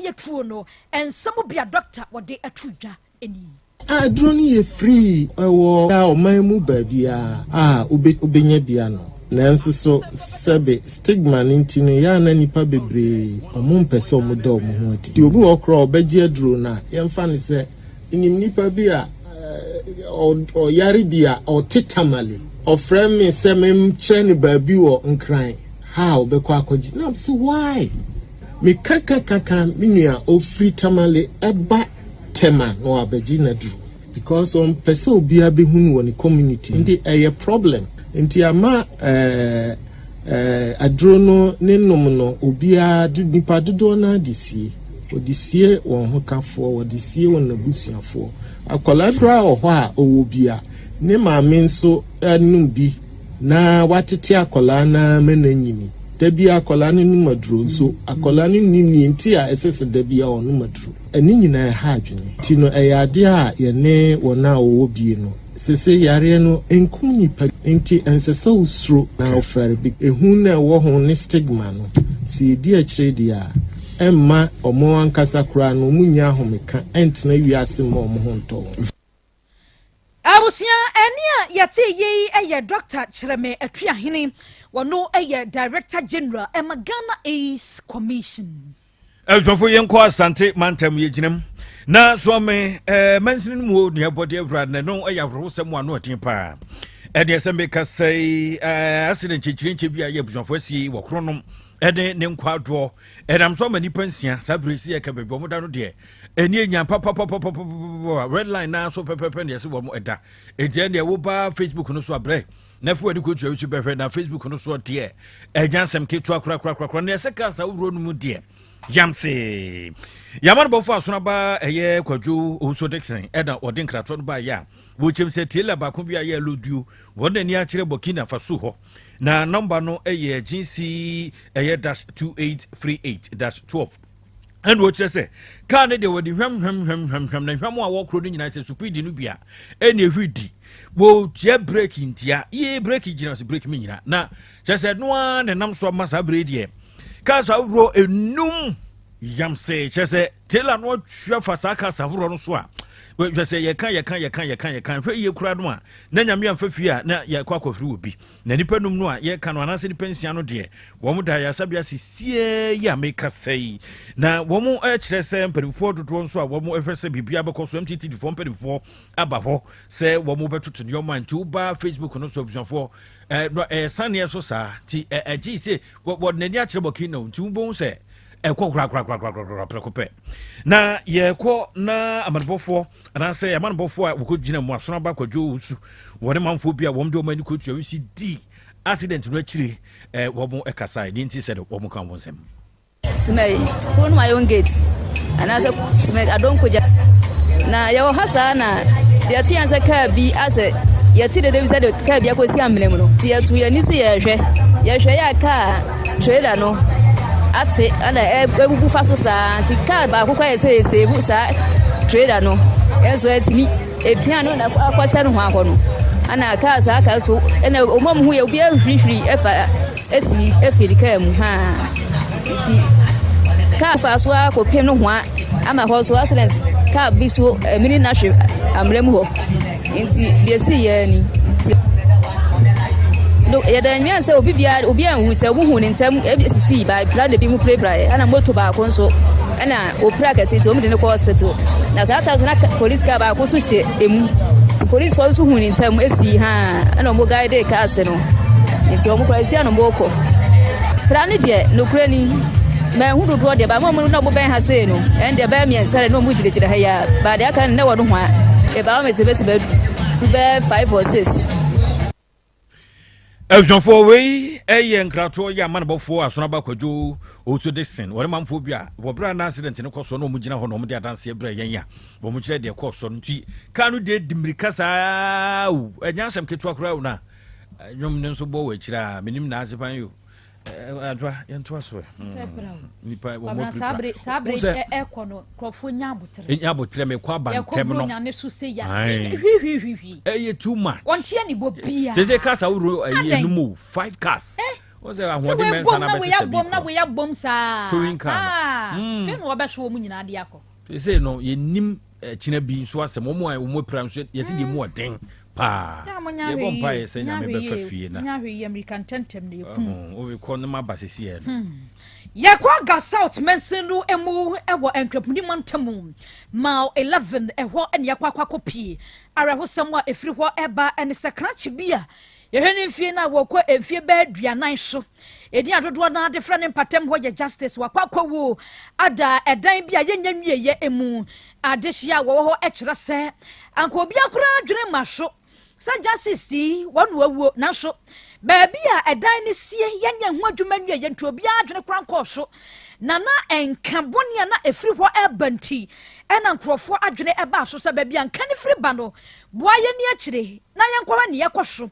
Yɛtuo no, nsɛm bi a dɔkta wɔde ato dwa ni. Aduro no yɛ free, ɛwɔ ɔman mu baabiara a wobɛnya bi ano. Nanso so sɛbe stigma no nti no, yɛ ana nipa bebree ɔmo mpɛ sɛ ɔmo da ɔmo ho adi. Obi wɔ koraa ɔbɛgye aduro no a, yɛmfa no sɛ nim nipa bi a ɔyare bi a ɔte Tamale, ɔfrɛ me sɛ memkyerɛ no baabi wɔ Nkran ha a ɔbɛkɔ akɔgye. Na sɛ why meka kakaka, me nua ofiri Tamale ɛba Tema na wabɛgye n'aduro because ɔmpɛ sɛ obiara bɛhu no wɔ ne community, nti ɛyɛ problem. Nti ama aduro no ne nom no, obiara, nipa dodoɔ no de sie, wɔde sie wɔn ho kafoɔ, wɔde sie wɔn abusuafoɔ. Akwadaa koraa wɔ hɔ a ɔwɔ bi a ne maame nso nom bi na watete akwadaa naa ma n'anyini. Dabi akwadaa no nom aduro nso, akwadaa no nim nie nti a ɛsɛ sɛ dabi a ɔnom aduro. Ɛne nyinaa ɛha adwene. Nti no ɛyɛ adeɛ a yɛne wɔn a wɔwɔ bie no sese yareɛ no nkum nipa, nti ɛnsɛ sɛ wosuro na wofɛre bi. Ehu na ɛwɔ ho ne stigma no, sɛ yɛdi akyire deɛ a, ɛmma ɔmo ankasa koraa no ɔmo nya ahomeka, ɛntena wiase ma ɔmo ho ntɔ wɔn. Abusua, ɛne a yɛte yi yɛ Dr. Kyerɛmɛ Atuahene, wɔno yɛ Director General ɛma Ghana AIDS Commission. Abusuafo, yɛnkɔ Asante mantam. Yɛgyinam na soame mansini no mu nua bɔde awura na no ɛyɛ awerɛhosɛm ano ɔden paa. Ɛdeɛ sɛ meka sɛi, accident nkyɛnkyerɛnkyɛ bi a yɛ abusuafo asie wɔ Kronom ɛne ne nkwadoɔ ɛnam so ama nnipa 6. Saa berɛ si yɛka baabi ɔmoda no deɛ, ɛni anya papapapapapa red line naa so pɛpɛpɛ ne yɛsɛ wɔ mo ɛda. Ɛnti ɛneɛ woba Facebook no so abrɛ na afei wɔde kɔtua so bɛhwɛ na Facebook no so deɛ, ɛnya nsɛm ketewa korakorakorakora ne ɛsɛ kaa saa wowuro no mu deɛ yamse yàmà no bɔfo asonaba ɛyɛ Kwadwo Owusu Dixon ɛna ɔde nkratoɔ no baayɛ a wɔkyɛm sɛ trailer baako bi a yɛ loduo wɔn ani akyerɛ Burkina Faso hɔ na nɔmba no ɛyɛ GC ɛyɛ -2838-12. Ɛna wɔkyerɛ sɛ kaa no deɛ wɔde hwam hwam hwam hwam hwam na hwam a wɔkoro no nyinaa sɛ speed no bi a ɛna ehwi di wɔtua brake ntia yie, brake gyina sɛ brake mi nyina na kyerɛ sɛ noa na nam so ama saa bere deɛ cars ahoroɔ enum yamse. Kyerɛ sɛ trailer no atwa fa saa cars ahoroɔ no so a hwɛ sɛ yɛka yɛka yɛka yɛka yɛka hwɛ yie kura no a na Nyame amfa fie a na yɛkɔ akɔfiri wɔ bi na nipa num no a yɛka no anaasɛ nipa 6 no deɛ, wɔn da yɛasabea sisie yi a meka sɛi. Na wɔn kyerɛ sɛ mpanimfoɔ dodoɔ nso a wɔn hwɛ sɛ biribiara bɛkɔ so, MTTD foɔ mpanimfoɔ aba hɔ sɛ wɔn bɛtoto nneɛma. Nti woba Facebook no so, abusuafoɔ, ɛɛ saneɛ so saa nti ɛgye sɛ wɔde n'ani akyerɛ Burkina, nti wobɛhu sɛ ɛkɔ korakorakorakorakora prɛko pɛ. Na yɛkɔ na amanebɔfoɔ anaasɛ amanebɔfoɔ a wɔkɔgyina mu Asonaba Kwadwo Osu, wɔne manfoɔ bi a wɔm de wɔn ani kɔtua wosi di accident no akyire, wɔn ɛkasa ne nti sɛ wɔn ka wɔn nsɛm. Sumai ko no ayɔn gate anaasɛ Sumai Adonkogya na yɛwɔ ha saa na yɛte yɛn sɛ kaa bi asɛ yɛte dede bi sɛ de kaa bi akɔsi amena mu no, nti yɛto yɛn ani sɛ yɛhwɛ yɛ a kaa trailer no ate ɛna ebubu fa so saa, nti kaa baako kora yɛ sɛ eseebu saa trailer no, ɛnso ɛtumi epia no na akɔhyɛ no ho akɔ no ɛna kaa saa kaa so ɛna ɔmo a mo ho yɛ obi ahwirihwiri ɛfa esi efiri kaa mu haa, nti kaa fa so akɔpem no ho ama hɔ so accident kaa bi so emini na hwe amena mu hɔ. Nti deɛ si yɛ ni nti no yɛda nwia sɛ obi biara obi anwu sɛ wohu ne ntɛm ebi sisi ba pira na ebi mu pirapira yɛ, ɛna moto baako nso ɛna opira kɛse, nti wɔn de no kɔ hospital. Na saa time so na police car baako nso hyɛ emu, nti police foɔ nso hu ne ntɛm esi ha ɛna wɔn guide cars no, nti wɔn kora esi ɛna wɔn kɔ pira no deɛ. Nokura ni mɛ ɛho dodoɔ deɛ ba mo na wɔn bɛn ha sei no, ɛn deɛ bɛyɛ 3 na wɔn gyinagyina ha yi a ba deɛ aka no ne wɔ no ho a eba wɔn sɛ bɛtumi adu bɛyɛ five or six. Abusuafoɔ, wei ɛyɛ nkratoɔ yɛ amanebɔfoɔ Asonaba Kwadwo Owusu Dixon, wɔne manfoɔ bi a wɔberɛ a na accident no kɔ so na wɔn gyina hɔ na wɔn de adanseɛ brɛ yɛn a wɔn kyerɛ deɛ kɔɔ so no. Nti kaa no deɛ di mmirika saa o, ɛnyɛ asɛm ketewa koraa o, na nnwom no nso bɔ wɔ akyire a menim na ase pan yi o. Adwa yɛntoa so nipa wɔn mo pirapira saa bere ɛkɔ no nkurɔfoɔ nya abotrɛ. Nya abotrɛ, mekɔ aba ntɛm no. Yɛkɔ ne so sɛ yase hwihwihwihwi. Ɛyɛ too much. Wɔn kyea ne bɔ bia. Sɛ cars ahorow ɛyɛ enum o, five cars. Wɔn sɛ ahoɔden mɛnsa na abɛsesa bi kɔ. Na wei abom saa. Towing car no. Fɛn na wɔbɛso wɔn nyinaa de akɔ. Sese no yɛnim kyina bi nso asɛm wɔn a wɔn apira nso yɛsi deɛ mu ɔden paa. Yɛbɔ mpa yɛ sɛ Nyame bɛfa fie na. Nya hwee yɛ mmirika ntɛntɛm na yɛkum. Wobɛkɔ no ma ba sisi yɛ no. Yɛkɔ Ga South mansin no mu wɔ Nkrapuni mantam Mile 11 ɛhɔ na yɛakɔ akɔ akɔpie. Awerɛhosɛm a ɛfiri hɔ reba ne sɛ krakye bi a yɛhwɛ ne mfie no a wɔkɔ mfie bɛyɛ aduanan so. Edin a dodoɔ no ara de frɛ ne mpatam hɔ yɛ Justice. Wakɔ akɔwu ada ɛdan bi a yɛnnya nwieɛ mu. Adehyeɛ a wɔwɔ hɔ kyerɛ sɛ anka obiara koraa adwene mma so Sɛ Justice yi wɔn na wawuo nanso baabi a ɛdan no sie yɛnyɛ ho adwuma nwieɛ nti obiara adwene koraa nkɔɔ so na na nka bɔne a na ɛfiri hɔ ɛreba nti ɛna nkurɔfoɔ adwene ɛbaa so sɛ baabi a nka no firi ba no boa yɛn ni akyire na yɛnkɔhwɛ nea ɛkɔ so.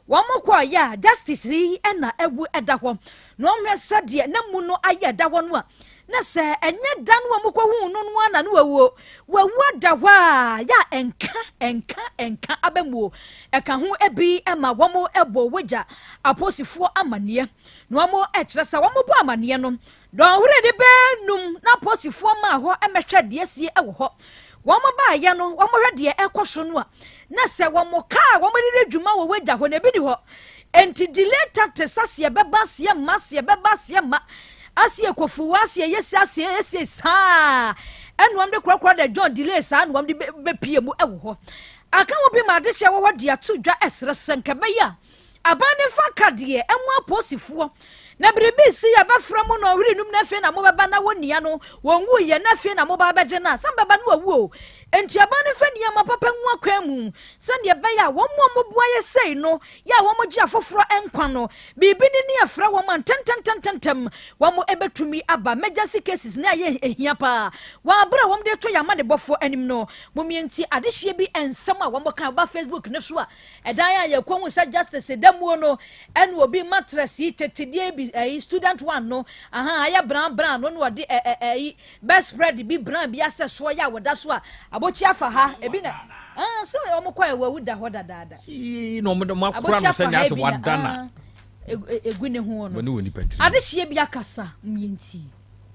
Wɔn kɔɔeɛ a Justice yi na awu ɛda hɔ na wɔhwɛ sɛdeɛ na mu no ayɛ ɛda hɔ no a na sɛ ɛnyɛ da no a wɔkɔhuu no no ara na ne wawuo. Wawu ada hɔ a yɛ a ɛnka ɛnka ɛnka abamuo ɛka ho bi ma wɔbɔ wagya aposifoɔ amaneɛ na wɔkyerɛ sɛ wɔbɔ amaneɛ no Dɔnhwere de bɛyɛ num na apolisifoɔ maa hɔ mmɛhwɛ deɛ asie wɔ hɔ. Wɔn baeɛ no, wɔhwɛ deɛ ɛrekɔ so no a, na sɛ wɔn kaa a wɔde di dwuma wɔ wagya hɔ no, ebi ni hɔ. Enti delay tactics aseɛ bɛba aseɛ mma aseɛ bɛba aseɛ mma aseɛ kɔfuwa aseɛ yɛsi aseɛ yɛsie saa ɛna wɔn de korɔkorɔ de John delay saa na wɔn de bɛpie mu wɔ hɔ. Aka ho bi ma adehyeɛ wɔ hɔ de ato dwa ɛsrɛ sɛ nka ɛbɛyɛ a Aban no mfa ka deɛ ɛmo aposifoɔ na biribi si yɛ bɛfrɛ mo nɔnhwere num na afei na mobɛba na wɔnnia no wɔnwuiɛ na afei na moba abɛgye no a sɛ mobɛba no wawu o. Enti aban no mfa nneɛma papa ngu akwan mu sɛdeɛ ɛbɛyɛ a wɔn a wɔboa yɛ sei no yɛ a wɔgye afoforɔ nkwa no biribi ne ne ɛfrɛ wɔn a ntɛntɛntɛntɛntɛm wɔn bɛtumi aba. Emergency cases ne ayɛ ɛhia paa wɔ aberɛ a wɔn de to yɛn amanebɔfoɔ anim no. Mommie nti adehyeɛ bi nsɛm a wɔn ka woba Facebook no so a Ɛdan a yɛkɔhu sɛ justice da muo no ɛna obi mattress yi tetedeɛ bi ɛyi student one no ahan ayɛ brown brown no na ɔde ɛ ɛ ɛyi bed spread bi brown bi asɛ soɔ yɛ a wɔda so a abokyi afa ha ebi na ah sɛ wɔn kɔ ɛwɔ da hɔ dadaada. Yii na wɔn de wɔn akora no sɛ nea asɛ wada na egu ne ho no adehyeɛ bi akasa mmiɛnti.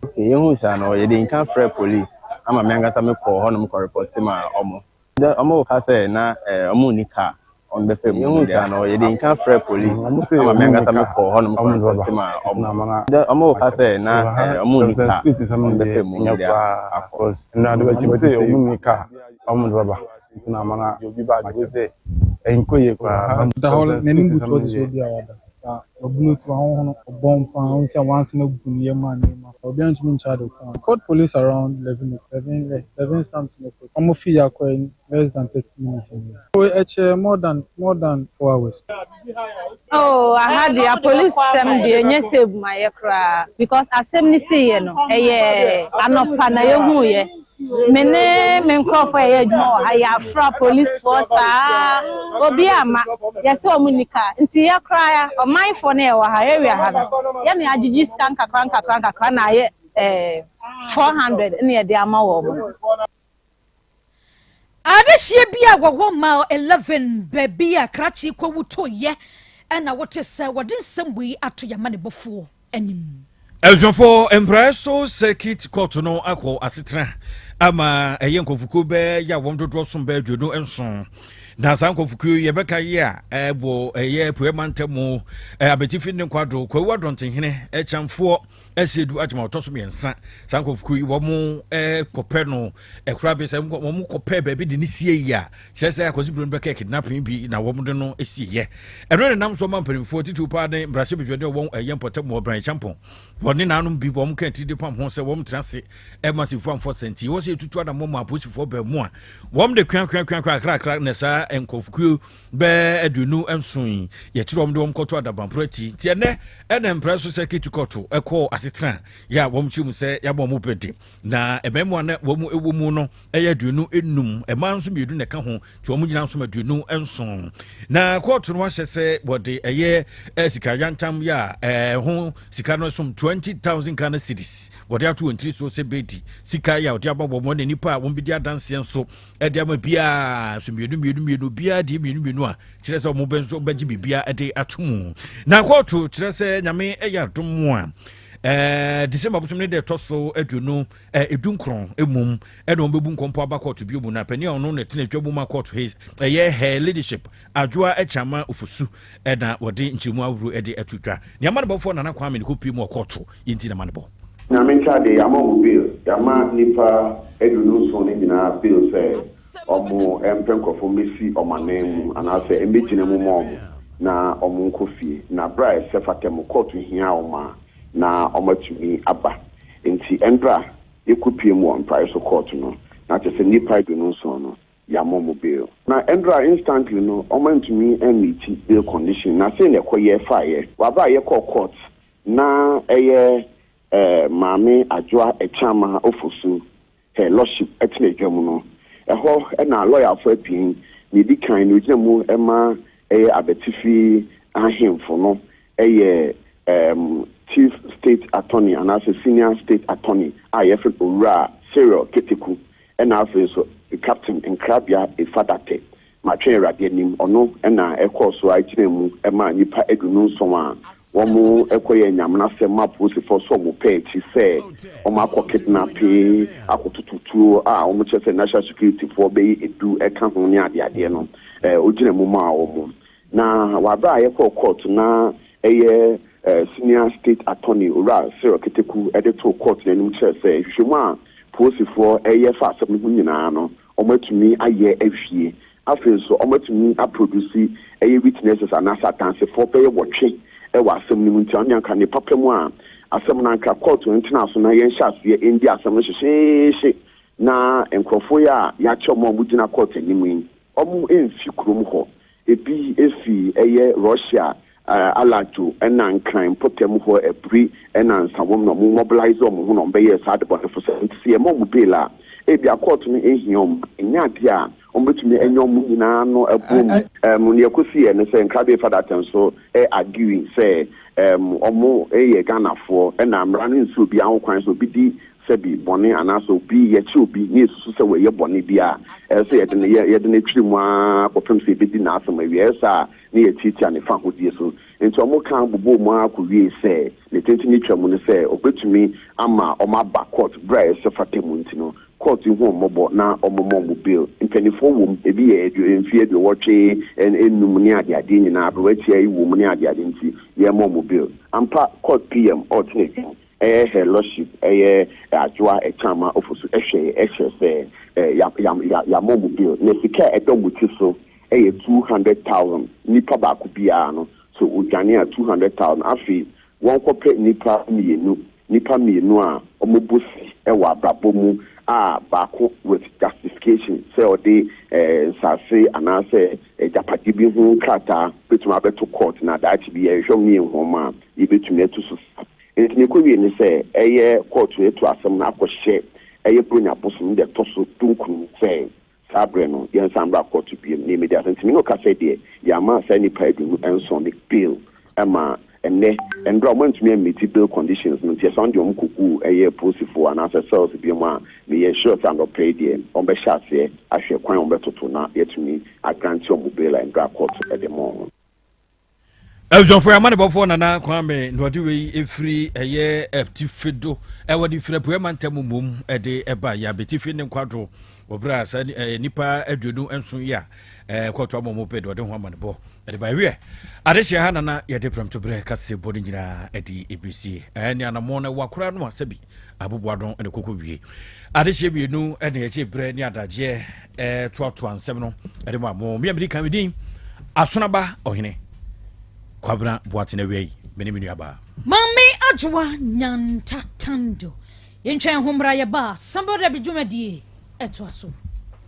Okay, yɛhuu saa no, yɛde nka frɛɛ police ama me ankasa mekɔɔ hɔnom kɔ repɔte maa wɔn. Dɛ ɔmo ka sɛ na ɔmo nni car a ɔmo bɛfa mu no deɛ no yɛde nka frɛ police ama me ankasa me kɔɔ hɔ nom kɔ report ma ɔmo. Dɛ ɔmo ka sɛ na ɔmo nni car a ɔmo bɛfa mu no deɛ akɔ. Da hɔ n'anim butu hɔ te sɛ obi a wada. Na wabunu ti, wahonhono, ɔbɔn paa, wohu sɛ nwansena gu ne yam a nneɛma. Obiara ntumi nkyɛ ade ko a. Called police around 11 11 11 something o'clock. Wɔn fii ha kɔɛ less than 30 minutes ni. Oh ɛkyɛɛ more than more than 4 hours. Oh aha deɛ apolisisɛm deɛ ɛnyɛ save ma yɛ koraa because asɛm no siiɛ no ɛyɛ anɔpa na yɛhuuiɛ me ne me nkurɔfoɔ a yɛyɛ adwuma wɔ ha yɛafra apolisifoɔ saa obi amma yɛsɛ wɔn nni kaa nti yɛ koraa ɔmanfoɔ no yɛwɔ ha area ha no yɛne agyegye sika nkakra nkakra nkakra na ayɛ eh, 400 ne yɛde ama wɔn. Adehyeɛ bi a wɔwɔ Mile 11 baabi a krakye kɔwu toeɛ na wote sɛ wɔde nsɛm wei ato yɛn amanebɔfoɔ anim. Abusuafoɔ, Mpraeɛ so Circuit Court no akɔ asetena ama ɛyɛ nkurɔfokuo bɛyɛ a wɔn dodoɔ som bɛyɛ 27. Na saa nkurɔfokuo yi yɛbɛka yi a ɛwɔ ɛyɛ Apueɛ mantam mu, Abetifi ne Nkwado, Kwawu Adɔntenhene, Kyamfoɔ, Asiedu Agyema ɔtɔ so mmiɛnsa. Saa nkurɔfokuo yi wɔn kɔpɛ no ɛkora bi sɛ wɔn kɔpɛ baabi de ne sie yi a kyerɛ sɛ Akwasi Broni bɛkɛ kidnapping bi na wɔn de no sie yɛ. Ɛno ne nam so ma mpanimfoɔ titiriw paa ne mmarahyɛbadwani a wɔn ɛyɛ mpɔtam wɔ Brian Champon wɔne n'anom bi wɔn ka atiri de pam ho sɛ wɔn tena ase ɛma sefo amfɔ sɛnti wɔ sɛ yɛtutu anammɔ ma apolisifoɔ baa mu a wɔn de kua kua kua kua akrakra na saa nkurɔfokuo bɛɛ 27 yi yɛkyerɛ wɔn de wɔn kɔto adabamporo akyi. Nti ɛnɛ ɛna mpra so circuit court ɛkɔɔ ase. asetena yɛ a wɔn kyerɛ mu sɛ yɛabɔ wɔn bɛde na mmarima na wɔn wɔ mu no yɛ 25, mmaa nso mmienu na ɛka ho, nti wɔn nyinaa nso 27. Na kɔɔto no ahyɛ sɛ wɔde ɛyɛ sika yantam yɛ a ɛho sika no som 20,000 Ghana cedis wɔde ato wɔn tiri so sɛ bɛdi sika yɛ a wɔde abɔ wɔn ne nipa a wɔn bɛdi adanseɛ nso ɛde ama biara so mmienu mmienu mmienu biara deɛ mmienu mmienu a kyerɛ sɛ wɔn bɛ nso bɛgye biribiara de ato mu. Na kɔɔto kyerɛ sɛ Nyame ɛyɛ adom a December bosom ne deɛ ɛtɔ so 19 emum ɛna wɔn bɛbu nkɔmpɔ aba kɔɔto bio mu. Na panin a ɔno na ɛtena atwa mu ma kɔɔto hei ɛyɛ Her Ladyship Adwoa Akyama Ofosu ɛna wɔde nkyɛnmu ahorow ɛde ato dwa. Nea ama ne bɔfoɔ Nana Kwame ne kɔpie mu wɔ kɔɔto yɛnti na ma ne bɔ. Nyame nkyɛ adeɛ, yɛama ɔmo bail. Yɛama nnipa 27 no nyinaa bail sɛ ɔmo mpɛ nkorɔfoɔ mmɛsi ɔmo anan mu anaasɛ mmɛgyina mu ma ɔmo na ɔmo nkɔ fie. Na berɛ a ɛsɛ fata mu kɔɔto hia ɔmo a na ɔmo atumi aba. Nti ɛndra yɛkɔ pie mu wɔ Mpraeso kɔɔto no na kyerɛ sɛ nnipa 27 no yɛama ɔmo bail. Na ɛndra instantly no ɔmo antumi ammeet bail condition na sei na ɛkɔyɛ faeɛ. Waba a yɛkɔɔ court na ɛyɛ Maame Adwoa Ɛkyama Ofosu, Her Lordship, ɛtena adwa mu no, ɛhɔ ɛna lɔyafoɔ abien na edi kan na ogyina mu ɛma ɛyɛ Abɛtifi ahemfo no ɛyɛ Chief State Attorney anaasɛ Senior State Attorney a yɛfrɛ Owura Cyril Keteku, ɛna afei nso Captain Nkrabea Efadate Matwe Awurade anim, ɔno ɛna ɛkɔɔ so a gyina mu ɛma nnipa 27 a wɔn ɛkɔyɛ nyamenasɛm ma apolisifoɔ so wɔn pɛ akyi sɛ wɔn akɔ kidnap akɔtoto tuo a wɔn kyerɛ sɛ national security foɔ bɛyɛ 10 ɛka ho ne adeadeɛ no ogyina mu maa wɔn. Na wabere a yɛkɔɔ court na ɛyɛ Senior State Attorney Owura Cyril Keteku ɛde to court n'anim kyerɛ sɛ nhwehwɛmu a polisifoɔ ɛyɛ fa asɛm no ho nyinaa no, wɔn atumi ayɛ awie. Afei nso wɔn atumi aproduce ɛyɛ witnesses anaasɛ adansefoɔ bɛyɛ 8 ɛwɔ asɛm no mu. Nti ɔne anka ne papa mu a asɛm no anka court no ntena so na yɛnhyɛ aseɛ ndi asɛm no hyehyeehye. Na nkurɔfoɔ yi a yɛakyɛ wɔn a wɔgyina court anim yi, wɔn mfi kurom hɔ, ebi efi ɛyɛ Russia Alajo ɛna Nkran mpɔtam hɔ Aburi ɛna Nsawam na ɔmo mobilize ɔmo ho na ɔmo bɛyɛ saa adebɔnefo sɛ. Nti sɛ yɛma ɔmo bail a, ebi a court no ehia ɔmo ɛnyɛ adeɛ a ɔmo bɛtumi ɛnyɛ ɔmo nyinaa no ɛbom. Nea ɛkɔsi yɛ ne sɛ Nkrabe Fadate nso ɛ argue sɛ ɔmo ɛyɛ Ghanafoɔ ɛna mmara no nsi obi aho kwan sɛ obi di sɛbi bɔne anaasɛ obi yɛkye obi ne esusu sɛ wɔyɛ bɔne bi a ɛsɛ sɛ yɛde no yɛde no twiri mu aa kɔpem sɛ ebedi n'asɛm awie. Ɛsɛ a ne yɛtiatia ne fa ahodie so. Nti ɔmo ka bobɔ mu akɔ wie sɛ ne tenten ne twa mu no sɛ obetumi ama ɔmo aba court bere a ɛsɛ fata mu. Nti no court hu ɔmmɔbɔ na ɔmo ma ɔmo bail. Mpanimfoɔ wɔ mu, ebi yɛ mfeɛ 85 ne adeadeɛ nyinaa, aberewatia yi wɔ mu ne adeade, nti yɛma ɔmo bail ampa. Court PM ɔtena adwuma ɛyɛ Her Lordship ɛyɛ Adwoa Ɛkyama Ofosu ɛhwɛ ɛhyɛ sɛ yɛama ɔmo bail na sika a ɛdɔ mo ti so ɛyɛ 200,000 nipa baako biara no so odwane a 200,000. Afei wɔn kɔpɛ nipa mmienu a wɔn bɔ si ɛwɔ abrabɔ mu a baako with justification sɛ ɔde nsaase anaasɛ agyapadeɛ bi ho krataa bɛtumi abɛto court na daakye bi yɛhwɛ mu ne yɛn nhoma a yɛbɛtumi atu so sa. Nti ne kɔ wie ne sɛ ɛyɛ court etu asɛm no akɔhyɛ ɛyɛ Buronya bosom de ɛtɔ so 19 sɛ saa berɛ no yɛnsan bra court biem ne yɛmɛdi asɛm. Nti me ne ɔka sɛ deɛ yɛama saa nipa 27 ne bail ɛma ɛnɛ ndora ɔmo ntumi ammeet bail conditions no. Nti ɛsan deɛ ɔmo kɔgu ɛyɛ polisifoɔ anaasɛ cells bi mu a meyɛ sure sɛ anɔpɛ yi deɛ ɔmo bɛhyɛ aseɛ ahwɛ kwan a ɔmo bɛtoto na yɛtumi agrant ɔmo bail a ndora court ɛde ma ɔmo. Abusuafoɔ, yɛ amanebɔfoɔ Nana Kwame na ɔde wei ɛfiri ɛyɛ Atifi do ɛwɔ de firi Apueɛ mantam mmom ɛde ɛba yɛ Abɛtifi ne Nkwadwo wɔ berɛ a saa nnipa 27 yi a kɔɔto ama ɔmo pɛ de ɔde ho amanebɔ ɛde ba. Ɛwiɛ adehyɛ ha nana yɛde prɛmtoberɛ kase bɔ no nyinaa ɛde ɛbɛsie ɛne anammɔn no ɛwɔ akora no a sɛbi aboboado ɛne kɔkɔ wie adehyɛ mmienu ɛne yɛgye berɛ ne adagyeɛ ɛtoatoa nsɛm no ɛde ma mo. Mmea mede kan medin Asonaba Ɔhene Kwabena Boatena awia yi mene me nuabaa Maame Adwoa Nyanta Tando. Yɛntwɛn ho mmra yɛba a sambɔda bi dwumadie ɛtoa so.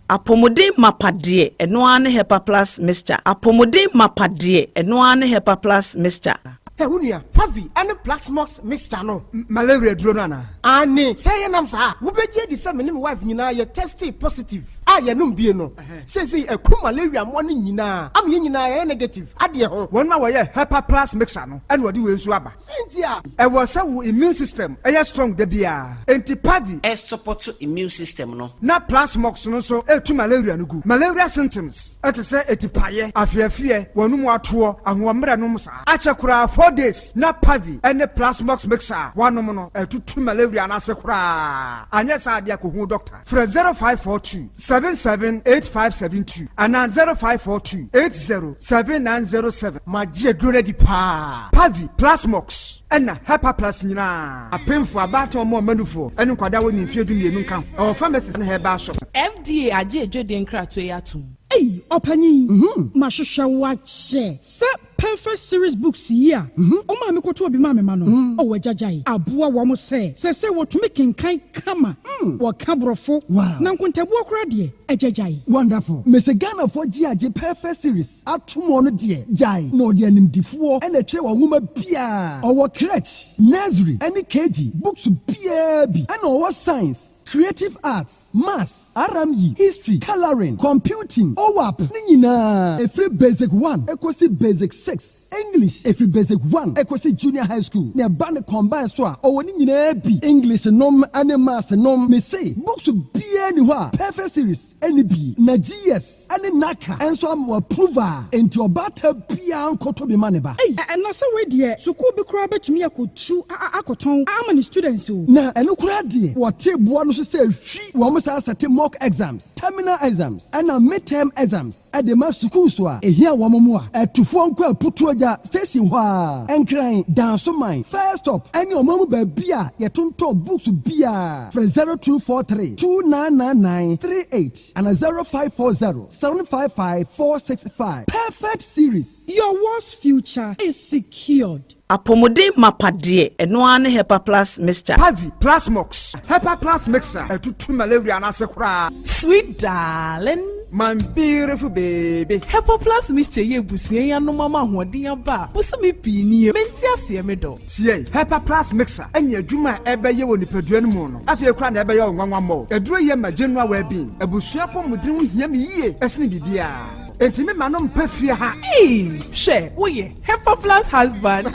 Apɔmuden mapa deɛ, ɛno ara ne Hepa Plus Mixture. Apɔmuden mapa deɛ, ɛno ara ne Hepa Plus Mixture. Hɛ, wo nua, Pavi ne Plaxmox mixture no, Malaria aduro no anaa? Aane, sɛ yɛnam saa a, wobɛgye adi sɛ me ne me wife nyinaa yɛ testee positive a yɛnom bie no. Seesei aku malaria mmoa no nyinaa ama yɛn nyinaa yɛayɛ negative adeɛ ho. Wɔn a wɔyɛ Hepa Plus mixture no na wɔde wei nso aba. Sɛn nti a? Ɛwɔ sɛ wo immune system yɛ strong da biara, enti Pavi. Ɛsupɔto immune system no. Na Plasmox no nso tu malaria no gu. Malaria symptoms te sɛ atipaeɛ, afeafeɛ, w'anum atoɔ, ahoɔmmerɛ nom saa. Akyɛ koraa 4 days na Pavi ne Plasmox mixture a woanom no atutu malaria no ase koraa. Anyɛ saa adeɛ a kɔhu dɔkta. Frɛ 0542 778572 anaa 0542 807907. Magye aduro no adi paa. Pavi, Plasmox ɛna Hepa Plus nyinaa. Apemfo, abaatan, ɔmo ɔmanufoɔ ne nkwadaa a wɔnni mfeɛ 12 nka ho. Ɛwɔ pharmacies ne herbal shops. FDA agye adwadie nkratoɔ yi atom. Ei, ɔpanyin, mahwehwɛ wo akyɛ sɛ Perfect Series books yi a ɔmaa me kɔtɔɔ bi maa me ma no, ɔwɔ agyagyae aboa wɔn sɛ sɛsɛ wɔtumi kenkan kama, wɔka Borɔfo, na nkontabuo koraa deɛ, agyagyae. Wonderful. Mese Ghanafoɔ gye agye Perfect Series ato mu. Ɔno deɛ gyae na ɔde animdifoɔ ɛna ɛtwerɛ wɔn nwoma biara. Ɔwɔ crèche, nursery ɛne KG books biara bi, ɛna ɔwɔ science, creative arts, maths, RME, history, colouring, computing, OWAP ne nyinaa, ɛfiri basic 1 ɛkɔsi basic 6, English ɛfiri basic 1 ɛkɔsi junior high school, na ɛba ne combine so a, ɔwɔ ne nyinaa bi, English nom ne maths nom. Mese books biara ni hɔ a Perfect Series ɛne bi, na GS ɛne NaCCA ɛnso ama wɔ approve a, enti ɔbaata biara nkɔtɔ bi ma ne ba. Ei, ɛna sɛ wei deɛ, sukuu bi koraa bɛtumi akɔtu akɔtɔn ama ne students o. Na ɛno koraa deɛ, wɔte boa no so sɛ hwi wɔn saa sɛte mock exams, terminal exams ɛna midterm exams ɛde ma sukuu so a ehia wɔn mu a ɛtufoɔ nkɔ Aputuogya station hɔ a, Nkran, Dansoman first stop, ɛne ɔman mu baabi a yɛtontɔn books biara. Frɛ 0243 299938 ana 0540 755 465. Perfect Series. Your world's future is secured. Apɔmuden mapa deɛ, ɛno ara ne Hepa Plus mixture. Pavi, Plasmox, Hepa Plus mixture ɛtutu malaria no ase koraa. Sweet darling. My beautiful baby. Hepa Plus mixture yɛ ebusua yi anom ama ahoɔden aba a bosome pii nie. Mente aseɛ, me dɔ. Tie, Hepa Plus mixture ɛne adwuma a ɛbɛyɛ wɔ nipadua no mu no, afei koraa na ɛbɛyɛ wo nwanwa mmɔ. Aduro yɛ ma general well-being. Abusua pɔmuden ho hia me yie ɛsene biribiara. Enti me ma no mpɛ fie ha. Ee, hwɛ, woyɛ Hepa Plus husband.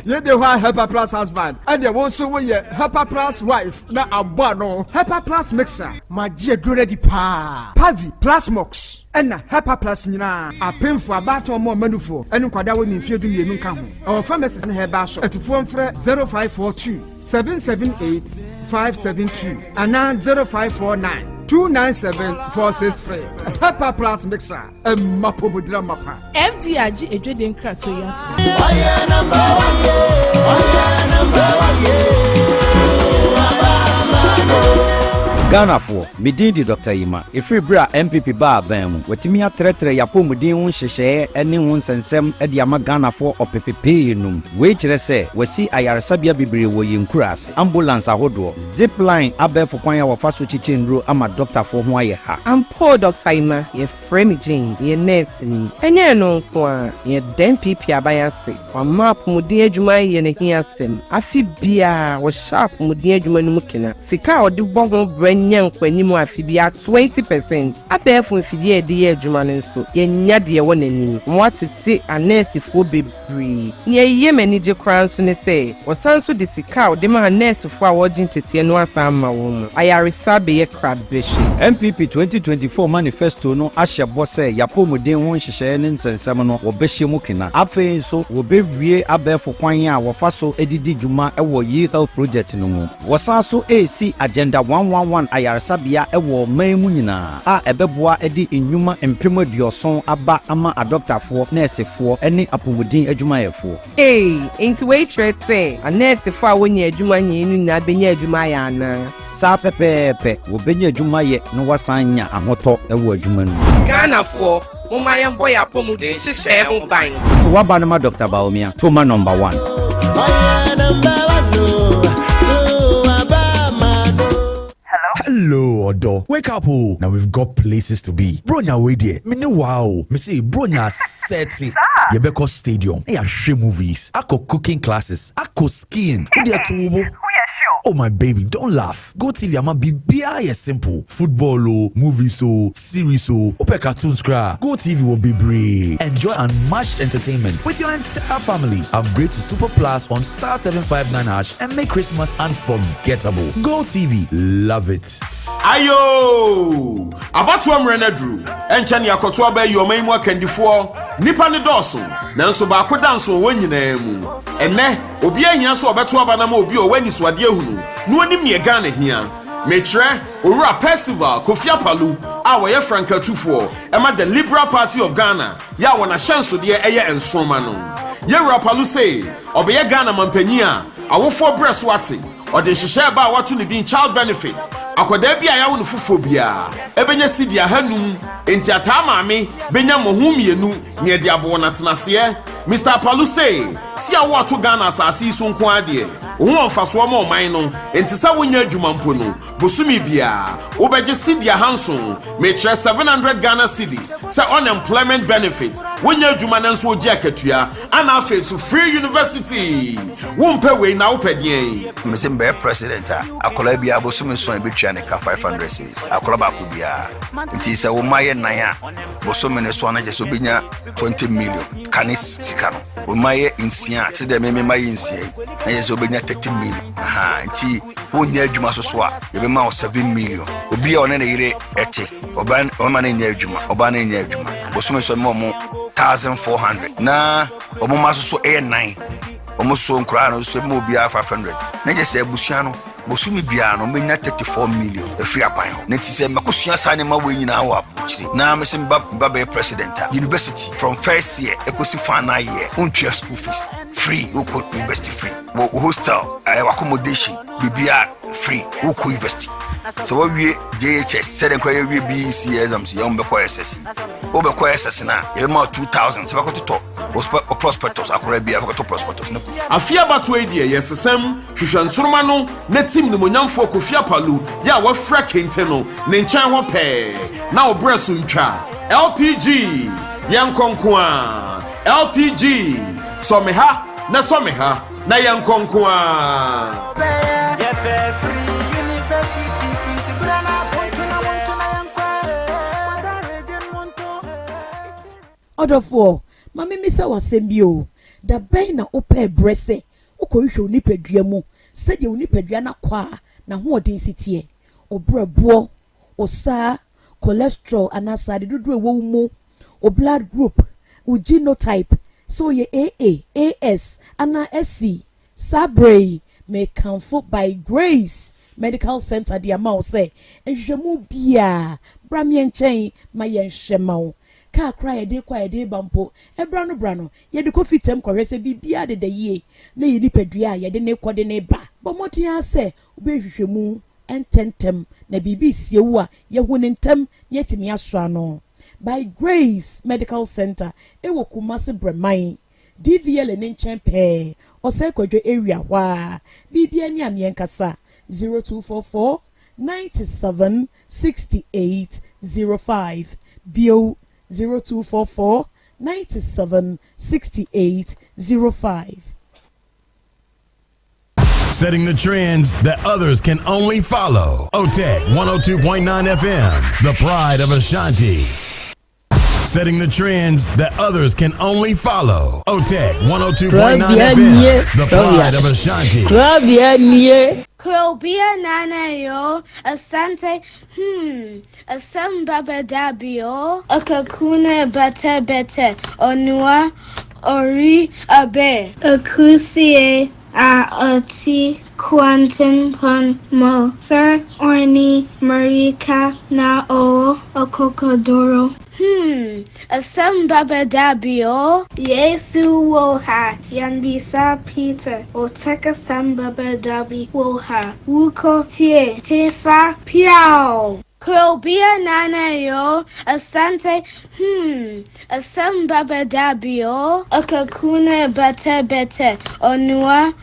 Yɛde hɔ a, Hepa Plus husband, ɛdeɛ wo nso woyɛ Hepa Plus wife na abɔ ano. Hepa Plus mixture. Magye aduro no adi paa. Pavi, Plasmox ɛna Hepa Plus nyinaa. Apemfo, abaatan, ɔmo ɔmanufoɔ ɛne nkwadaa wɔ ne mfeɛ 12 nka ho. Ɛwɔ pharmacies ne herbal shop. Atufoɔ mfrɛ 0542 778 572 anaa 0549 297 463. Hepa Plus mixture, ɛma pomodira mapa. FDA agye adwadie nkratoɔ yi atom. Ɔyɛ number one, ɔyɛ number one, Ghanafoɔ, me din de Dr Yima. Ɛfiri berɛ a NPP baa aban mu, watumi atrɛtrɛ yɛapɔmuden ho nhyehyɛeɛ ne ho nsɛnsɛm de ama Ghanafoɔ ɔpepepee num. Wei kyerɛ sɛ wasi ayaresabea bebree wɔ yɛn nkura ase, ambulance ahodoɔ, zipline, abɛɛfo kwan a wɔfa so kyekyɛ nnuro ama dɔktafoɔ ho ayɛ ha. Ampo, Dr Ima, yɛfrɛ me Jane, yɛ nurse ni. Ɛnyɛ no nko a, yɛda NPP aban ase. Wama apɔmuden adwuma yɛ n'ahi asɛm. Afe biara wɔhyɛ apɔmuden adwuma no mu kena. Sika a ɔde bɔ ho brɛ nya nkɔanim afe biara 20%. Abɛɛfo mfidie a yɛde yɛ adwuma no nso, yɛnya deɛ ɛwɔ n'anim. Wɔatete anɛɛsefoɔ bebree. Nea ɛyɛ m'ani gye koraa nso ne sɛ, wɔsan nso de sika a wɔde ma anɛɛsefoɔ a wɔregye nteteɛ no asan ama wɔn mu. Ayaresa bɛyɛ krabɛhwɛ. NPP 2024 manifesto no ahyɛ bɔ sɛ yɛapɔmuden ho nhyehyɛeɛ ne nsɛnsɛm no, wɔbɛhyɛ mu kena. Afei nso wɔbɛwie abɛɛfo kwan a wɔfa so didi dwuma wɔ e-health project no mu. Wɔsan so esi Agenda 111 ayaresabea wɔ ɔman mu nyinaa a ɛbɛboa de nnwuma 70,000 aba ama adɔktafoɔ, nɛɛsefoɔ ne apɔmuden adwumayɛfoɔ. Ee, nti wei kyerɛ sɛ anɛɛsefoɔ a wɔnya adwuma nyɛ no nyinaa bɛnya adwuma ayɛ anaa? Saa pɛpɛɛpɛ, wɔbɛnya adwuma yɛ na wɔasan nya ahotɔ wɔ adwuma no mu. Ghanafoɔ, momma yɛmbɔ yɛ apɔmuden nhyehyɛe ho ban. To waba no ma Dr Bawumia, to ma number one. Ɔyɛ number one o, to aba ma no. Hello, Odo. Wake up, oh. Now we've got places to be. Bronya wei deɛ, me ne wow. Mese, Bronya seti. Yɛbɛkɔ stadium na yɛahwɛ movies, akɔ cooking classes, akɔ skiing. Wo deɛ to wo bo. Oh my baby, don't laugh. GoTV ama biribiara yɛ simple. Football o, movies o, series o, wopɛ cartoons koraa a, GoTV wɔ bebree. Enjoy unmatched entertainment with your entire family. Upgrade to Super Plus on star 759 hash and make Christmas unforgettable. GoTV, love it. Ayoo! Abatoɔ mmerɛ no aduru. Ɛnkyɛ ne yɛakɔto aba ayi ɔman yi mu akandifoɔ. Nnipa no dɔɔso, nanso baako da nso wɔ wɔn nyinaa mu. Ɛnnɛ, obiara hia sɛ ɔbɛto aba no ama obi a ɔwɔ anisoadeɛ hunu na ɔnim neɛ Ghana hia. Mekyerɛ Owura Percival Kofi Apalu a ɔyɛ frankatufoɔ ma The Liberal Party of Ghana yɛ a wɔn ahyɛnsodeɛ yɛ nsoroma no. Yɛwura Apalu se ɔbɛyɛ Ghana manpanyin a awofoɔ brɛ so ate. Ɔde nhyehyɛɛ ba a wɔato ne din Child Benefit, akwadaa bi a yɛawo no foforɔ biara bɛnya sidi ahanum, enti ataa maame bɛnya mmɔho mmienu nea ɛde abɔ wɔn atenaseɛ. Mister Apalu se, si a woato Ghana asase yi so nko ara deɛ, wo ho wɔ mfasoɔ ma ɔman no, enti sɛ wonyɛ adwuma mpo no, bosome biara wobɛgye sidi ahanson, mekyerɛ 700 Ghana cedis, sɛ unemployment benefit, wonyɛ adwuma nanso wogye akatua, Ana afei so free university wompɛ wei na wopɛ deɛn. Mese mebɛyɛ president a akwadaa biara bosome nson a yɛbɛtua ne ka 500 cedis akwadaa baako biara nti sɛ wo mma yɛ nan a bosome ne so a na kyerɛ sɛ wobɛnya 20 million ka ne sika no wo mma yɛ nsia a te dɛ me me mma yɛ nsia yi na kyerɛ sɛ wobɛnya 30 million aha nti wonyɛ adwuma so so a yɛbɛma wo 7 million obi a ɔne ne yere ɛte ɔba ɔma no nyɛ adwuma ɔba no nyɛ adwuma bosome so ɛma ɔmo 1400 na ɔmo ma so so ɛyɛ nan ɔmo so nkoraa no so ɛma obiara 500 na kyerɛ sɛ abusua no bosome biara no ɔmɛnya 34 million ɛfiri aban hɔ na nti sɛ makosua saa nneɛma wei nyinaa wɔ aburokyire na mese meba meba bɛyɛ president a university from first year ɛkɔsi final year wontua school fees free wokɔ university free wɔ hostel ɛɛ accommodation biribiara free wokɔ university sɛ woawie jhs sɛdeɛ nkora yɛwie bec exams yɛ wobɛkɔ ss wobɛkɔ ss no a yɛbɛma 2000 sɛ bɛkɔtotɔ wo prospectus akora bia bɛkɔtɔ prospectus no kɔ Afe abatoɔ yi deɛ yɛsesam hwehwɛ nsoroma no na tim nimonyamfoɔ Kofi Apalu yɛ a wafira kente no ne nkyɛn hɔ pɛɛ na wo berɛ so ntwa LPG yɛnkɔ nko ara LPG sɔ me ha na sɔ me ha Na yɛnkɔ nko ara. Ɔdɔfoɔ, ma memmisa wo asɛm bi o, da bɛn na wopɛɛ berɛ sɛ wokɔhwehwɛ wo nipadua mu sɛdeɛ wo nipadua no akwaa n'ahoɔden si teɛ, wo berɛboɔ, wo saa, cholesterol anaa sradedodoɔ a ɛwɔ wo mu, wo blood group, wo genotype, sɛ woyɛ AA, AS anaa SC. Saa berɛ yi, mekamfo By Grace Medical Centre de ama wo sɛ nhwehwɛmu biara, bra me nkyɛn ma yɛnhwɛ ma wo. Kaa koraa a yɛde rekɔ a yɛde reba mpo, ɛberɛ ano berɛ ano, yɛde kɔ fitam kɔhwɛ sɛ biribiara deda yie na yɛn nipadua a yɛde no rekɔ de no reba. Bɔ mmɔden ara sɛ wobɛyɛ nhwehwɛmu ntɛmntɛm na biribi resie wo a, yɛahu no ntɛm na yɛatumi asɔ ano. By Grace Medical Centre wɔ Kumasi Brɛman, DVLA no nkyɛn pɛɛ, Ɔsɛe Kwadwo area hɔ ara. Biribiara ni a meɛnkasa, 0244 97 68 05, bio 0244 97 68 05. Setting the trends that others can only follow. OTEC 102.9 FM, the pride of Ashanti. Setting the trends that others can only follow. OTEC 102.9 FM, the pride of Ashanti. Krobea Nana yo, Asante, hmm, Asem Baba Dabio, Akakuna Bete Bete, Onua, Ori Abe, Akusie a ɔte kwantempɔn mu sɛ ɔne mmirika na ɔwɔ akokoduru. Hmm, asɛm bɛba da bi o. Yesu wɔ ha, yɛmmisa Peter, ɔtɛk asɛm bɛba da bi wɔ ha, wokɔ tie hefa, piaw! Krobea Nana yo, Asante, hmm, asɛm bɛba da bi o. Akakuna bɛtɛ bɛtɛ, onua,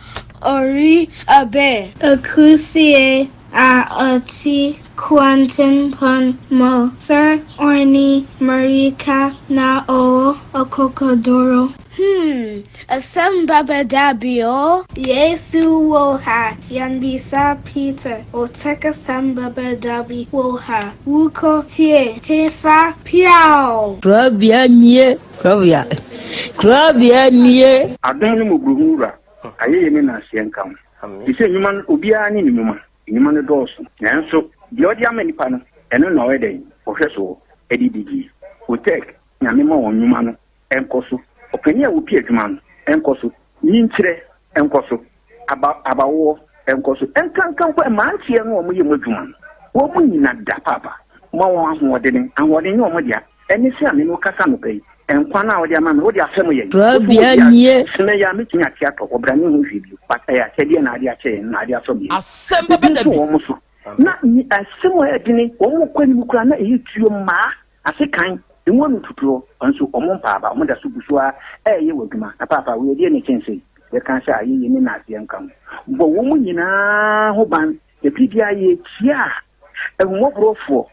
ɔri abɛ. Akusie a ɔte. Kwantempɔn mu sɛ ɔne mmirika na ɔwɔ akokoduru. Hmm, asɛm bɛba da bi o. Yesu wɔ ha, yɛmmisa Peter, Otec asɛm bɛba da bi wɔ ha, wokɔ tie hefa piaw! Korabea nie, korabea, korabea nie. Adom ne mmɔborɔhunu Wura, ayɛyie ne nnaseɛ nka wo. Te sɛ nnwuma no, obiara ne ne nnwuma. Nnwuma no dɔɔso, nanso deɛ ɔde ama nnipa no, ɛno na ɔyɛ dɛn? Ɔhwɛ soɔ de didie. Otec, Nyame ma wɔn nnwuma no nkɔ so. Ɔpanin a ɔpi adwuma no nkɔ so. Nyinkyerɛ nkɔ so. Aba, abawoɔ nkɔ so. Nkanka mpo mmeranteɛ no a wɔyɛ mu adwuma no, wɔn nyina da paapa. Ma wɔn ahoɔdene. Ahoɔden nyɛ wɔn dea. Ɛne sɛ a me ne wo kasa anɔpa yi, nkwa no a wode ama me, wode afɛm yɛn. Korabea Wo so wɔ bi nie. a, sene yɛ a mɛtumi ate atɔ hɔ, bra menhu hwee bio. But ɛyɛ akyɛdeɛ na ade akyɛ yɛn, na ade afɛm yɛn. Asɛm Ebi bɛba da nso bi. wɔ wɔn so. Na asɛm a ɛyɛ dene, wɔn kɔ anim koraa na ɛyɛ tuo mmaa ase kan, emu ano tutuo, nso wɔn mpa aba, wɔn da so gu so ara ɛreyɛ wɔ adwuma. Na paapa, wei ɛdeɛn na ɛkyɛn sei? Yɛka sɛ ayɛyie ne nnaseɛ nka ho. Bɔ wɔn nyinaa ho ban, na biribiara yɛkyia a, ahummɔborɔfoɔ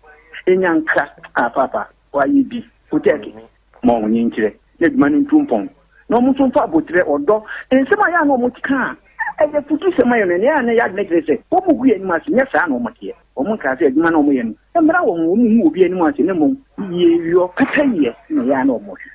nya nkra. Ah, paapa, wɔayɛ bi, wotɛɛke, ma wɔn nkyerɛ, na adwuma no ntu mpɔn, na wɔn nso mfa aboterɛ, ɔdɔ, nsɛm a ɛyɛ a na wɔkeka a ɛyɛ afutusɛm ayɛ no, nea ɛyɛ a na ɛyɛ adwene kyerɛ sɛ wɔgu yɛn anim ase, nyɛ saa na wɔteɛ. Wɔnkaa sɛ adwuma no a wɔyɛ no mmra wɔn ho, wɔnhu obi anim ase, na mmom yieyɔ, pɛpɛyɛ na ɛyɛ a na wɔhwehwɛ.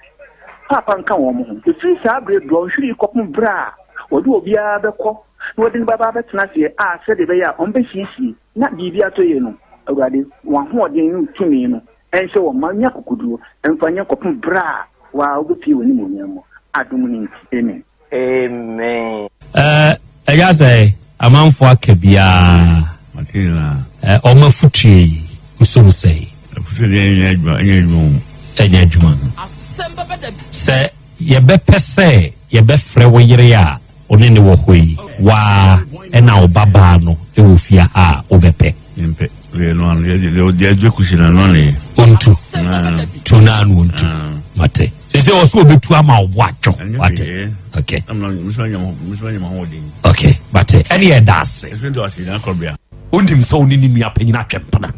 Paapa nka wɔn ho. Ɛfiri saa berɛ dɔnhwere yi kɔpem berɛ a wɔde obiara bɛkɔ na wɔde no bɛba abɛtena aseɛ a sɛdeɛ ɛbɛyɛ a wɔbɛsiesie na biribi atɔ yie no, Awurade, w'ahoɔden ne wo tumi no nhyɛ wɔn ma nya akokoduo mfa nyɛ kɔpem berɛ a wo ara wobɛpue w'animuonyam mu, adom no nti, amen. Amen. Ɛɛ ɛyɛ sɛ amanfoɔ aka biara. Mate nyinaa. Ɛɛ wɔn afutuo yi wosom sɛn? Afutuo deɛ ɛnyɛ adwuma ɛnyɛ adwuma o. Ɛnyɛ adwuma. Sɛ yɛbɛpɛ sɛ yɛbɛfrɛ wo yere a wo ne ne wɔ hɔ yi waa ɛna wo ba baa no wɔ fie ha a wobɛpɛ? Mempɛ. Deɛ no ano deɛ deɛ ɛdwe kusi na no ano yɛ. Ontu. Tu na ano ontu. Mate. Sɛ sɛ ɔsɛ obetu ama wo bo atwo. Wate. Okay. Okay. Mate. Ɛne ɛda ase. Wonim sɛ wo ne ne nua panyin atwe mpena.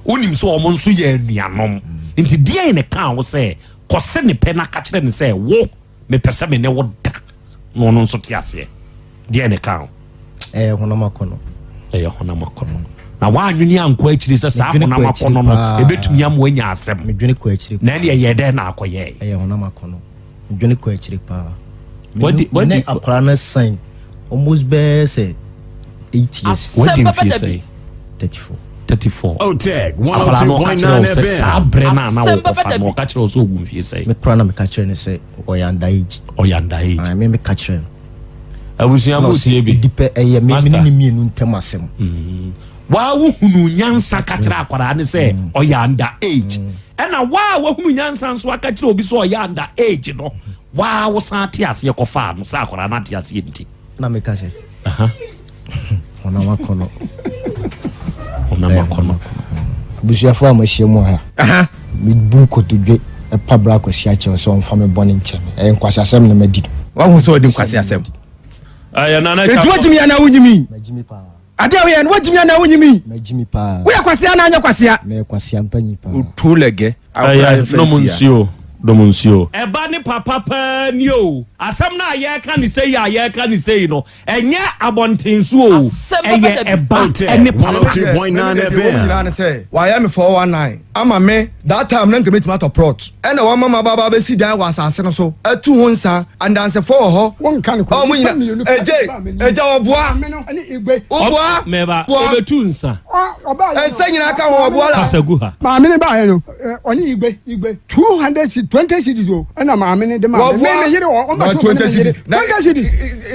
Wonim sɛ wɔn nso yɛ anuanom. Nti deɛn na ɛkaa wo sɛ kɔse ne pɛ na ka kyerɛ no sɛ wo mepɛ sɛ me ne wo da na ɔno nso te aseɛ deɛ ne ka ho ɛyɛ honam akɔnɔ ɛyɛ honam akɔnɔ na woanwene ankɔ akyiri sɛ saa honam akɔnɔ no ɛbɛtumi ama wanya asɛm medwene kɔ akyiri na ɛne ɛyɛ dɛn na akɔyɛɛ ɛyɛ honam akɔnɔ medwene kɔ akyiri paa mene akwaraa no san almost bɛɛ sɛ 8 years wadi mfie sɛn 34 34 Otec akwaraa no ɔka kyerɛ wo sɛ 102.9 saa FM. berɛ no a na wokɔfa no ɔka kyerɛ wo sɛ ɔwu mfie sɛn me koraa na meka kyerɛ no sɛ ɔyɛ under age ɔyɛ under age ah, me meka kyerɛ no abusua mo tie bi ɛdi pɛ ɛyɛ me me ne ne mmienu ntam asɛm mm. waa wohunu nyansa ka kyerɛ akwaraa ne sɛ mm. ɔyɛ under age mm. ɛna waa wahunu nyansa nso aka kyerɛ obi sɛ ɔyɛ under age no waa wosan te aseɛ kɔfaa no sɛ akwaraa no ate aseɛ nti na meka sɛ honam akɔnɔ honam akɔnɔ abusuafoɔ a moahyia mu ha mebu nkotodwe ɛpa bra akwasi akyɛw sɛ ɔmfa me bɔne nkyɛ me ɛyɛ nkwaseasɛm na madi no wahu sɛ ɔdi nkwaseasɛm ɛti wogyimi anaa wonyimi ade a woyɛ no wogyimi anaa wonyimi woyɛ kwasea anaa nyɛ kwasea otu lɛgɛ Ɛyɛ nom nsuo, nom nsuo. Ɛba ne papa paa ni o. Asɛm no a yɛreka no sei a yɛreka no sei no, ɛnyɛ abɔnten so o. Ɛyɛ ɛba ne papa. Deɛ ɛwɔ mu nyinaa ne sɛ wayɛ me 419 ama me that time na nka mɛtumi atɔ plot ɛna wama maba aba abɛsi dan wɔ asase no so atu ho nsa andansefoɔ wɔ hɔ ɔmo nyina egye egya ɔboa ɔboa Mɛba, ɔbɛtu nsa. Nsa nyinaa ka ho ɔboa la. Kasa gu ha. Maame no baeɛ no ɔne igbe igbe 200 cedis 20 cedis o ɛna maame no de maa me me yere wɔ ɔmba to me yere 20 cedis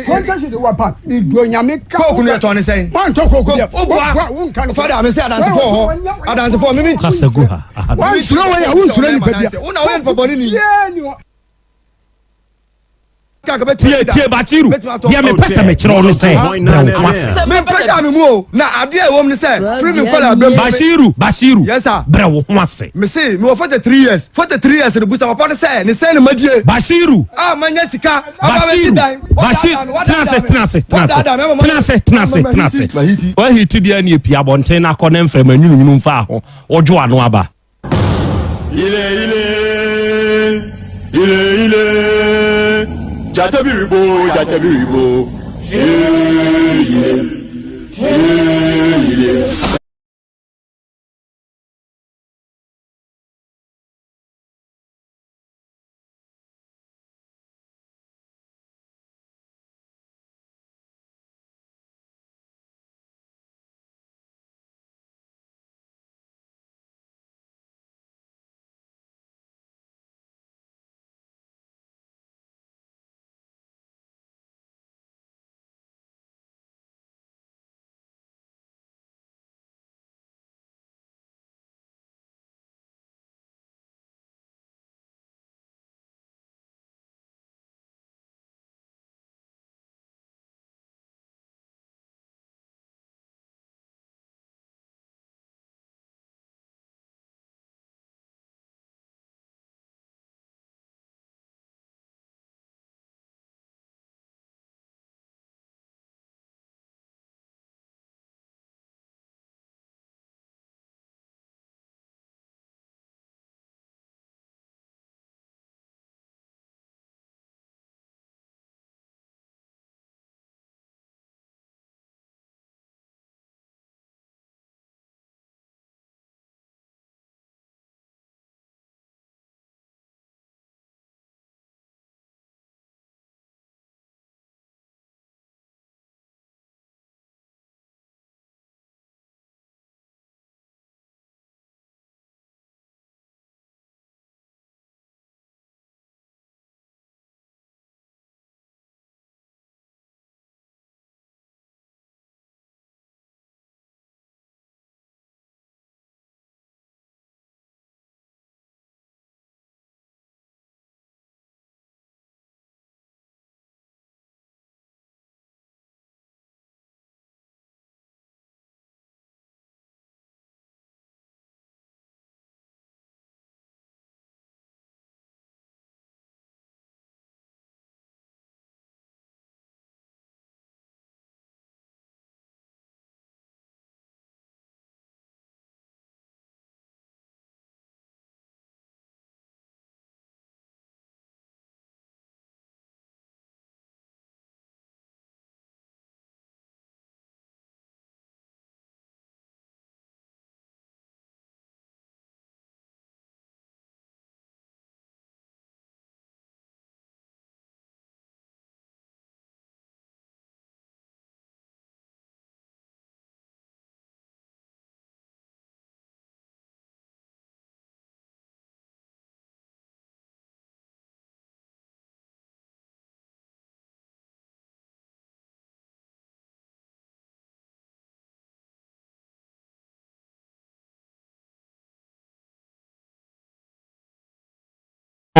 20 cedis wɔ pa me do nyame ka kooku no yɛ tɔn ne sɛn wɔntɔ kooku yɛ woboa wo nka no fada me sɛ adansefo wɔ hɔ adansefo me me Kasa gu ha. wɔnsuro wɔ yɛ wonsuro nipa bia wo na woyɛ nipa bɔne ni ni hɔ. Tie tie Bashiru, deɛ mepɛ sɛ mekyerɛ wo no sɛ brɛ wo ho ase. Mempagya me mu o, na adeɛ a ɛwɔ mu ne sɛ, firi me nkwadaa berɛ mu. Bashiru, Bashiru, Yes sir. brɛ wo ho ase. Mese mewɔ 43 years, 43 years no busa papa no sɛ ne sɛn na madie. Bashiru. A manya sika aba abɛsi Bashiru, dan. Bashir, tena ase, tena ase, tena ase, tena ase, tena ase, tena ase. Wahiti deɛ ne epia abɔnten na akɔ ne mframa nwununwunu mfa ho, wodwo ano aba. Ile ile ile ile jata biribo jata biribo ile ile.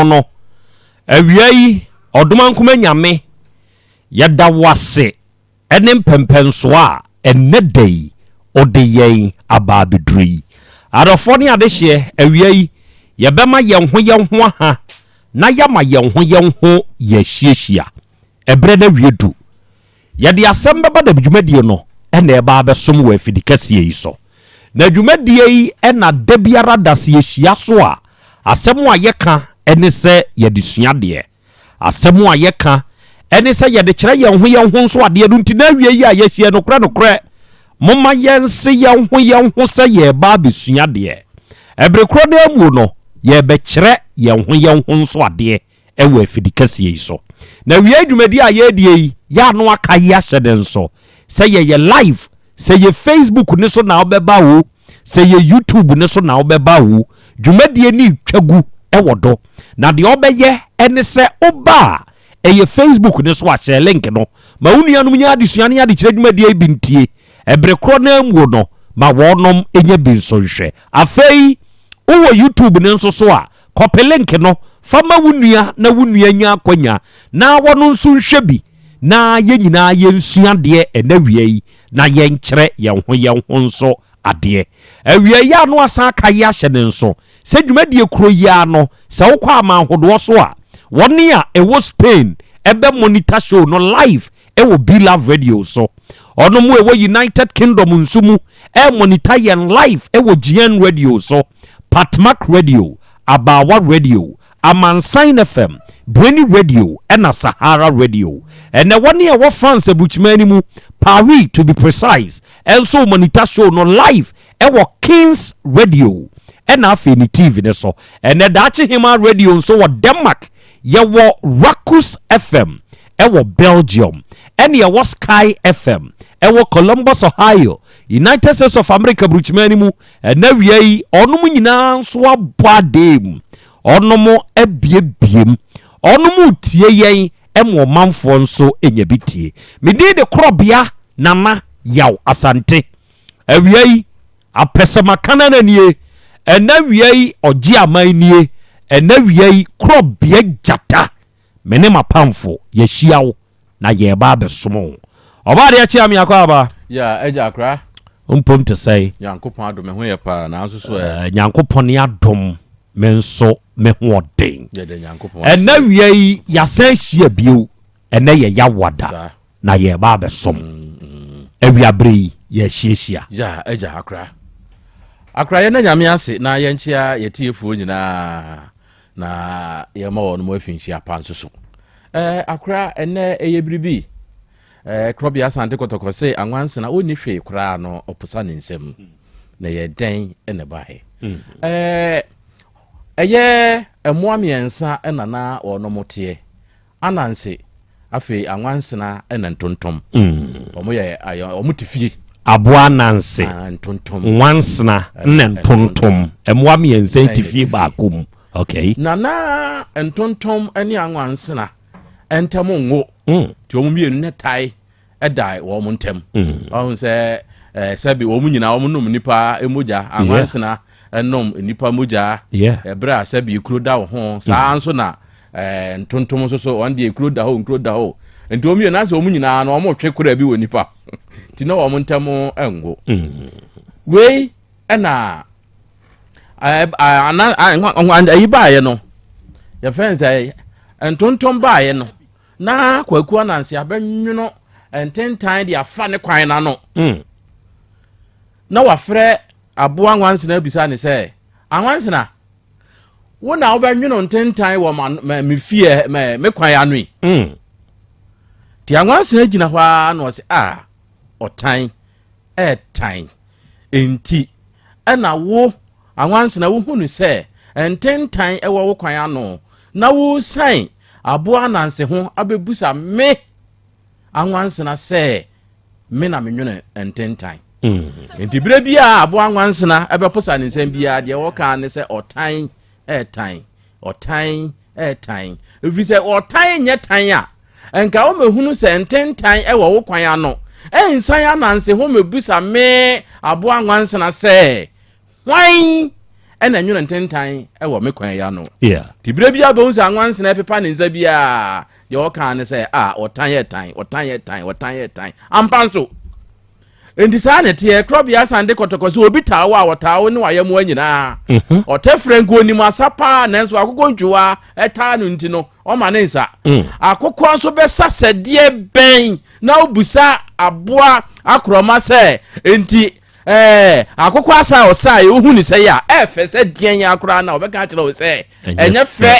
no. Awia yi, Ɔdomankoma Nyame, yɛda wo ase ne mpɛmpɛnsoɔ a ɛnnɛ da yi wode yɛn aba abɛduru yi. Adɔfoɔ ne adehyeɛ, awia yi, yɛbɛma yɛn ho yɛn ho aha na yɛama yɛn ho yɛn ho yɛahyiahyia. Ɛberɛ no awie du. Yɛde asɛm bɛba na dwumadie no na ɛreba abɛsom wɔ afidi kɛseɛ yi so. Na dwumadie yi na da biara da sɛ yɛhyia so a, asɛm a yɛka ne sɛ yɛde sua adeɛ. Asɛm a yɛka ne sɛ yɛde kyerɛ yɛn ho yɛn ho nso adeɛ no nti na awie yi a yɛahyia nokorɛ nokorɛ momma yɛnse yɛn ho yɛn ho sɛ yɛreba abɛsua adeɛ. Ɛbere korɔ no ara mu no yɛrebɛkyerɛ yɛn ho yɛn ho nso adeɛ wɔ afidi kɛseɛ yi so. Na wiei dwumadie a yɛredie yi, yɛ ano aka yi ahyɛ ne nso sɛ yɛyɛ live, sɛ yɛ Facebook ne so na wobɛba o, sɛ yɛ YouTube ne so na wobɛba o, dwumadie no retwa gu wɔ do. Na deɛ wobɛyɛ ne sɛ woba a, ɛyɛ Facebook ne so a, hyɛ link no ma wo nuanom nya adesua ne adekyerɛ dwumadie yi bi ntie. Ɛbere korɔ no ara mu no, ma wɔnom nya bi nso nhwɛ. Afei, wowɔ YouTube no nso so a, Kɔpe link no fa ma wo nua na wo nua nya akwanya na wɔno nso nhwɛ bi na yɛn nyinaa yɛnsua adeɛ ɛnɛ awia yi na yɛnkyerɛ yɛn ho yɛn ho nso adeɛ. Awia yi a no asan aka yi ahyɛ ne nso sɛ dwumadie kuro yi ara no sɛ wokɔ aman hodoɔ so a wɔne a ɛwɔ Spain ɛbɛ monitor show no live ɛwɔ Be Love Radio so. Ɔno mo ɛwɔ United Kingdom nso mu ɛmonitor yɛn live ɛwɔ GN Radio so, Patmak Radio, Abaawa Radio, Amansan FM, Breni Radio ɛna Sahara Radio. Ɛnɛ wɔne ɛwɔ France aburukyiman no mu, Paris to be precise, ɛnso monitor show no live ɛwɔ Kings Radio ɛna afei ne TV ne so. Ɛnɛ Daakye Hema Radio nso wɔ Denmark, yɛwɔ Rakus FM ɛwɔ Belgium, ɛne ɛwɔ Sky FM ɛwɔ Columbus, Ohio, United States of America burukyiman no mu. Ɛnɛ wia yi ɔnom nyinaa nso abɔ adeɛ mu, ɔnom abiebiem, ɔnom tie yɛn ɛma ɔmanfoɔ nso nya bi tie. Medin de Korɔbea Nana Yaw Asante. Awia yi apɛsɛmakana na nie, ɛnɛ wia yi ɔgye aman nie, ɛnɛ wia yi Korɔbea Gyata, me ne m'apamfo yɛahyia wo na yɛreba abɛsom wo. Ɔbaa deɛ kyea me akɔ aba. Ya agya akora. Mpom te sɛe. Nyankopɔn adom me ho yɛ paa nanso so ɛ. Nyankopɔn adom me nso me ho ɔden. Yɛda Nyankopɔn ase. Ɛnɛ wia yi yɛasan ahyia bio. Ɛnɛ yɛ Yawada na yɛreba abɛsom. Awiabere yi yɛahyiahyia. Ya agya akora. Akora yɛnda Nyame ase na yɛnkyea yɛtiefoɔ nyinaa na yɛma wɔn mo afinhyia pa nso so. Ɛɛ akora ɛnɛ ɛyɛ biribi. Ɛɛ Korɔbea Asante Kɔtɔkɔ se anwansena ɔnni hwee koraa no ɔposa ne nsam. Na ɛyɛ dɛn na ɛbaeɛ? Ɛɛ ɛyɛ mmoa mmiɛnsa na na wɔnom teɛ. Ananse, afei anwansena na ntontom. Wɔn yɛ ayɛ wɔn te fie. Aboa ananse, Ah, ntontom. nwansena na ntontom. Mmoa mmiɛnsa yi te fie baako mu. Okay. Na na ntontom ne anwansena ntam nwo. Nti wɔn mmienu ne tae da wɔn ntam. Ɔhu sɛ sɛbi wɔn nyinaa wɔn nom nipa mogya, anwansena nom nipa mogya. Ɛberɛ a sɛbi kuro da wo ho, saa nso na ntontom nso so wɔn deɛ kuro da hɔ, nkuro da hɔ. Nti wɔn mmienu asɛ wɔn nyinaa no wɔn twe kora bi wɔ nipa. Nti na wɔn ntam nwo. Wei ɛna ayi baayɛ no, yɛfɛn sɛ ntontom baayɛ no. Na Kwaku Ananse abɛnwono ntentan de afa ne kwan no ano. Na wafrɛ aboa nwansena abisa ne sɛ, Anwansena, wo na wobɛnwono ntentan wɔ me fie me kwan ano yi? Nti anwansena gyina hɔ ara na ɔse, a ɔtan ɛɛtan. Enti ɛna wo anwansena wohunu sɛ ntentan ɛwɔ wo kwan ano na wosian aboa ananse ho abɛbusa me anwansena sɛ me na menwene ntentan. Nti berɛ biara aboa anwansena ɛbɛposa ne nsɛm biara deɛ wɔka ne sɛ ɔtan ɛɛtan, ɔtan ɛɛtan. Ɛfiri sɛ ɔtan nyɛ tan a, nka womɛhunu sɛ ntentan ɛwɔ wo kwan ano. Ɛnsan ananse ho mɛbusa me aboa anwansena sɛ hwan ɛna nwene ntentan ɛwɔ me kwan yi ano. Nti berɛ biara bɛhu sɛ anwansena ɛpepa ne nsa biara deɛ ɔka ne sɛ a ɔtan yɛ tan, ɔtan yɛ tan, ɔtan yɛ tan. Ampa nso. Nti saa na ɛteɛ, Korɔbea Asante Kɔtɔkɔ sɛ obi taa wo a ɔtaa wo ne wayɛmmoa nyinaa. Ɔtɛfrɛ nka onim asa paa nanso akokɔ ntwiwa ɛtaa no nti no ɔma ne nsa. Akokɔ nso bɛsa sɛdeɛ bɛn na obusa aboa akorɔma sɛ nti ɛɛ akokɔ asa a ɔsa a wohu ne sɛ yɛ a ɛɛfɛ sɛ deɛn ya koraa na ɔbɛka akyerɛ wo sɛ ɛnyɛ fɛ.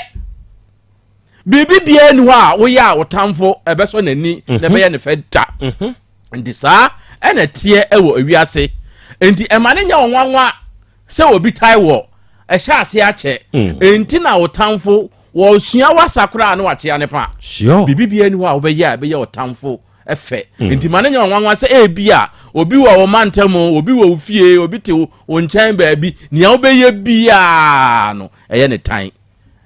Biribi biara ni hɔ a woyɛ a wo tamfo ɛbɛsɔ n'ani na ɛbɛyɛ ne fɛ da. Nti saa ɛna ɛteɛ ɛwɔ ewiase. Nti ɛma ne nyɛ wo nwanwa sɛ obi tae wɔ ɛhyɛ ase akyɛ. Nti na wo tamfo wɔsua wasa koraa na wakyea ne pa. Biribi biara ni hɔ a wobɛyɛ a ɛbɛyɛ wo tamfo fɛ. Nti ma ne nyɛ wo nwanwa sɛ ebi a obi wɔ wo mantam, obi wɔ wo fie, obi te wo nkyɛn baabi, nea wobɛyɛ biara no ɛyɛ ne tan.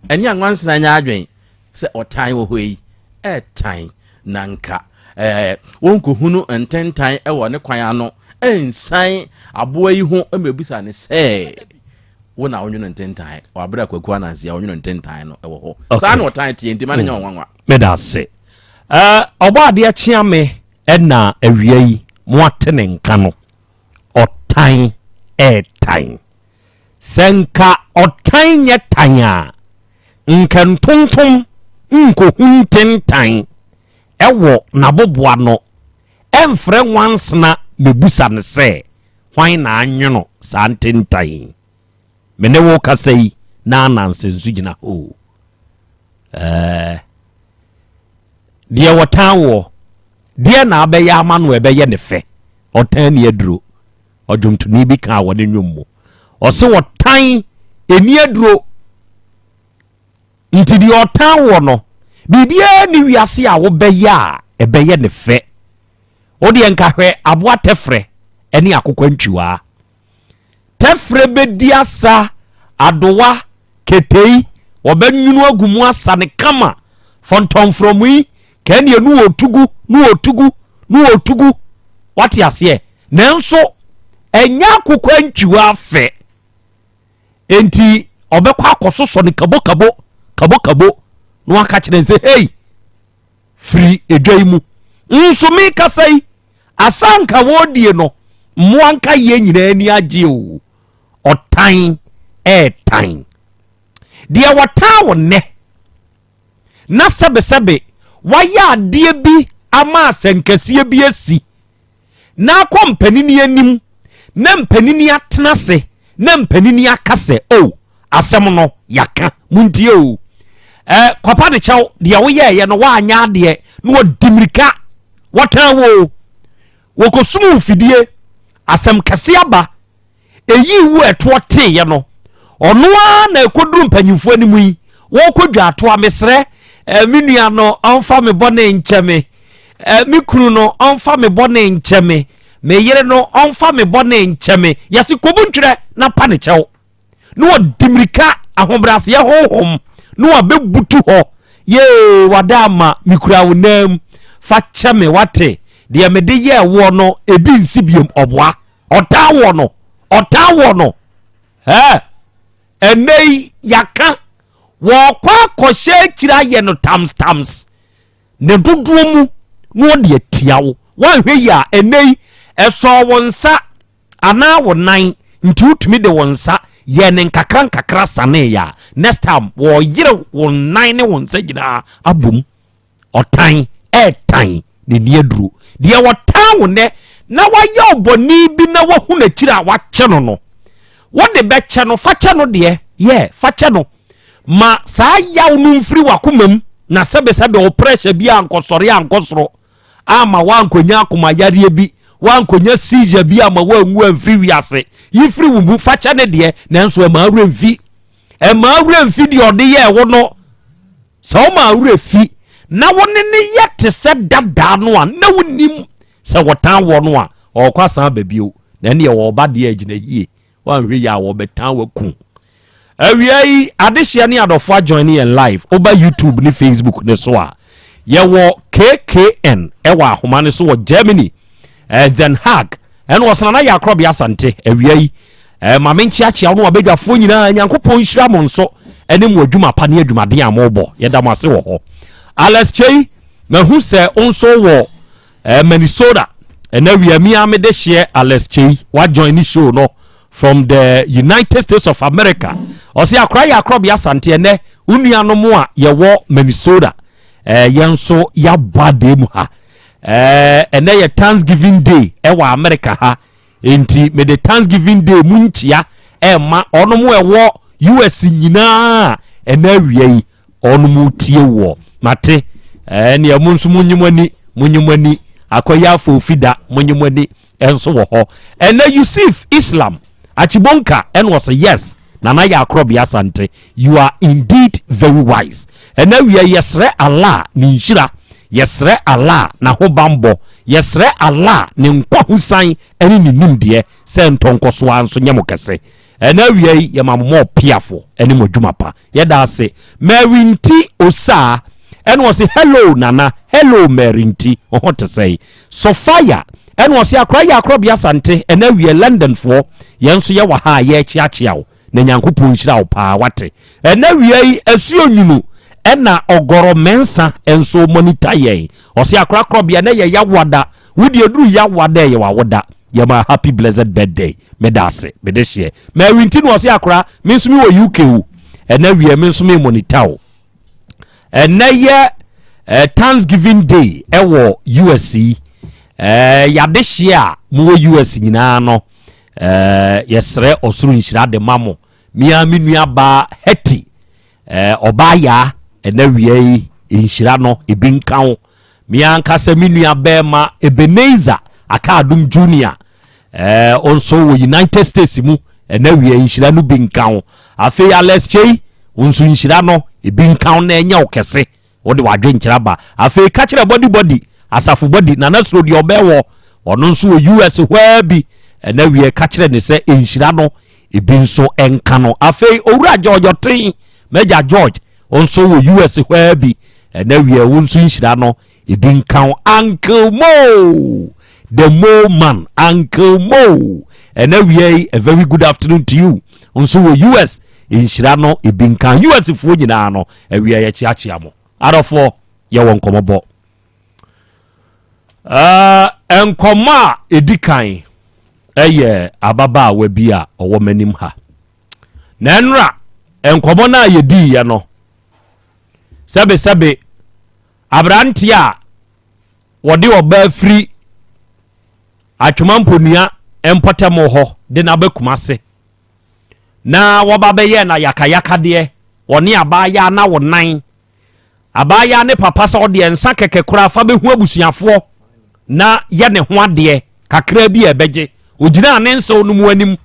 Ɛne anwansena nyɛ adwen sɛ ɔtan wɔ hɔ yi, ɛtan na nka ɛɛ wɔnkɔhunu ntentan wɔ ne kwan ano nsan aboa yi ho mmɛbisa ne sɛ, Wo na wonwono ntentan wɔ abere a Kwaku Ananse a ɔnwono ntentan no wɔ hɔ. Saa na ɔtan teɛ nti ma no nyɛ wo nwanwa. Meda ase. Ɔbɔ adeɛ kyea me ɛna awia yi moate ne nka no. Ɔtan ɛɛtan. Sɛ nka ɔtan nyɛ tan a, nka ntontom nkohu ntentan ɛwɔ n'aboboano ɛmfrɛ nwansena mɛbusa no sɛ Hwan na anwono saa ntentan yi? Me ne wo kasa yi na ananse nso gyina hɔ o. Ɛɛ, deɛ wɔtan woɔ, deɛ na abɛyɛ ama no ɛbɛyɛ ne fɛ. Ɔtan ni aduro. Ɔdwomtoni bi kaa wɔ ne nnwom mu. Ɔse ɔtan ɛni aduro. Nti deɛ ɔtan woɔ no, biribiara ni wiase a wobɛyɛ a ɛbɛyɛ ne fɛ. Wo deɛ nka hwɛ aboa tɛfrɛ ne akokɔntwiwaa. Tɛfrɛ bɛdi asa, adowa, ketei, wɔbɛnwunu agu mu asa no kama. Fɔntɔmfrɔm yi, kɛneɛ no wɔtugu, no wɔtugu, no wɔtugu. Wate aseɛ? Nanso, ɛnyɛ akokɔntwiwaa fɛ. Enti, ɔbɛkɔ akɔsosɔ no kabokabo, kabokabo, na waka kyerɛ no sɛ, hei, firi edwa yi mu. Nso mekasa yi, asa nka wɔredie no, mmoa nka yɛ nyinaa ani agye o. Ɔtan ɛɛtan. Deɛ wɔtan wo nnɛ, na sɛbesɛbe wayɛ adeɛ bi ama asɛnkɛseɛ bi asi, na akɔ mpanini anim na mpanini atena ase na mpanini aka sɛ o oh, asɛm no yɛaka montie o eh, kɔpa ne kyɛw deɛ woyɛɛyɛ no woanyɛ adeɛ na wɔdi mmirika wɔtan wo wɔkɔsum wo fidie asɛm kɛse aba Eyii wu a ɛtoɔ teeɛ no, ɔno ara na ɛkɔduru mpanyimfoɔ anim yi, wɔrekɔ dwaatoa, mesrɛ eh, me nua no ɔmfa me bɔne nkyɛ me, eh, me kunu no ɔmfa me bɔne nkyɛ me, me yere no ɔmfa me bɔne nkyɛ me. Yɛse kɔbu ntwerɛ na pa ne kyɛw. Na wɔdi mmirika ahobrɛaseɛ honhom na wɔabɛbutu hɔ. Yee, wada ama mekura wo nan mu. Fa kyɛ me wate, deɛ mede yɛɛ woɔ no ebi nsi biom ɔboa. Ɔtaa wɔ no, ɔtaa wɔ no. Ɛɛ, ɛnɛ yi yɛaka wɔkɔ akɔhyɛ akyiri ayɛ no tams tams ne dodoɔ mu na ɔde atia wo. Woanhwɛ yi a ɛnɛ yi ɛsɔɔ wo nsa anaa wo nan nti wotumi de wo nsa yɛ ne nkakra nkakra sanee yɛ a next time wɔyere wo nan ne wo nsa nyinaa abom. Ɔtan ɛɛtan n'ani aduro. Deɛ ɔtan wo nɛ na wayɛ wo bɔne bi na wahu n'akyiri a wakyɛ no no, wode bɛkyɛ no, fa kyɛ no deɛ, yɛ, fa kyɛ no. Ma saa yaw no mfiri w'akoma mu na sɛbesɛbe wo pressure bi ankɔsɔre ankɔ soro ama woankɔnya akomayareɛ bi, woankɔnya seizure bi ama woanwu amfiri wiase. Yi firi wo mu, fa kyɛ no deɛ, nanso ɛma awerɛ mfi. Ɛma awerɛ mfi deɛ ɔde yɛɛ wo no. Sɛ woma wo werɛ fi na wo ne no yɛ te sɛ dadaa no a na wonim sɛ wɔtan wɔ no a, ɔrekɔ asan aba bio. Na ɛnneɛ wɔreba deɛ agyina yie. Woanhwɛ yie a wɔbɛtan waku. Awia yi, adehyeɛ ne adɔfo ajoin yɛn live. Woba YouTube ne Facebook ne so a, yɛwɔ KKN ɛwɔ ahoma no so wɔ Germany. Eh, Den Haag ɛna ɔsena na yɛ akorɔbea Asante awia yi. Eh, ma menkyeakyea wo ne wabadwafoɔ nyinaa. Nyankopɔn nhyira mo nso ɛne mo adwuma pa ne adwumaden a mobɔ. Yɛda mo ase wɔ hɔ. Alex Kyei, mahu sɛ wo nso wɔ eh, Minnesota. Ɛna awia mi a mede hyeɛ Alex Kyei, wajoin ne show no from the United States of America. Ɔse akora yɛ akorɔbea Asante ɛnɛ wo nuanom a yɛwɔ Minnesota. Eh, yɛn nso yɛabɔ adeɛ mu ha. Eh, ɛnɛ yɛ Thanksgiving Day ɛwɔ America ha. Enti mede Thanksgiving Day mu nkyia ɛma ɔnom ɛwɔ US nyinaa ɛnɛ awia yi ɔnom tie woɔ. Mate, ɛneɛ mo nso monye mo ani, monye mo ani. Akɔyɛ afoofi da, monye mo ani ɛnso wɔ hɔ. Ɛnɛ Yusuf Islam Achibonka ɛna ɔsɛ yes Nana yɛ akorɔbea Asante you are indeed very wise ɛnɛ awia yɛsrɛ Allah ne nhyira yɛsrɛ Allah n'ahobanbɔ yɛsrɛ Allah ne nkwahosan ɛne ne nimdeɛ sɛ ntɔ nkɔsoa nso nyɛ mo kɛse ɛnɛ awia yi yɛma mo mɔ piafo ɛne mo adwuma pa Yɛda ase. Mary Nti Osaa ɛna ɔse hello Nana, hello Mary Nti, wo ho te sɛn? Sophia ɛna ɔse akora yɛ akorɔbea Asante ɛna awiɛ London foɔ yɛn nso yɛwɔ ha a yɛrekyeakyea wo. Na Nyankopɔn nhyira wo paa wate. Ɛnɛ wia yi asuo nwunu ɛna ɔgɔrɔ mɛnsa nso monitor yɛn. Ɔse akorakorɔbea nɛ yɛ yawada. Wo deɛ duru yawada ɛyɛ wawoda. Yɛ ma happy blessed birthday. Meda ase. Mede hyeɛ. Mary nti na ɔse akora me nso me wɔ UK o. Ɛnɛ wia me nso me monitor wo. Ɛnɛ yɛ eh, Thanksgiving Day ɛwɔ US yi. Eh, yade hyeɛ a mowɔ US nyinaa no. Eh, yɛsrɛ ɔsoro nhyira de ma mo. Me ara me nua baa Hetty, eh, ɔbaa yaa, ɛnɛ wia yi nhyira no ebi nka wo. Me ankasa me nua bɛrima Ebenezer Akaadom Junior, eh, ɔnso wɔ United States mu, ɛnɛ wia yi nhyira no bi nka wo. Afei Alex Kyei, wo nso nhyira no ebi nka wo na ɛnyɛ wo kɛse. Wode w'adwenkyerɛ aba. Afei ka kyerɛ Body Body, Asafo Body, Nana Suro deɛ ɔbɛn wɔ, ɔno nso wɔ US hɔ ara bi. Ɛnɛ wiɛ ka kyerɛ ne sɛ nhyira no ebi nso nka no. Afei Owura George Ɔten, m'agya George, nso wɔ US hɔ ara bi. Ɛnɛ wiɛ wo nso nhyira no ebi nka wo. Uncle Mo, the Mo man, Uncle Mo. Ɛnɛ wiɛ yi, a very good afternoon to you. Nso wɔ US, nhyira no ebi nka. US foɔ nyinaa no, Awia yɛkyeakyea mo. Adɔfoɔ, yɛwɔ nkɔmmɔbɔ. Uh, nkɔmmɔ a ɛdi kan ɛyɛ ababaawa bi a ɔwɔ m'anim ha. Na ɛnora, nkɔmmɔ no a yɛdiiɛ no, sɛbesɛbe aberanteɛ a wɔde ɔbaa firi atwoma mponua mpɔtam hɔ de no aba Kumase na wɔba bɛyɛɛ no ayakayakadeɛ, ɔne abaayaa no awo nan. Abaayaa ne papa sɛ ɔdeɛ nsa kɛkɛ koraa fa bɛhu abusuafoɔ na yɛ ne ho adeɛ kakra bi a ɛbɛgye. Ɔgyinaa ne nsew no mu anim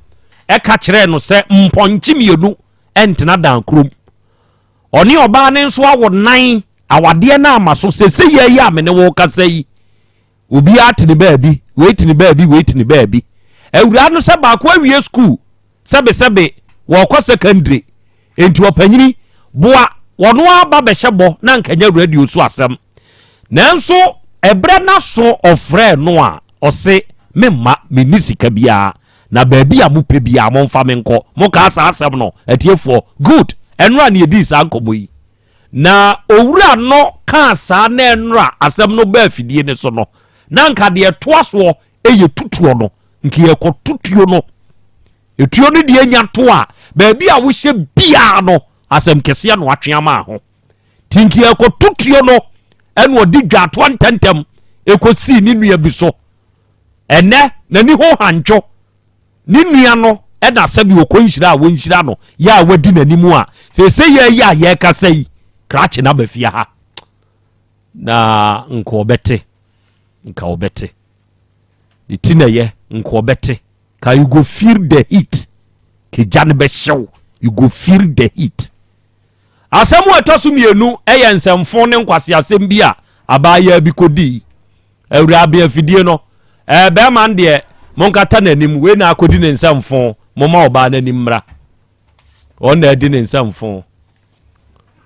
ɛka kyerɛɛ no sɛ mpɔnkye mmienu ɛntena dan kurom. Ɔne ɔbaa no nso awo nan, awadeɛ no ama so sese yɛ yi a me ne wo kasa yi. Obiara te ne baabi, wei te ne baabi, wei te ne baabi. Awuraa no sɛ baako awie sukuu, sɛbesɛbe wɔrekɔ sɛkɛndire, enti ɔpanyini boa wɔn aba bɛhyɛ bɔ na anka nyɛ radio so asɛm. Nanso ɛberɛ no aso ɔfrɛɛ no a, ɔse memma, menni sika biara, na baabi a mopɛ biara momfa me nkɔ. Mokaa saa asɛm no, atiefoɔ? Good! Ɛnora na yɛdii saa nkɔmmɔ yi. Na owura no kaa saa na ɛnora asɛm no baa afidie no so no, na anka deɛ ɛtoa soɔ yɛ tutuo no, nka yɛkɔto tuo no. Etuo no deɛ nya to a, baabi a wohyɛ biara no, asɛm kɛseɛ na watwe ama ho. Nti nka yɛkɔto tuo no, ɛna ɔde dwaatoa ntɛntɛm ɛkɔsii ne nua bi so. Ɛnɛ, n'ani ho hantwo. Ne nua no na sɛbi ɔkɔ nhyira a wɔnhyira no yɛ a wadi n'anim a seesei yɛ yi a yɛrekasa yi krakye no aba fie ha na nka ɔbɛte nka ɔbɛte ne ti na ɛyɛ nka ɔbɛte ka you go feel the heat kegya no bɛhyew you go feel the heat Asɛm a ɛtɔ so mmienu yɛ nsɛmfo ne nkwaseasɛm bi a abaayaa bi kɔdii. Awuraa bea afidie no, ɛɛ bɛrima no deɛ monkata n'anim, wei na akɔdi ne nsɛmfo, momma ɔbaa no anim mmra. Wɔn na adi ne nsɛmfo.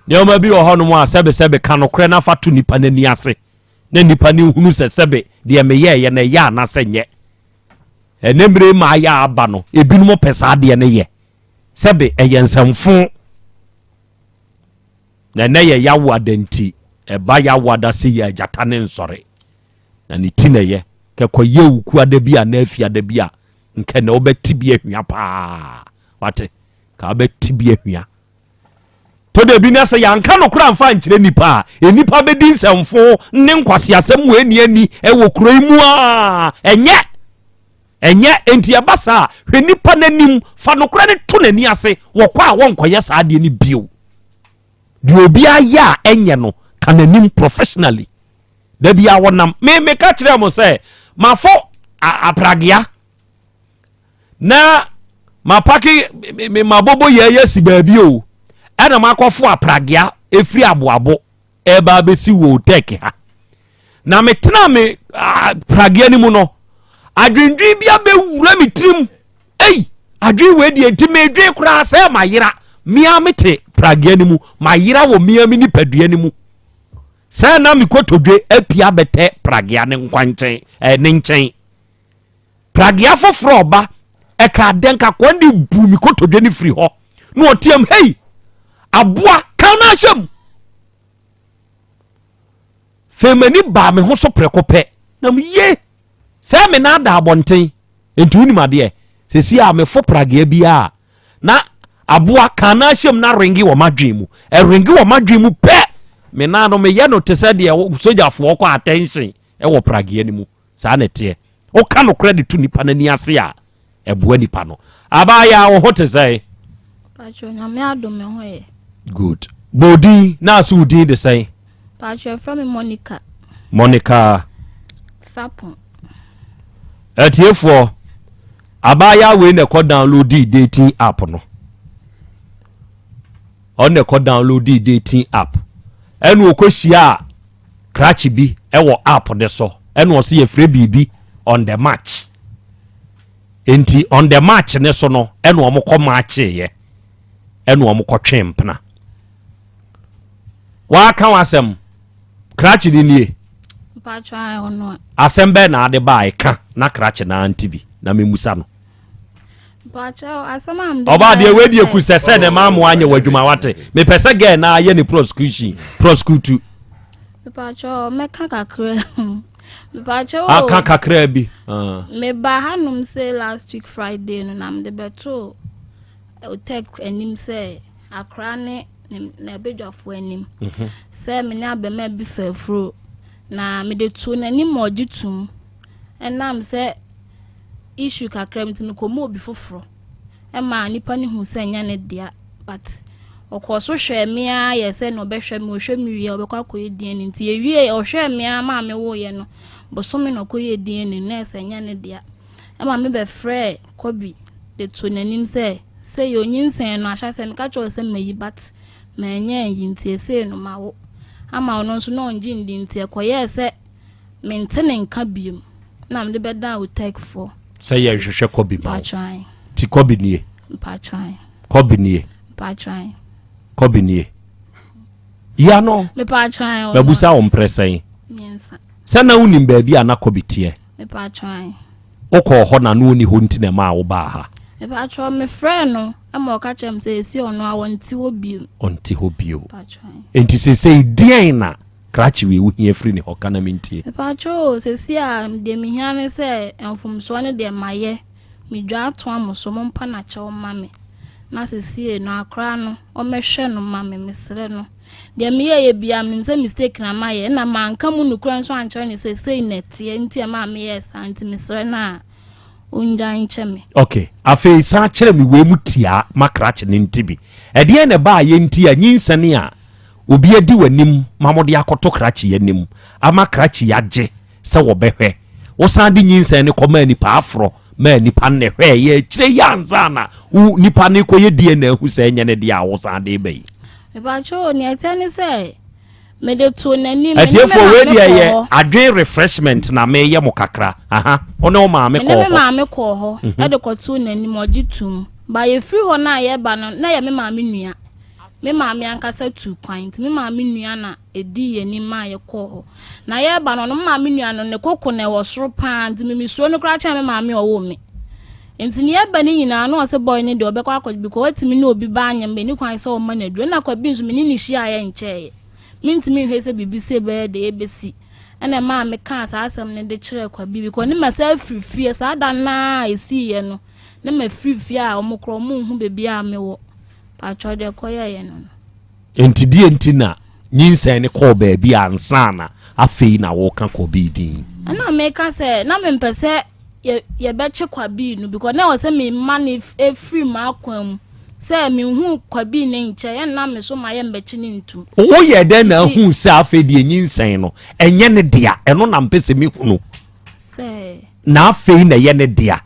Nneɛma bi wɔ hɔnom a sɛbesɛbe ka nokorɛ na fa to nipa n'ani ase na nipa no nhunu sɛ sɛbe deɛ meyɛɛyɛ no ɛyɛ anaasɛ nyɛ. Ɛnɛ mmerɛ mmaayɛ aba no, ebinom pɛ saa adeɛ no yɛ. Sɛbe ɛyɛ nsɛmfo. Na ɛnɛ yɛ yawoada nti, ɛba yawoada sɛ yɛ agyata ne nsɔre. Na ne ti na ɛyɛ. Kɛkɔ yɛ wukuada bi anaa afiada bi a, nkɛ na wobɛte bi ahwia paa. Wate? Ka wobɛte bi ahwia. To da bi na sɛ yɛanka nokorɛ amfa ankyerɛ nnipa a, nnipa bɛdi nsɛmfo ne nkwaseasɛm wɔ ani ani wɔ kuro yi mu a, ɛnyɛ. Ɛnyɛ, enti ɛba saa a, hwɛ nipa no anim, fa nokorɛ no to n'ani ase, wɔkɔ a wɔnkɔyɛ saa adeɛ no bio. Deɛ obi ayɛ a ɛnyɛ no, ka n'anim professionally. Da bi a wɔnam, me meka kyerɛ mo sɛ, mafo apragea na mapake me mabobo yɛ yɛ si baabi o, ɛna makɔfo apragea efiri aboabo ɛreba abɛsi wɔ tɛk ha na metena me prageɛ no mu no adwendwen bi abɛwura me tirim ei adwen wei deɛ nti medwen koraa sɛ mayera mea mete prageɛ no mu mayera wɔ mea me nipadua no mu sɛ na mekɔtodwe apia bɛtɛ pragea ne nkwankyɛn eh, ne nkyɛn pragea foforɔ ɔba. Ɛka dɛn ka kwan de bu me kotodwe no firi hɔ na ɔteam hei aboa ka no ahyɛ mu. Fei m'ani baa me ho so prɛko pɛ na meye sɛ me nan da abɔnten. Enti wonim adeɛ, sɛsi a mefo pragea biara na aboa ka no ahyɛ mu na renge wɔ m'adwene mu. Ɛrenge wɔ m'adwene mu pɛ, me nan no meyɛ no te sɛ deɛ sogyafoɔ kɔ attention wɔ pragea no mu. Saa na ɛteɛ. Woka nokorɛ de to nipa no ani ase a, ɛboa nipa no. Abaayaa, wo ho te sɛn? Pacho, Nyame adom me ho yɛ. Good. Bɔ odin na ase wo din de sɛn? Pacho, ɛfrɛ me Monica. Monica. Sapon. Atiefoɔ, abaayaa wei na ɛkɔ download dating app no. Ɔno na ɛkɔ download dating app. Ɛna ɔkɔhyia a krakye bi wɔ app no so ɛna ɔsɛ yɛfrɛ biribi on the match nti on the match ne so no ɛna wɔn kɔ matcheeɛ ɛna wɔn kɔ twe mpena waka w'asɛm krakye ne nie asɛm bɛɛ na ade baa ɛka na krakye na ante bi na memusa no Ɔbaa deɛ wei deɛ ku sɛ sɛ ne maa mo anyɛ w'adwuma wate mepɛ sɛ gɛɛ na ayɛ ne prosecution prosecute. Mepatwɛ mɛka kakra mepatwɛ o aka kakra bi. Ah. Meba hanom sɛ last week Friday no na mede bɛto otek anim sɛ akora ne n'abadwafoɔ anim mhm. sɛ me ne abɛma bi fa afuro na mede too n'anim ma ɔgye tum Ɛnam sɛ issue kakra bi nti mekɔma obi foforɔ ɛma nipa no hu sɛ ɛnyɛ ne dea but ɔkɔɔ so hwɛɛ me ara yɛ sɛ na ɔbɛhwɛ me ɔhwɛ me wie a ɔbɛkɔ akɔyɛ DNA nti yɛwie ɔhwɛɛ me ara maa mewoeɛ no bosome na ɔkɔyɛ DNA na ɛsɛ ɛnyɛ ne dea ɛma me bɛfrɛɛ Kobi de too n'anim sɛ sɛ yɛ onyinsɛn no ahyɛ sɛ meka kyerɛ sɛ mayi but manyɛ ayi nti ɛsei no mawo ama ɔno nso na ɔngye ndi nti ɛkɔyɛɛ sɛ Mente ne nka biom na mede bɛdan Otekfoɔ. Sɛ yɛ nhwehwɛ kɔbi ma wo. Mpakyɛw. Ti kɔbi nie. Mpakyɛw. Kɔbi nie. Mpakyɛw. Kɔbi nie. Ya no. Mepakyɛw. Mabusa wo mprɛ sɛn? Mmiɛnsa. Sɛ na wonim baabi a na kɔbi teɛ. Mepakyɛw. Wokɔɔ hɔ na na ɔnni hɔ nti na ɛmaa wobaa ha. Mepakyɛw mefrɛɛ no ma ɔka kyerɛɛ me sɛ esi ɔno a ɔnte hɔ bio. Ɔnte hɔ bio. Mpakyɛw. Nti seesei deɛn na Krakye wei wo hia firi ne hɔ ka na mentie. Mepakyɛw o, seesei a deɛ mehia ne sɛ mfomsoɔ no deɛ mayɛ, medwa atoa mo so, mompa no akyɛw mma me na seesei no akora no ɔmmɛhwɛ no mma me, mesrɛ no. Deɛ meyɛeɛ biara menim sɛ mistake na mayɛ ɛna manka mu nokorɛ nso ankyerɛ no sɛ sei na ɛteɛ nti ɛmaa meyɛɛ saa nti mesrɛ no a ɔngyae nkyɛ me. Ok, afei san kyerɛ me wei mu tiaa ma krakye no nti bi. Ɛdeɛn na ɛbaeɛ nti a nyinsɛne a obi adi w'anim ma mode akɔto krakye anim ama krakye agye sɛ wɔbɛhwɛ. Wosan de nyinsɛn no kɔmaa nipa aforɔ maa nipa no na ɛhwɛeɛ akyire yi ansa na wo nipa no rekɔyɛ DNA ahu sɛ ɛnyɛ ne deɛ a wosan de reba yi. Mepakyɛ o, nea ɛteɛ ne sɛ mede too n'anim, me ne me Atiefoɔ wei maame deɛ kɔɔ yɛ hɔ. adwen refreshment na meyɛ mo kakra. Aha, wo ne wo maame Me ne kɔɔ me hɔ. maame kɔɔ hɔ Mhm. de kɔtoo n'anim, ɔgye toom. Ba yɛfiri hɔ no a yɛreba no, na ɛyɛ me maame nua. Me maame ankasa tuu kwan, nti me maame nua na ɛdii yɛn anim maa yɛkɔɔ hɔ. Na yɛreba no, ɔno me maame nua no, ne koko na ɛwɔ soro pa ara, nti me mesuro no koraa kyɛn me maame a ɔwoo me. Nti nea ɛba ne nyinaa, na ɔse boy no deɛ ɔbɛkɔ akɔgye because watumi ne obi ba anyem, ɛnni kwan sɛ ɔma no aduro. Ɛna Kwabi nso, me ne no hyiaeɛ nkyɛeɛ. Mentumi nhwɛ sɛ biribi sei bɛyɛ dɛ ɛbɛsi. Ɛna ɛmaa mekaa saa asɛm no de kyerɛɛ Kwabi because ne masan afiri fie saa da no ara a ɛsiiɛ no, na mafiri fie a wɔn koraa wɔnhu baabi a mewɔ. Paatwɔ deɛ kɔyɛeɛ no no. Enti deɛ nti na nyinsɛn no kɔɔ baabi ansa na afei na woka Kɔbii din? Ɛna meka sɛ na mempɛ sɛ yɛbɛkye Kwabii no because na ɛwɔ sɛ mema no firi m'akwan mu sɛ menhu Kwabii no nkyɛ ɛnna me so ma yɛmbɛkye no ntum. Woyɛɛ dɛn na ahuu sɛ afei deɛ nyinsɛn no ɛnyɛ ne dea? Ɛno na mpɛ sɛ mehunu. Sɛ. Na afei na ɛyɛ ne dea.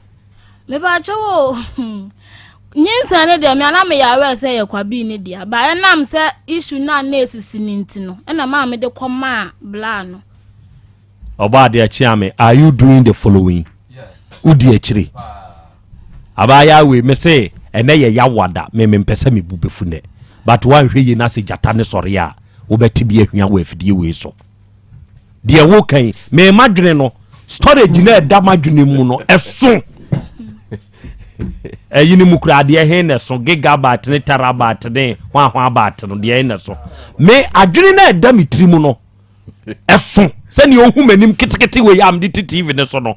Mepaakyɛw o, nyinsɛn no deɛ me ana meyɛ aware sɛ ɛyɛ Kwabii ne dea, but ɛnam sɛ issue no a na esisi no nti no, ɛna maa mede kɔmaa Blaa no. Ɔbɔ adeɛ kyea me, are you doing the following? Wodi akyire. Abaayaa wei me se ɛnɛ yɛ yawada me mempɛ sɛ me bu bɛfu nɛ but woanhwɛ yie na sɛ gyata ne sɔre a wobɛte bi ahwia wɔ afidie wei so. Deɛ woka yi me madwene no storage na ɛda madwene mu no ɛso. Ɛyi no mu kura adeɛ he na ɛso gigabyte ne terabyte ne hwahwa no deɛ na ɛso. Me adwene na ɛda me tiri mu no ɛso sɛnea ohu m'anim ketekete wei a mede te TV ne so no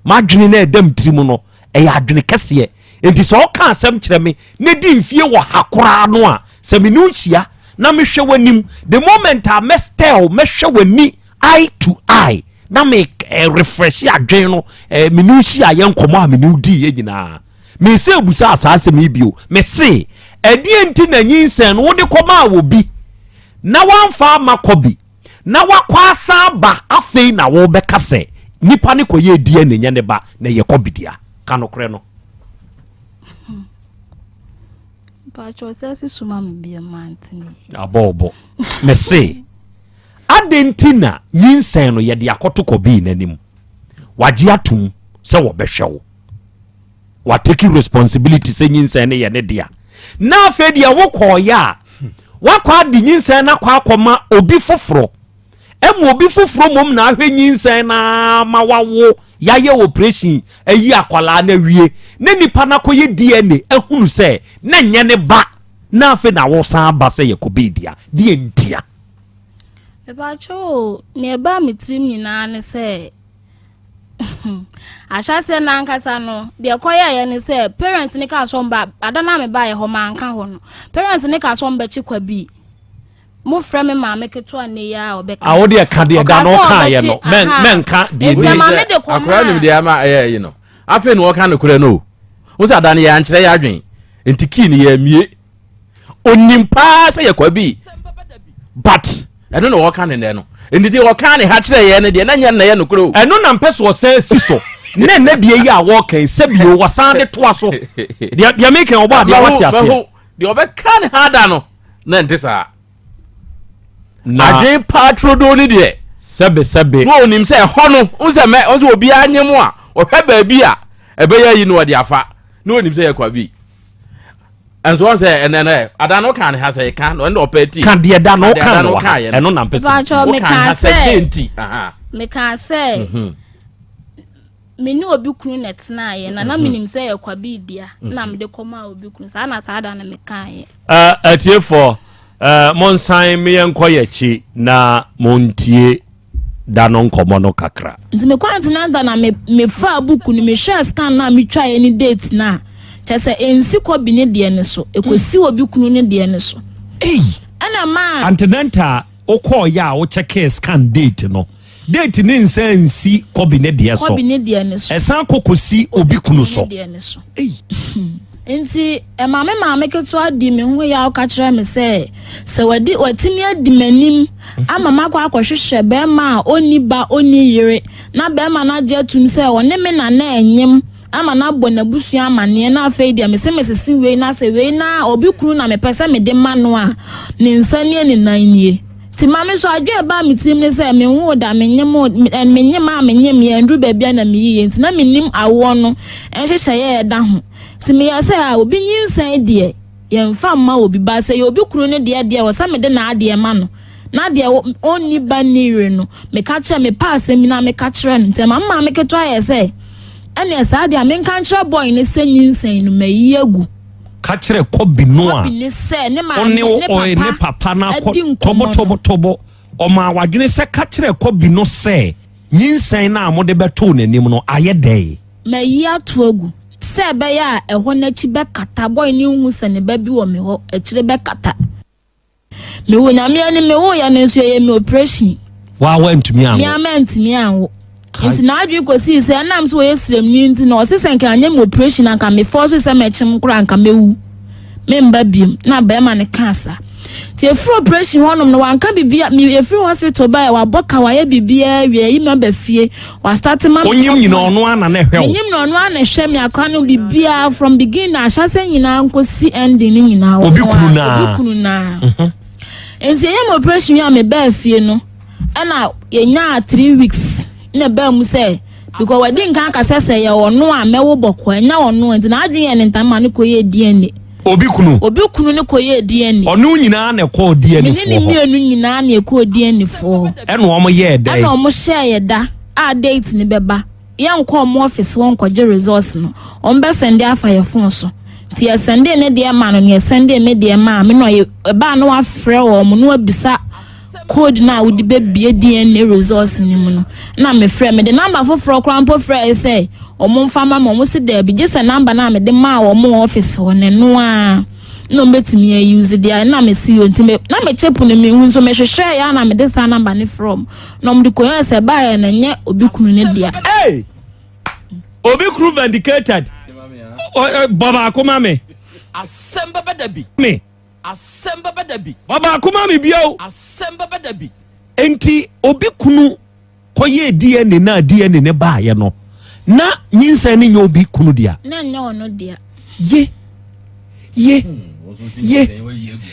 m'adwene na ɛda me tiri mu no ɛyɛ adwene kɛseɛ nti sɛ ɔka asɛm kyerɛ me na di mfie wɔ ha koraa no a sɛ me ne wo hyia na mehwɛ w'anim the moment a mɛstɛl mɛhwɛ w'ani eye to eye na me eh, refresh adwene no eh, me ne wo hyia yɛ nkɔmmɔ a me ne wo dii yɛ nyinaa mese abusa saa asɛm yi bio mese ɛdeɛ nti na nyinsɛn no wode kɔmaa wɔ bi na wamfa ama kɔ bi na wakɔ asan aba afei na wobɛka sɛ nipa ne kɔyɛ DNA nyɛ ne ba na ɛyɛ kɔ bi dea ka nokorɛ no. Mpakyɛw sɛ se suma me bia mante ne yie. Abɔ ɔbɔ. Mese adɛn nti na nyinsɛn no yɛde akɔto kɔbii n'anim wagye atom sɛ wɔbɛhwɛ wo watake responsibility sɛ nyinsɛn no yɛ ne dea na afei deɛ wokɔɔyɛ a wakɔ ade nyinsɛn no akɔ akɔma obi foforɔ ɛma obi foforɔ mmom na ahwɛ nyinsɛn no ama wawo yɛayɛ operation ayi akwadaa no awie ne nipa no akɔyɛ DNA ahunu sɛ na nyɛ ne ba na afei na wosan aba sɛ yɛkɔ bɛɛdia deɛ ntia. Mepakyɛw o, nea ɛbaa me tirim nyinaa ne sɛ Ahyɛaseɛ no ankasa no, deɛ ɛkɔyɛeɛ ne sɛ parents no kaa sɛ ɔmba ada no a mebaeɛ hɔ manka hɔ no parents no kaa sɛ ɔmbɛkye kwa bi mofrɛ me maame ketewa nnɛ yi a ɔbɛka a wode ɛka deɛ da no ɔkaeɛ no mɛnka deɛ nti ɛma me de kɔmaa akora nim deɛ ama ɛyɛ yi no afei na ɔka nokorɛ no o wo sɛ ada no yɛ ankyerɛ yɛ adwen nti kii no yɛ amie onim paa sɛ yɛ kwabi but ɛno na wɔka ne nnɛ no nti deɛ wɔka ne ha kyerɛ yɛn no deɛ na nyɛ nnɛ yɛ nokorɛ o ɛno na mpɛ so ɔsan si so ne nnɛ deɛ yi a wɔka yi sɛbio wɔsan de toa so deɛ deɛ meka ɔbɔ adeɛ wate aseɛ deɛ ɔbɛka ne ha da no na nte saa na adwen paa turodoo ne deɛ sɛbe sɛbe na onim sɛ ɛhɔ no n sɛ mɛ ɔn sɛ obiara nye mu a ɔhwɛ baabi a ɛbɛyɛ yi na ɔde afa na onim sɛ yɛ kwabi nso wɔn sɛ ɛnɛ nɛ ada no kan ha sɛ ka na ɔno ɔpɛ ti ka deɛ da no kan no ha ɛno na mpɛ sɛ wo kan ha sɛ deɛ nti meka sɛ mhm. me ne obi kunu na ɛtenaeɛ na na mhm. menim sɛ yɛ kwabi dea mhm. na mede kɔmaa obi kunu saa na saa da no mekaeɛ atiefoɔ monsan meyɛnkɔ yɛkyi na montie da no nkɔmmɔ no kakra. Nti mekɔ antenatal na me mefaa book no mehwɛɛ scan no a metwaeɛ ne date no a, kyerɛ sɛ ɛnsi Kɔbi ne deɛ no so, ɛkɔsi obi kunu ne deɛ no so. Ei! Ɛna maa. Antenatal wokɔɔyɛ a wokyɛkee scan date no, date no nsan nsi Kɔbi ne deɛ so. Kɔbi ne deɛ no so. Ɛsan kɔ kɔsi obi kunu so. Obi kunu ne deɛ no so. Ei! Enti ɛma me maame ketewa dii me ho yaw ka kyerɛɛ me sɛ, sɛ wadi, watumi adi m'anim ama makɔ akɔhwehwɛ barima a onni ba, onni yere, na barima no agye atum sɛ ɔne me na na ɛnyem ama no abɔ n'abusua amanneɛ, na afei deɛ mese mesese wei na sɛ wei na obi kunu na mepɛ sɛ mede ma no a, ne nsa nie ne nan nie. Nti ma me nso adwene a ɛbaa me tirim ne sɛ menwoo da, menyem, menyem a menyem yɛ nduru baabi a na meyiye nti na mennim awoɔ no nhyehyɛeɛ a ɛda ho. Nti meyɛɛ sɛ ah obi nyinsɛn deɛ yɛmfa mma obi but sɛ ɛyɛ obi kunu no deɛ deɛ ɛwɔ sɛ mede n'adeɛ ma no na deɛ ɔnni ba nni yere no meka kyerɛ mepɛ asɛm bi na meka kyerɛ no nti ɛma me maame ketewa yɛɛ sɛ ɛneɛ saa deɛ a menka nkyerɛ boy no sɛ nyinsɛn no mayi agu. Ka kyerɛ Kobi no a Kobi ne sɛ ne maame ɔne ne ɔe ne papa papa no akɔ adi nkɔmmɔ tobo no. tobo tobo ɔmaa wadwene sɛ ka kyerɛ Kobi no sɛ nyinsɛn no a mode bɛtoo n'anim no ayɛ dɛn. Mayi ato agu sɛ ɛbɛyɛ a ɛhɔ no akyi bɛkata, boy no nhu sɛ ne ba bi wɔ me hɔ, akyire bɛkata. Mewɔ Nyame anim, mewoeɛ no nso yɛyɛ me operation. Waa wantumi anwo. Me ara mantumi anwo. Nti n'adwene kɔsii sɛ ɛnam sɛ ɔyɛ sremni nti no ɔse sɛ nka anyɛ me operation anka me force sɛ mɛkyem koraa anka mɛwu. Memba biom. Na bɛrima no kaa saa. Nti ɛfiri operation hɔnom no wanka biribi me ɛfiri hospital baeɛ wabɔ ka wayɛ biribiara wie ayi me aba fie wastate ma me. Onyim nyina ɔno ara na na ɛhwɛ wo. Menyim na ɔno ara na ɛhwɛ me akora no biribiara from beginning ahyɛsɛ nyinaa nkosi ending no nyinaa. Obi kunu naa. Obi kunu naa. Mhm. Nti ɛyɛ me operation yi a mebaa fie no ɛna yɛnyaa three weeks na ɛbaa mu sɛ because wadi nkan aka sɛ sɛ yɛ ɔno a mɛwo bɔkɔ ɛnyɛ ɔno nti n'adwene yɛ ne ntam ma no kɔyɛ DNA. Obi kunu. Obi kunu ne kɔyɛɛ DNA. Ɔno nyinaa na ɛkɔɔ DNA foɔ hɔ. Me ne ne mmienu nyinaa na ɛkɔɔ DNA foɔ hɔ. Ɛna wɔn yɛɛ dɛn? Ɛna wɔn hyɛɛ yɛ da a date no bɛba. yɛnkɔ ɔmo office hɔ nkɔgye results no, ɔmo bɛ send afa yɛ phone so. Nti yɛ send ne deɛ ma no, ne yɛ send me deɛ ma me no, ɔyɛ ɛbaa no wafrɛ wɔn no wabisa code na a wode bɛbie DNA results no mu no. Na mefrɛ, mede number foforɔ koraa mpo frɛ sɛ ɔmo mfa ma ma ɔmo si daabi, gye sɛ number no a mede maa wɔn wɔ office hɔ no ɛno a na ɔmo bɛtumi ayi deɛ na mesi yɛ. Nti me na me chip no mehu nso mehwehwɛ yɛ a na mede saa number no frɛ ɔmo na ɔmo de kɔ yɛ sɛ baayɛ na nyɛ obi kunu ne dea. Hey! Obi kunu vindicated. Bɔ baako ma me. Asɛm bɛbɛ da bi. Me. Asɛm bɛbɛ da bi. Bɔ baako ma me bio. Asɛm bɛbɛ da bi. Enti obi kunu kɔyɛɛ DNA na DNA ne baayɛ no, na nyinsɛn ne nyɛ obi kunu dea. Na nyɛ ɔno dea. Ye ye ye,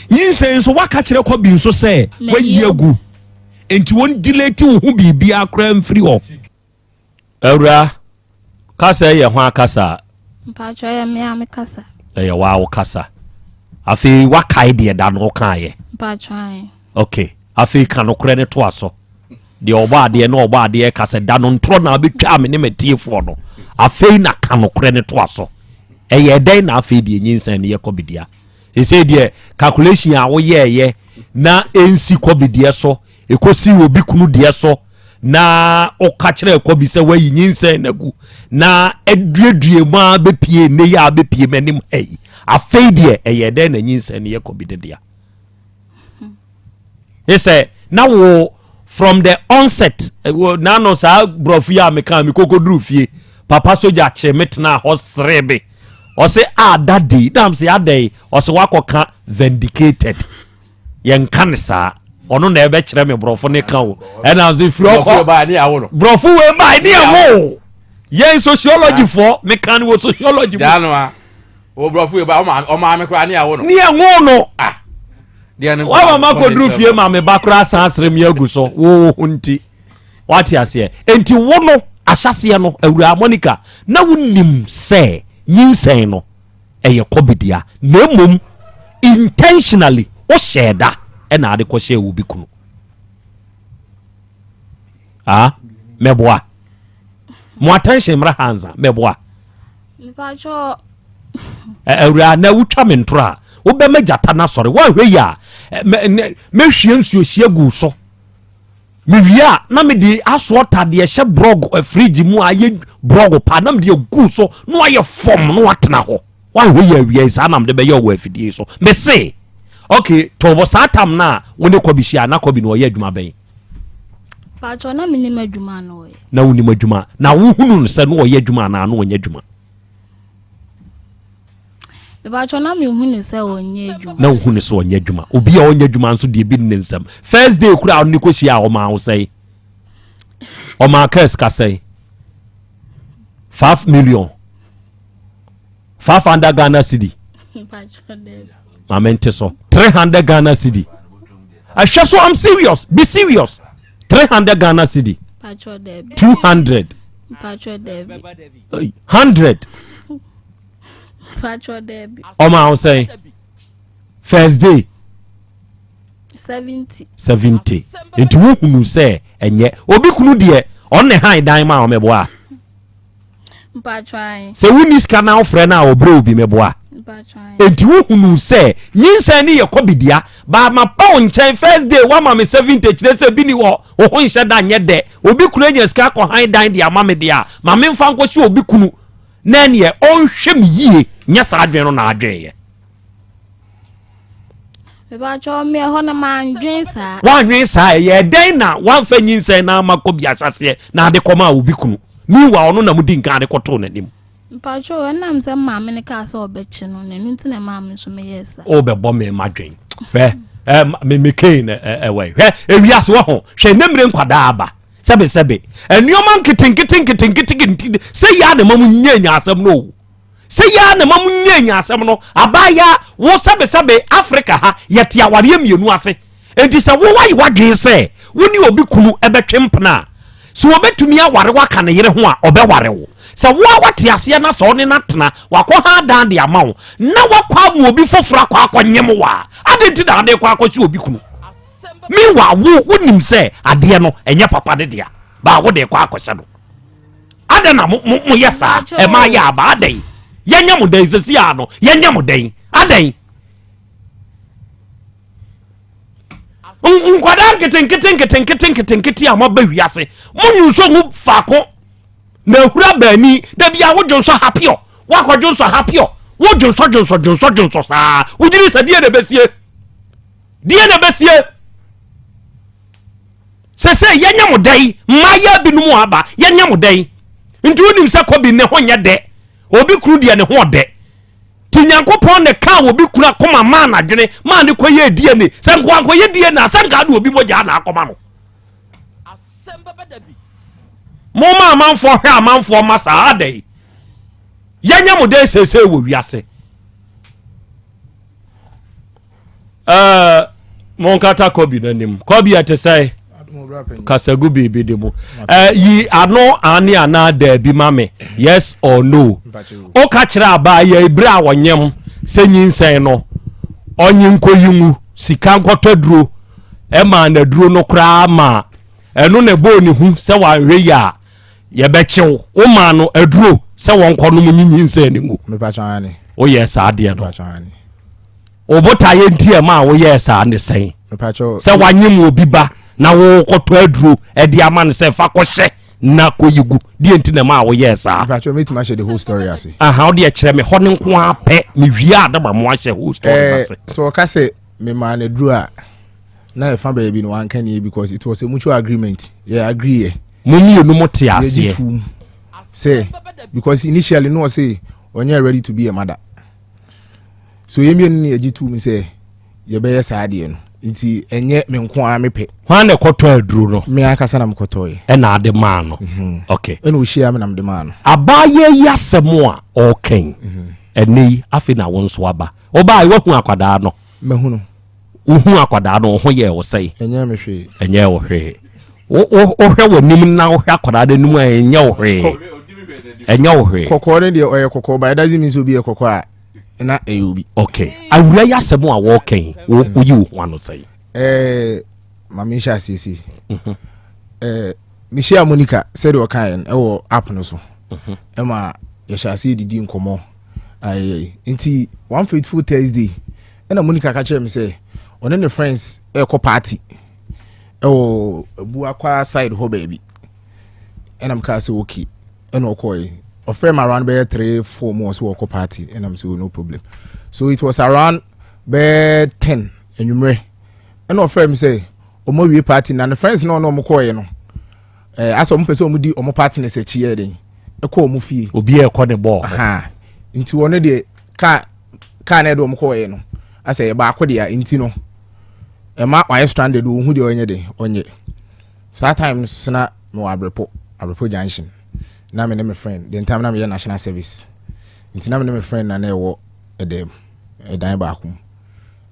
nyinsɛn nso waka kyerɛ kɔ bi nso sɛ wayi agu, enti wɔn delete wo ho biribiara koraa mfiri hɔ. Awura, kasa yɛ ho akasa. Mpatsɔ, yɛ mmea me kasa. Ɛyɛ waa wo kasa. Afei wakae deɛ da no wokaeɛ? Mpatsɔ ayɛ. Ok, afei ka nokorɛ no toa so. Deɛ ɔbɔ adeɛ na ɔbɔ adeɛ ka sɛ da no ntorɔ na abɛtwaa me ne matiefoɔ no. Afei na ka nokorɛ no toa so. Ɛyɛ dɛn na afei deɛ nyinsɛn no yɛ kɔbidea? Sesei deɛ calculation a woyɛɛyɛ na ɛnsi kɔbideɛ so, ɛkɔsi obi kunu deɛ so, na ɔka kyerɛ kɔbi sɛ wayi nyinsɛn no agu na aduadua mu a bɛpie nnɛ yi a bɛpie m'anim ha yi, afei deɛ ɛyɛ dɛn na nyinsɛn no yɛ kɔbi de dea? Ne sɛ na wo from the onset nano saa borɔfo yi a meka mekɔkɔduru fie, papa sogya kye me tena hɔ sere me, ɔse a daddy, nam sɛ adɛn? Ɔse wakɔka vindicated, yɛnka ne saa. Ɔno na ɛbɛkyerɛ me borɔfo ne ka o, ɛna sɛ firi ɔkɔ borɔfo wei baa ne ɛwo yɛn sociology foɔ meka no wɔ sociology mu. Borɔfo wei ba ɔmaame koraa ne awo no. Ne ɛwo no. Ah. Wama ma kɔduru fie ma me ba koraa san asere me agu so wo ho nti wate aseɛ. Enti wo no ahyɛseɛ no, awuraa Monica, na wonim sɛ nyinsɛn no ɛyɛ kɔbedea, na mmom intentionally wohyɛɛ da ɛna ade kɔhyɛɛ wo bi kunu. Ah, mɛboa mo attention mmra ha ansa mɛboa. Awuraa, na wotwa me ntoro a wobɛma gyata no asɔre. Woanhwɛ yi a, mɛhwie nsuo hyia gu so. Mewie a na mede asoɔ tadeɛ hyɛ brɔg fridge mu a ayɛ brɔg paa na mede agu so na wayɛ fam na watena hɔ. Woanhwɛ yi awia yi saa na mede bɛyɛ wɔ afidie so. Mese ok, tɔbɔ saa tam no a wo ne kɔbi hyia na kɔbi na ɔyɛ adwuma bɛn? Paatwɔ, na menim adwuma na ɔyɛ. Na wonim adwuma na wohunu no sɛ na ɔyɛ adwuma anaa na ɔnyɛ adwuma? Mepaatwɔ, na mehu ne sɛ ɔnyɛ adwuma. Na wohu ne sɛ ɔnyɛ adwuma. Obi a ɔnyɛ adwuma nso deɛ bi ne nsɛm. First day kura a ɔne kɔhyia a ɔmaa wo sɛe? Ɔmaa kaa sika sɛe? 5 million, 500 Ghana cedi. Maame nte so, 300 Ghana cedi. Ɛhwɛ so, I'm serious, be serious. 300 Ghana cedi, 200, 100. Ɔma wo sɛn first day? 70. 70. Nti wohunu sɛ ɛnyɛ obi kunu deɛ ɔne han dan ma ɔmɛboa. Sɛ wonni sika na wofrɛ no a ɔbrɛ obi mɛboa. Enti wohunu sɛ nyinsɛn ne yɛ kɔbidua baa ma pa wo nkyɛn first day woama me 70, kyerɛ sɛ bi ni hɔ wo ho nhyɛ da nyɛ dɛ. Obi kunu anya sika akɔ han dan de ama me deɛ a, ma memfa nkɔhyɛ obi kunu na ɛneɛ ɔnhwɛ me yie. Nyɛ saa adwene no na adweneeɛ. Mepakyɛw, me ɛhɔ no mannwen saa. Woannwen saa? Ɛyɛɛ dɛn na woamfa nyinsɛn na ama kɔ bi ahyɛaseɛ na ade kɔmaa obi kunu? Meanwhile ɔno na modi nkan ade kɔtoo n'anim. Mepakyɛw, ɛnam sɛ maame no kaa sɛ ɔbɛkye no, na ɛno nti na ɛmaa me nso meyɛɛ saa. Wobɛbɔ me madwen. Hwɛ, ɛ, me me cane ɛ ɛwɔ yi. Hwɛ, ewiase wɔ ho. Hwɛ, ne mmere nkwadaa aba. Sɛbe sɛbe. Nneɛma nketenkete nketenkete nketenkete. Sɛ yɛ a na ɛma mo nya nya asɛm no o. Sɛ yi ara na ɛma mo nya nya asɛm no. Abaayaa, wo sɛbesɛbe Africa ha, yɛte awareɛ mmienu ase. Enti sɛ wo woayɛ w'adwene sɛ wo ne obi kunu bɛtwe mpena a, sɛ ɔbɛtumi aware wo aka ne yere ho a, ɔbɛware wo. Sɛ wo ara woate aseɛ na sɛ ɔne no atena, wakɔha adan de ama wo, na wakɔ ama obi foforɔ akɔ akɔnyem wo a, adɛn nti na wode rekɔ akɔhyɛ obi kunu? Meanwhile, wo, wonim sɛ adeɛ no, ɛnyɛ papa ne dea, baa wode rekɔ akɔhyɛ no. Adɛn na mo mo yɛ saa? Ɛma yɛ aba adɛn? Yɛnyɛ mo dɛn sɛsi a no? Yɛnyɛ mo dɛn? Adɛn? Nkwadaa nketenkete nketenkete nketenkete a moaba wiase, mo nso ngu faako na ahura baani da bi a wodwonsɔ hapiɔ, woakɔ dwonsɔ hapiɔ, wodwonsɔ dwonsɔ dwonsɔ dwonsɔ saa, wogyiri sɛ deɛ na ɛbɛsie, deɛ na ɛbɛsie. Sɛ sɛ yɛnyɛ mo dɛn, mmaayɛ binom aba, yɛnyɛ mo dɛn. Nti wonim sɛ kɔbi ne ho nyɛ dɛ, obi kunu deɛ ne ho ɔdɛ. Nti Nyankopɔn na ɛkaa obi kunu akoma maa n'adwene maa ne kɔyɛɛ DNA. Sɛ nka wankɔyɛ DNA a, sɛ nka ade obi mogya na akɔma no. Momma amanfoɔ hwɛ amanfoɔ ma saa adɛn. Yɛnyɛ mo dɛn seesei wɔ wiase. Ɛɛ monkata kɔbi no anim. Kɔbi ɛte sɛ kasagu biribi de mu. Ɛɛ yi ano ane anaa daabi ma me. Yes or no. Woka kyerɛ abaa yɛ ebere a ɔnyem sɛ nyinsɛn no ɔnye nkɔyi ngu sika nkɔtɔ aduro ɛmaa n'aduro no koraa ma ɛno na ɛbɔɔ ne hu sɛ wanhwɛ yi a yɛbɛkyew womaa no aduro sɛ wɔnkɔ nom nye nyinsɛn no ngu. Woyɛ saa adeɛ no. Wo botaeɛ nti a ɛmaa woyɛɛ saa ne sɛn? Sɛ wanyem obi ba na wokɔtɔ aduro de ama no sɛ fa kɔhyɛ na kɔyi gu, deɛ nti na ɛmaa woyɛɛ saa? Mɛtumi ahyɛ the whole story ase. Aha, wode ɛkyerɛ me hɔ no nko ara pɛ, mewie a na ma mo ahyɛ whole story eh, ase. Sɛ ɔka sɛ memaa no aduro a, na ɛfa baabi no wanka nie because it was a mutual agreement. Yɛ agree yɛ. Mo mmienu mo te aseɛ. Yɛgye tuum sɛ because initially no ɔse ɔnyɛ ready to be a mother. So yɛn mmienu no yɛgye tum sɛ yɛbɛyɛ saa adeɛ no nti ɛnyɛ me nko ara mepɛ. Hwan na ɛkɔtɔ aduro no? Me ankasa na mekɔtɔeɛ. Ɛna ade maa no. Mhm. Okay. Ɛna ɔhyia me na mede maa no. Abaayewa yi asɛm a ɔreka yi, mhm. ɛnɛ yi afei na wo nso aba. Wobaa yi woahu akwadaa no? Mahu no. Wohu akwadaa no, wo ho yɛɛ wo sɛn? Ɛnyɛɛ me hwee. Ɛnyɛɛ wo hwee. Wohwɛ w'anim na wohwɛ akwadaa no anim a ɛnyɛ wo hwee. Ɛnyɛ wo hwee. Kɔkɔɔ no deɛ ɔyɛ kɔkɔɔ but it doesn't mean sɛ obi yɛ kɔkɔɔ a na ɛyɛ obi. Okay. Awura yi asɛm a wɔreka yi, woyi wo ho ano sɛn? Ɛɛ ma menhyɛ aseɛ sei. Mhm. Ɛɛ mehyia Monica sɛdeɛ ɔkaeɛ no ɛwɔ app no so. Mhm. Ɛma yɛhyɛ aseɛ didi nkɔmmɔ ayɛyɛ nti one faithful Thursday Ɛna Monica ka kyerɛɛ me sɛ ɔne ne friends ɛrekɔ party ɛwɔ Abuakwa side hɔ baabi. Ɛna mekaa sɛ okay. Ɛna ɔkɔɛ. Ɔfrɛ me around bɛyɛ 3 4 mu ɔsɛ wɔkɔ party. Ɛna me sɛ oh, no problem. So it was around bɛyɛ 10 anwummerɛ. Ɛna ɔfrɛ me sɛ ɔmo awie party na ne friends na ɔne ɔmo kɔɛ no. Ɛɛ asɛ ɔmo pɛ sɛ ɔmo di ɔmo partners akyi yɛ den. Ɛkɔ ɔmo fie. Obi ɛkɔ ne bɔɔl. Nti wɔn deɛ kaa kaa na ɛde wɔn kɔɔɛ no asɛ yɛ baako deɛ nti no ɛma wayɛ stranded ohun deɛ ɔnyɛ de ɔnyɛ saa time no so na mewɔ abrepo abrepo junction na me ne me friend the time na meyɛ national service nti na me ne me friend na na ɛwɔ ɛdɛm ɛdan baako mu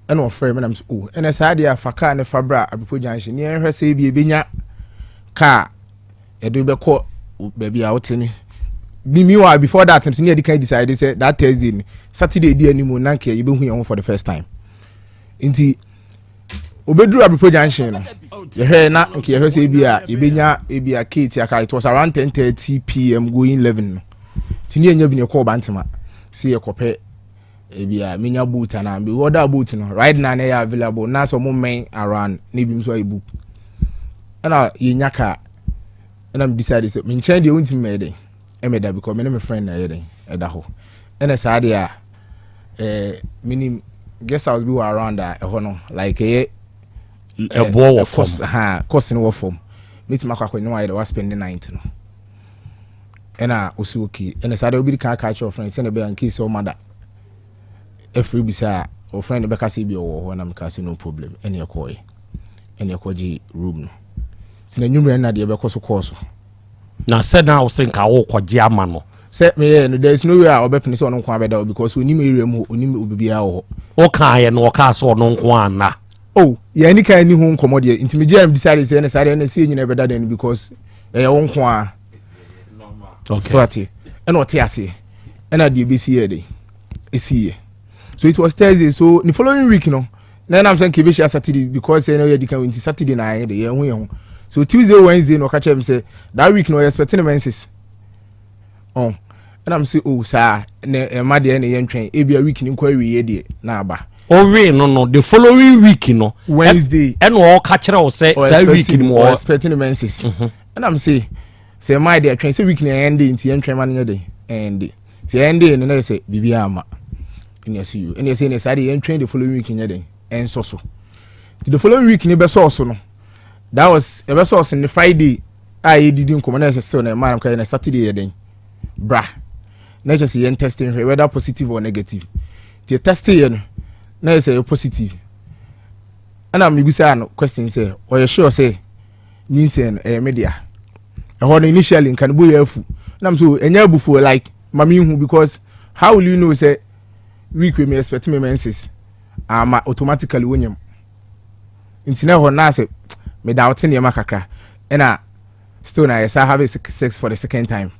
ɛna ɔfrɛ me na me sɛ oh ɛna saa deɛ afa kaa ne fa bra abrepo junction ne yɛnhwɛ sɛ ebi ebenya kaa yɛde bɛkɔ baabi a wote no bi meanwhile before that nso ne yɛde kan decide sɛ that thursday no saturday di anim na nka yɛbɛhu yɛn ho for the first time nti obeduru abrifo junction no yɛhwɛ na nka yɛhwɛ sɛ ebi a yɛbɛnya ebi a kate aka it was around 10:30 pm going 11 no nti ne yɛnya bi ne yɛkɔɔ bantama sɛ yɛkɔpɛ ebi a menya boot anaa bi order boot no right now na ɛyɛ available na sɛ ɔmo mmɛn around na ebi nso ayɛ book ɛna yɛnya car ɛna me decide sɛ me nkyɛn deɛ wontumi mɛyɛ dɛn ɛmɛda because me ne me friend na ɛyɛ dɛn ɛda hɔ ɛna saa deɛ a ɛɛ menim guest house bi wɔ around a ɛhɔ no like ɛyɛ ɛboɔ wɔ fam ha cost no wɔ fam metumi akɔ akɔ ne wayɛ dɛ wa spend the night no ɛna ɔsi okay ɛna saa deɛ obi kan aka akyerɛ ɔfrɛ sɛnea ɛbɛyɛ in case ɔma da ɛfiri bisa a ɔfrɛ no bɛka sɛ bi ɔwɔ hɔ na meka sɛ no problem ɛne ɛkɔɔɛ ɛne ɛkɔgye room no nti na nwummerɛ na deɛ ɛbɛkɔ so kɔɔ so na sɛ na wo se nka wokɔgye ama no sɛ meyɛ no there is no way a ɔbɛpene sɛ ɔno nko abɛda hɔ because onim area mu hɔ onim obibiara wɔ hɔ wokaeɛ no ɔkaa sɛ ɔno nko anna oh yɛn ani kan ni ho nkɔmmɔ deɛ nti megye am decide sɛ ɛne saa deɛ ɛne sɛ yɛ nyina ɛbɛda dan no because ɛyɛ wo nko a okay. so ate ɛna ɔte aseɛ ɛna deɛ ɛbɛsi yɛ de ɛsi yɛ so it was Thursday so the following week no na ɛnam sɛ nka ɛbɛhyia Saturday because ɛna ɔyɛ di kan nti Saturday na ayɛ de yɛn ho yɛn ho so Tuesday Wednesday na ɔka kyerɛ mi sɛ that week no ɔyɛ expecting menses. Ɔn ɛna me se oh saa na ɛma deɛ ɛna yɛntwɛn ebia week ni nkɔ awieɛ deɛ na aba. Ɔwee no no the following week no. Wednesday. Ɛna ɔka kyerɛ wo sɛ saa week ni mu ɔ expecting the menses. Ɛna me se sɛ ɛma deɛ twɛn sɛ week ni ɛnde nti yɛntwɛn ma no nyɛ de ɛnde nti ɛnde no na yɛ sɛ biribi ama ɛna ɛsɛ yo ɛna ɛsɛ ɛna saa deɛ yɛntwɛn the following week nyɛ de ɛnsɔ so nti the following week ni bɛsɔɔ so no that was ɛbɛsɔɔ so ne Friday a yɛdidi nkɔmɔ na ɛsɛ still na ɛma no kɔ yɛ na Saturday yɛ den bra na ɛkyɛ sɛ yɛn testing hwɛ whether positive or negative nti yɛ testing yɛ no na yɛ sɛ yɛ positive ɛna mebisa no question sɛ ɔyɛ sure sɛ nyinsɛn no ɛyɛ me dea ɛhɔ no initially nka no bo yɛ afu na m so ɛnyɛ abufuo like ma me hu because how will you know sɛ week wei me expect me menses ama automatically wonyam nti na ɛhɔ na sɛ me doubt nneɛma kakra ɛna still na yɛ sa have sex for the second time.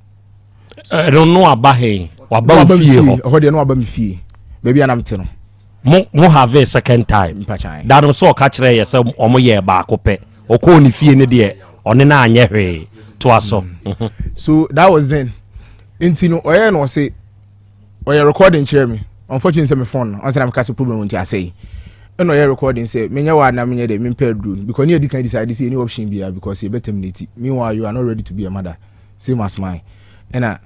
Ɛno no aba he waba wo fie hɔ. Ɛhɔ deɛ no waba me fie baabi a na mete no. Mo mo have second time. Mpakyan. Da no sɛ ɔka kyerɛ yɛ sɛ ɔmo yɛ baako pɛ ɔkɔɔ ne fie no deɛ ɔne no anyɛ hwee toa so. So that was then nti no ɔyɛ no ɔse ɔyɛ recording kyerɛ me unfortunately sɛ me phone no ɔnsɛ na meka sɛ problem nti asɛe ɛna ɔyɛ recording sɛ menyɛ wa na menyɛ dɛ mempɛ aduro no because ne yɛdi kan decide sɛ any option biara because yɛbɛ terminate meanwhile you are not ready to be a mother same as mine ɛna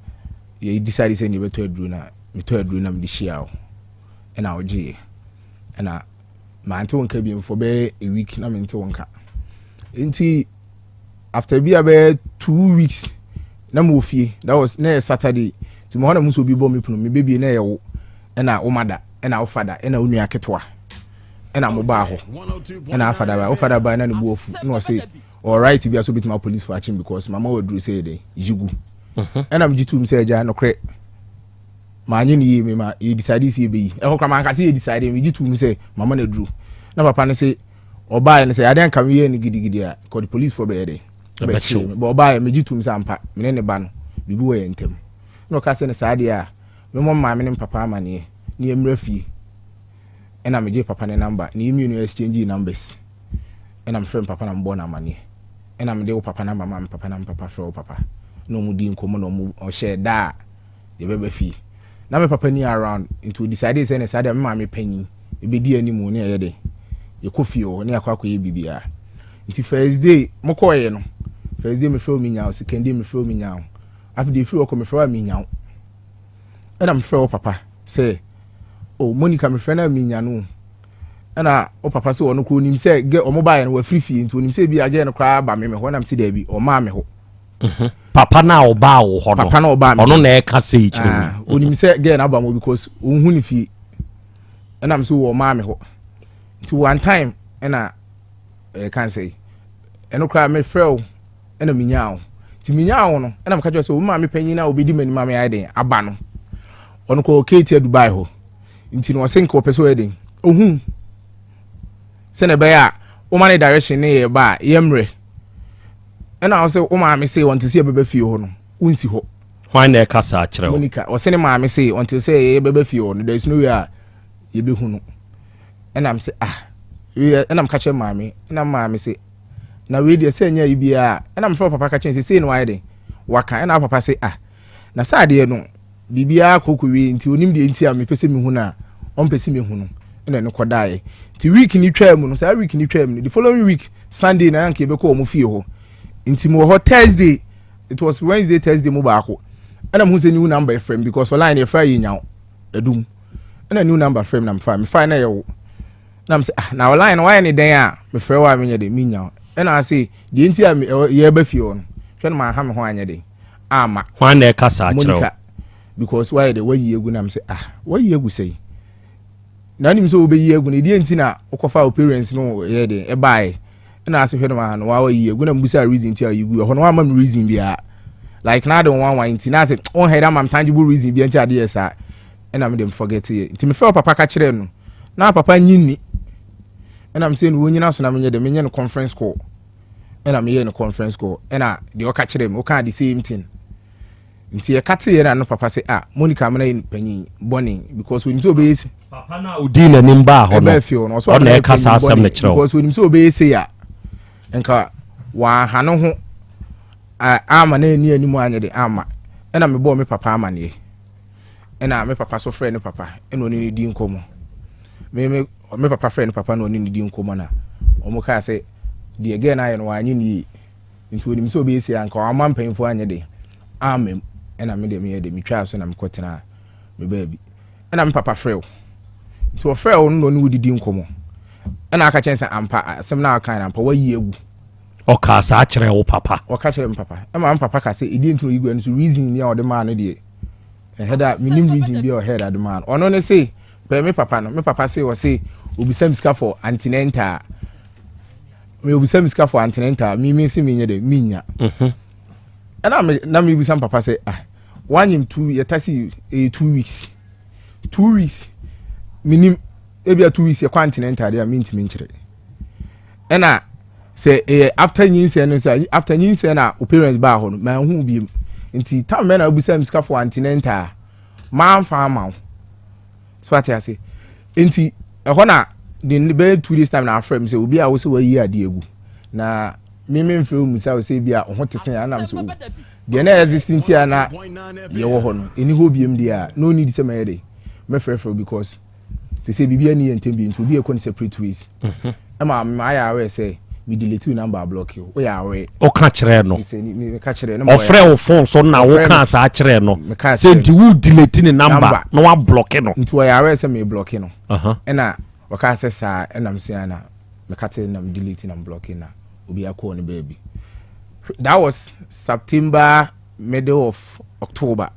yɛ decide sɛ ne yɛbɛtɔ aduro na metɔ aduro na mede hyia wo ɛna ɔgyeeɛ ɛna mante wo nka bio for bɛyɛ a week na mente wo nka nti after bi a bɛyɛ 2 weeks na mo wɔ fie. That was na yɛ Saturday nti mo hɔ na mo nso obi bɔ mi pono mi bebie na yɛ wo ɛna wo mada ɛna wo fada ɛna wo nua ketewa ɛna mo baa hɔ ɛna afada ba wo fada ba na ne bu afu na ɔse alright bi a so bituma police for akyem because mama wa duru sɛ yɛ dɛ yigu ɛna mo gye tum sɛ ɛgya nokorɛ maa nye ne yie mi ma yɛ decide sɛ yɛbɛyi ɛhɔ kora maa nkase yɛ decide mi gye tum sɛ mama na duru na papa no sɛ ɔbaa yɛ no sɛ adeɛ nka mi yɛ no gidigidi a kɔde police fo bɛyɛ dɛ bɛkyew mi bɛ ɔbaa yɛ mi gye tum sɛ ampa mi ne ne ba no biribi wɔ yɛn ntam na ɔka sɛ ne saa deɛ a memmɔ maame ne papa amaneɛ ne yɛ mmerɛ fie ɛna megye papa ne number ne yɛ mmienu exchange numbers ɛna mefrɛ me papa na mebɔ no amaneɛ ɛna mede wo papa number ma me papa na me papa frɛ wo papa na ɔmo di nkɔmmɔ na ɔmo ɔhyɛ da a yɛbɛba fie na me papa ni around nti o decide sɛ ne saa deɛ me maame panyin ebedi anim ne ɛyɛ de yɛkɔ fie hɔ ne yɛakɔ akɔyɛ biribiara. Nti first day mokɔɔyɛ no, first day mefrɛ wo menya wo, second day mefrɛ wo menya wo, afei deɛ efiri hɔ kɔ mefrɛ wo a menya wo. Ɛna mefrɛ wo papa sɛ o Monica mefrɛ no a menya no, ɛna wo papa sɛ ɔno kɔ onim sɛ gɛ ɔmo baayɛ no wafiri fie nti onim sɛ ebi agye no koraa ba me me hɔ. Ɛna mese daabi, ɔmaa me hɔ. Papa na ɔbaa wo hɔ no, papa na ɔbaa me ɔno na ɛka sɛ yi kyerɛ wo onim sɛ gɛ na aba mo because ohun ne fie. Ɛna mese wɔ ɔmaa me hɔ. Nti one time ɛna ɛka sɛ ɛno koraa mefrɛ wo ɛna menyaa wo. Nti menyaa wo no ɛna meka kyerɛ sɛ wo maame panyin a obɛdi m'anim a meyɛ den aba no ɔno kɔ Keeti Dubai hɔ nti no ɔsɛ nka ɔpɛ sɛ ɔyɛ den ohun sɛnɛ ɛbɛyɛ a woma ne direction ne yɛ ba a yɛmmerɛ. Ɛna ɔsɛ wo maame sɛ ɔnte sɛ yɛbɛba fie hɔ no wonsi hɔ. Hwan na ɛka saa kyerɛ wo? Monica ɔsɛ ne maame sɛ ɔnte sɛ yɛbɛba fie hɔ no there is no way a yɛbɛhu no. Ɛna m sɛ ah ɛna m ka kyerɛ maame ɛna maame sɛ na wei deɛ sɛ ɛnyɛ yi biara. Ɛna mefrɛ papa ka kyerɛ sɛ sei na wayɛ den waka. Ɛna papa sɛ ah na sɛ adeɛ no biribiara kɔkɔ wie nti onim deɛ nti a mepɛ sɛ mehu no a ɔmpɛ sɛ mehu no. Ɛna ɛno kɔdaeɛ. Nti week ni twaa mu no, saa week ni twaa mu no, the following week Sunday na anka yɛbɛkɔ wɔn fie hɔ nti mewɔ hɔ Thursday, it was Wednesday Thursday mu baako ɛna mehu sɛ new number frɛ m because online yɛfrɛ yɛ nya adum ɛna new number frɛ m na mefa mefa na ɛyɛ wo na mesɛ ah na online no wayɛ ne dɛn a mefrɛ wo a menyɛ de menya wo. Ɛna ase deɛ nti a yɛba fie hɔ no hwɛ no maaha me ho anyɛ den ama. Hwan na ɛka saa kyerɛ wo? Monica because wayɛ de wayi egu na mesɛ ah wayi egu sɛyi na anim sɛ wobɛyi egu no ɛdeɛ nti na wokɔfa wo parents no yɛ den ɛbaeɛ. Ɛna ase hwɛ no maa no waa wayi egu na mbusa reason nti a wayi gu ɛhɔ no wama me reason biara like na ade nwanwa nti na ase wɔn hɛ ama me tangible reason bi nti ade yɛ saa ɛna me de forget yɛ. Nti mefrɛ papa ka kyerɛ no na papa nyi ni ɛna me sɛ no wɔnyina so na menyɛ de menyɛ no conference call ɛna meyɛ no conference call ɛna deɛ ɔka kyerɛ me ɔka the same thing. Nti yɛka te yɛ na no papa sɛ ah Monica amena yɛ panyin bɔne because onim sɛ ɔbɛyɛ si. Papa na odi n'anim baa hɔ no ɛbɛɛ fie hɔ no ɔsɛ ɔna ɛka saa asɛm no kyerɛ wo because onim sɛ ɔbɛyɛ sei a nka waha no ho ama na ani anim anyɛ de ama. Ɛna mebɔɔ me papa amaneɛ. Ɛna me papa so frɛ ne papa ɛna ɔne ne di nkɔmmɔ. Me me me papa frɛ ne papa na ɔne ne di nkɔmmɔ na wɔn kaa sɛ deɛ gɛɛ no ayɛ no wanyɛ ne yie. Nti onim sɛ ɔbɛyɛ sei anka wamma mpanyinfoɔ anyɛ de amma mu. Ɛna me deɛ meyɛ de metwaa so na mekɔtenaa me baabi. Ɛna me papa frɛ wo. Nti ɔfrɛ wo no na ɔne wo didi nkɔmmɔ. Ɛna aka kyerɛ sɛ ampa asɛm no a ɔkae no ampa wayi agu. Ɔkaa saa kyerɛɛ wo papa? Ɔka kyerɛɛ me papa. Ɛma me papa ka sɛ ɛdeɛ nti na ɔyi gu ɛno so reason ni a ɔde maa no deɛ ɛhɛ da menim reason bi a ɔhɛ da de maa no. Ɔno ne se pɛ me papa no me papa se ɔse obisa me sika for antenatal me obisa me sika for antenatal me me se menyɛ dɛ menya. Mhm. Ɛna me na me bisa me papa sɛ ah wanyem two yɛtasi ɛyɛ 2 weeks 2 weeks menim ebia 2 weeks yɛkɔ antenatal deɛ a mentumi nkyerɛ. Ɛna sɛ ɛyɛ after nyinsɛn no sɛ after nyinsɛn na o parents baa hɔ no maa hu biem nti time bɛn na obisa mi sika for antenatal maa nfa ama wo so ate ase nti ɛhɔ na de bɛyɛ 2 days time na afrɛ mi sɛ obi a wosɛ wayi adeɛ agu na mímí nfrɛ mu sɛ ɔsɛ bi a ɔho te sɛn anam sɛ o deɛ na exist nti a na yɛwɔ hɔ no ɛni hɔ biem deɛ a no need sɛ mɛyɛ de mɛfrɛfrɛ because te sɛ biribi ani yɛ ntɛm bi nti obi ɛkɔ ne separate ways. Ɛma ma ayɛ aware sɛ me delete wo number block you woyɛ aware. Ɔka kyerɛ no. Meka kyerɛ no. Ɔfrɛ wo phone so na woka saa kyerɛ no sɛ nti wo delete ne number na wa block no. Nti ɔyɛ aware sɛ me block no. Ɛna ɔka sɛ saa ɛnam sɛ ana meka kyerɛ na me delete na me block na obi akɔ ne baabi. That was September, middle of October.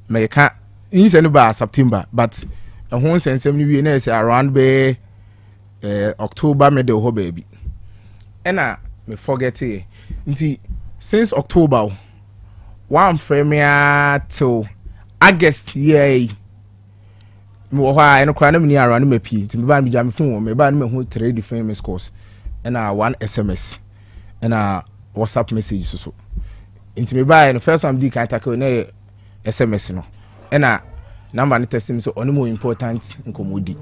Mɛka nyinsɛn no baa September but ɛho nsɛnsɛm no wie na ɛsɛ around bɛɛ October middle hɔ baabi ɛna me forget yɛ. Nti since October o wamfrɛ me ara till August yɛ yi mewɔ hɔ a ɛno koraa na meni around no mapie nti mebaa no megya me phone wɔ mebaa no mahu three different missed calls ɛna one SMS ɛna WhatsApp message so so. Nti mebaeɛ no, first one di kan tackle na yɛ SMS no ɛna number no text me sɛ ɔne mo important nkɔmmɔdi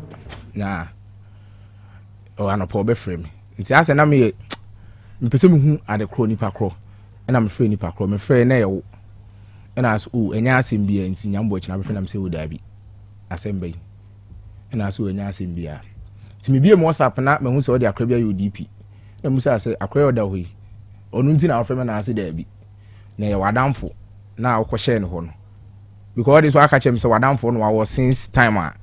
na anɔpa ɔbɛfrɛ me. Nti asɛ na meyɛ mepɛ sɛ mehu ade korɔ nipa korɔ ɛna mefrɛ nipa korɔ mefrɛ na ɛyɛ wo ɛna asɛ o ɛnyɛ asɛm biara nti nyambɔ akyi na bɛfrɛ nam sɛ o daabi asɛm bɛyi ɛna asɛ o ɛnyɛ asɛm biara. Nti mebie mu WhatsApp na mahu sɛ ɔde akora bi ayɛ ODP na mu sɛ asɛ akora yɛ ɔda hɔ yi ɔno nti na wafrɛ me na ase daabi na ɛyɛ w'adamfo na wokɔhyɛɛ no hɔ no because ɔde so aka kyerɛ me sɛ w'adamfo no wawɔ since time a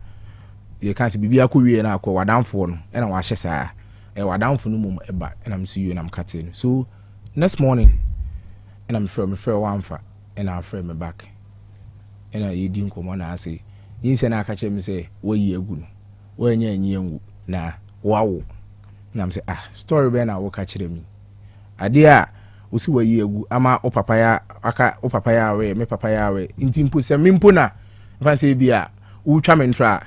yɛka sɛ biribi akɔ wie na akɔ w'adamfo no ɛna wahyɛ saa ɛyɛ w'adamfo no mmom ɛba ɛna me so yie na meka tee no. So next morning ɛna mefrɛ wamfa ɛna afrɛ me back ɛna yɛdi nkɔmmɔ na ase nyinsɛ na aka kyerɛ me sɛ wayi agu no wanya anyi angu na wawo na me sɛ ah story bɛn na woka kyerɛ me adeɛ a wosi wayi agu ama wo papa ya aka wo papa ya awɛ me papa ya awɛ. Nti mpo sɛ me mpo na mfa sɛ bi a wotwa me ntra a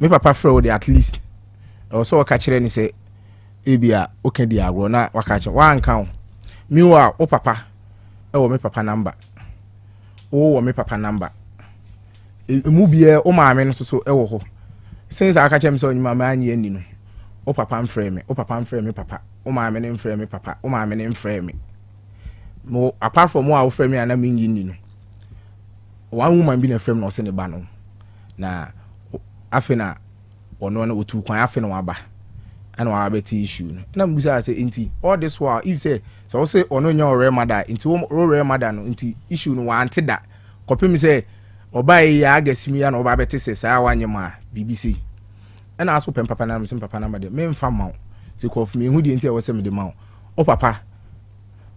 me papa frɛ wo de at least ɛwɔ sɛ wɔka kyerɛ ne sɛ ebi a woka di agorɔ na waka kyerɛ wanka wo. Meanwhile wo papa ɛwɔ me papa number, wo wɔ me papa number, emu biara wo maame no soso ɛwɔ hɔ. Since aka kyerɛ me sɛ ɔnyima ma anyi ani no wo papa mfrɛ me, wo papa mfrɛ me papa, wo maame ne mfrɛ me papa, wo maame ne mfrɛ me mo apart from wo a wofrɛ me a na menyi ni no. One woman bi na ɛfrɛ me na ɔsɛ ne ba no na afei na ɔno no otu kwan afei na waba ɛna waba bɛte issue no ɛna mbisa sɛ nti all this while if sɛ sɛ ɔsɛ ɔno nyɛ ɔrɛ mother nti wo real mother no nti issue no wante da kɔpem sɛ ɔbaa yi yɛ August mu ya na ɔba bɛte sɛ saa wanyɛ mu a biribi sei ɛna aso pɛ mpapa na mesɛ papa namba deɛ memfa ma wo nti kɔf mehu deɛ nti a ɛwɔ sɛ mede ma wo. Wo papa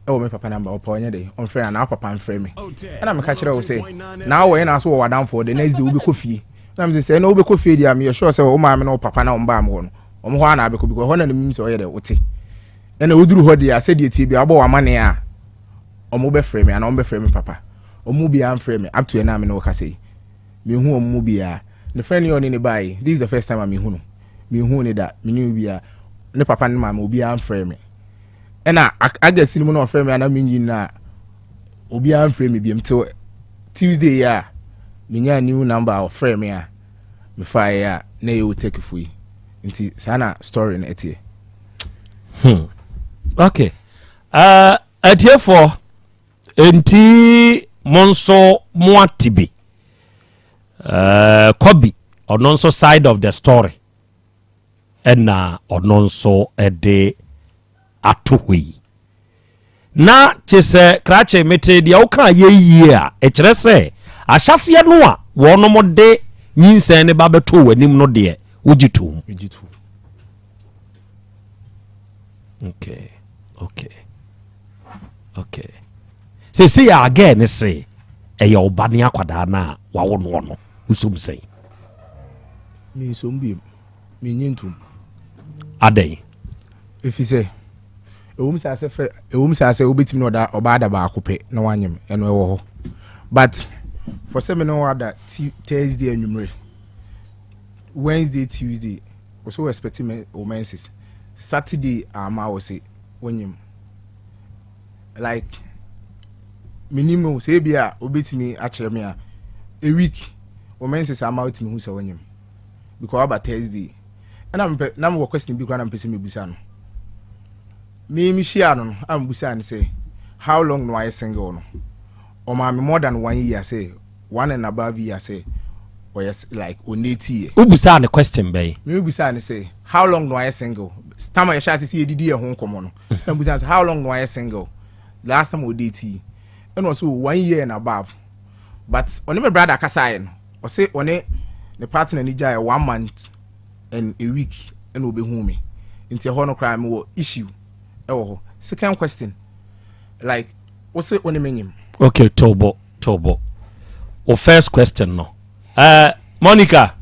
ɛwɔ me papa namba ɔpɛ ɔnyɛ de ɔmfrɛ anaa wo papa mfrɛ me ɛna meka kyerɛ wo sɛ na wɔ ɛna so wɔ w'adamfoɔ the next day wobɛkɔ fie na mesɛ sɛ ɛna wobɛkɔ fie deɛ a meyɛ sure sɛ wo maame ne wo papa na wɔn baa me hɔ no wɔn hɔ ana abɛkɔ because hɔ na menim sɛ ɔyɛ dɛ wote ɛna woduru hɔ deɛ a sɛdeɛ tie bi a wabɔ w'amane a wɔn bɛfrɛ me anaa wɔn bɛfrɛ me papa. Wɔn mu biara mfrɛ me up to ɛna me ne wo kasa yi mehu wɔn mu biara. Ne friend yɛ ɔne ne baa yi, this is the first time a mehu no, mehu ne da me ne obiara ne papa ne maame obiara mfrɛ me ɛna August no mu na ɔfrɛ me ana menyi na obiara mfrɛ me biam till Tuesday yi a menya new number a ɔfrɛ me a mefaeɛ a na ɛyɛ Otekifo yi. Nti saa na story no ɛteɛ. Okay. Atiefoɔ, nti mo nso moate bi. Kɔbi, ɔno nso side of the story ɛna ɔno nso ɛde ato hɔ yi. Na kye sɛ krakye mete deɛ woka yɛ yie a, ɛkyerɛ sɛ ahyɛseɛ no a wɔnom de nyinsɛn ne ba bɛto w'anim no deɛ, wogye tom. Megye tom. Okay, sɛsei yɛ agɛ ne se ɛyɛ ɔba ne akwadaa no a wawo noɔ no, wosom sɛn? Mensom biom, menye ntom. Adɛn? Ɛfiri sɛ ɛwom sɛ asɛ fɛ, ɛwom sɛ asɛ wobɛtumi na ɔda ɔbaa da baako pɛ na wanyem, ɛno ɛwɔ hɔ, but for sɛ me ne wo ada ti Thursday anwummerɛ, Wednesday, Tuesday wo so expect me wo menses, Saturday ama wo se wonyem, like menim o, sɛ ebi a wobɛtumi akyerɛ me a a week wo menses ama wotumi hu sɛ wonyem because waba Thursday. Ɛna mepɛ na mewɔ question bi koraa na mepɛ sɛ mebusa no. Me mehyia no a mebusa no sɛ how long na wayɛ single no, ɔmaa me more than one year, sɛ one and above year, sɛ ɔyɛ like ɔneti yɛ. Wobusaa ne question bɛyi? Me mebusa no sɛ how long na wayɛ single. Time a yɛhyɛ ase sɛ yɛdidi yɛ ho nkɔmmɔ no, na mebusa no sɛ how long na wayɛ single, last time ɔdate, ɛna ɔsɛ one year and above, but ɔne me brother kasaeɛ no, ɔsɛ ɔne ne partner ni gyaeɛ one month and a week ɛna ɔbɛhu me. Nti ɛhɔ no koraa mewɔ issue ɛwɔ hɔ. Second question, like wose wo ne me nyim. Okay, tobo tobo o, first question no, Monica,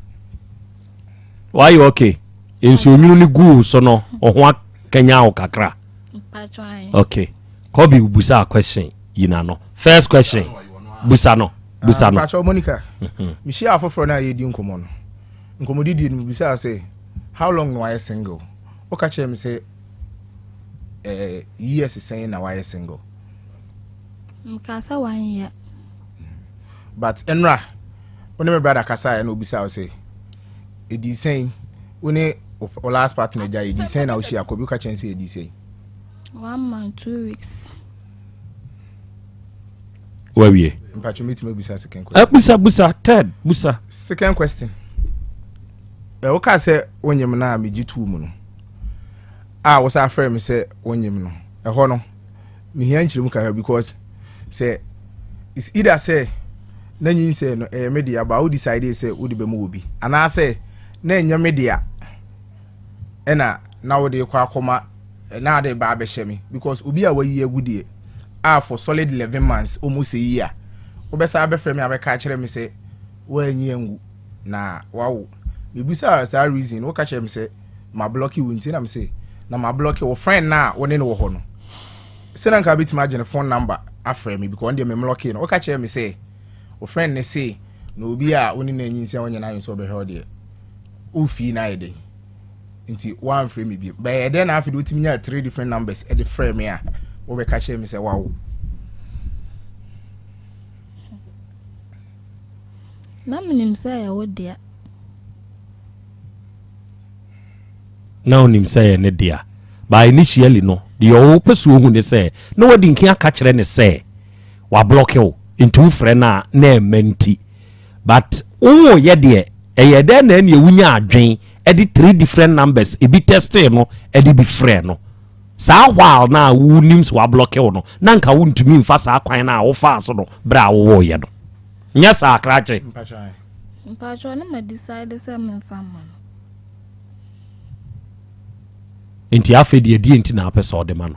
why you okay? Nsuo nwunu no guu so no, ɔho akanya wo kakra. Okay, Kobi, busa question yi na no first question, busa no, busa no. Mpakyɛw Monica, mehyia afoforɔ no a yɛdi nkɔmmɔ no, nkɔmmɔdidie no, mebisaa sɛ how long na wayɛ single. Woka kyerɛ me sɛ years sɛn na wayɛ single? Nka sɛ one year. But ɛnora wo ne me brother kasaeɛ na obisaa wo sɛ ɛdi sɛn wo ne wo last partner gya, ɛdi sɛn na wohyia Kɔbi, woka kyerɛ me sɛ ɛdi sɛn? 1 month 2 weeks. Wawie? Mpatwo, mɛtumi abisa second question? Busa, busa third, busa. Second question, ɛ woka sɛ wonyim no a megye tuu mu no a, wo sa frɛ me sɛ wonyim no, ɛhɔ no mehia nkyerɛmu kakra because sɛ it's either sɛ na nyinsɛn no ɛyɛ me dea ba wo decide sɛ wode bɛmu wɔ bi, anaasɛ na ɛnyɛ me dea ɛna na wode kɔ akɔma na ade ba abɛhyɛ me, because obi a wayi agu deɛ a for solid 11 months, almost a year, wobɛsa abɛfrɛ me abɛka akyerɛ me sɛ woanyi angu na wawo. Mebisa saa reason, woka kyerɛ me sɛ ma block wo, nti na me sɛ na ma block wo friend na wo ne no wɔ hɔ no, sɛ na nka bɛtumi agye ne phone number afrɛ me because ɔno deɛ me block no. Woka kyerɛ me sɛ wo friend ne se na obi a wo ne no anyi sɛ wonyɛ n'adwene sɛ ɔbɛhwɛ wo deɛ wofii no ayɛ den, nti woamfrɛ me bio. Bɛyɛ dɛn na afei de wotumi nya three different numbers ɛde frɛ me a wobɛka kyerɛ me sɛ wawo? Na menim sɛ ɛyɛ wo dea. Na onim sɛ yɛ ne dea, but initially no deɛ ɔwɔ pɛ so ohu ne sɛ na wadi nkin aka kyerɛ ne sɛ wablock wo, nti wofrɛ no a na ɛma nti, but woyɛ deɛ ɛyɛ dɛn na ɛneɛ wonya adwen ɛde three different numbers ebi textee no ɛde bi frɛ no saa while na wonim sɛ wablock wo no, na nka wontumi mfa saa kwan no a wofaa so no berɛ a wowɔɔyɛ no nyɛ saa krakye. Mpatwɔ, ne ma decide sɛ memfa mma no. Nti afei deɛ, deɛ nti na apɛ sɛ ɔde ma no?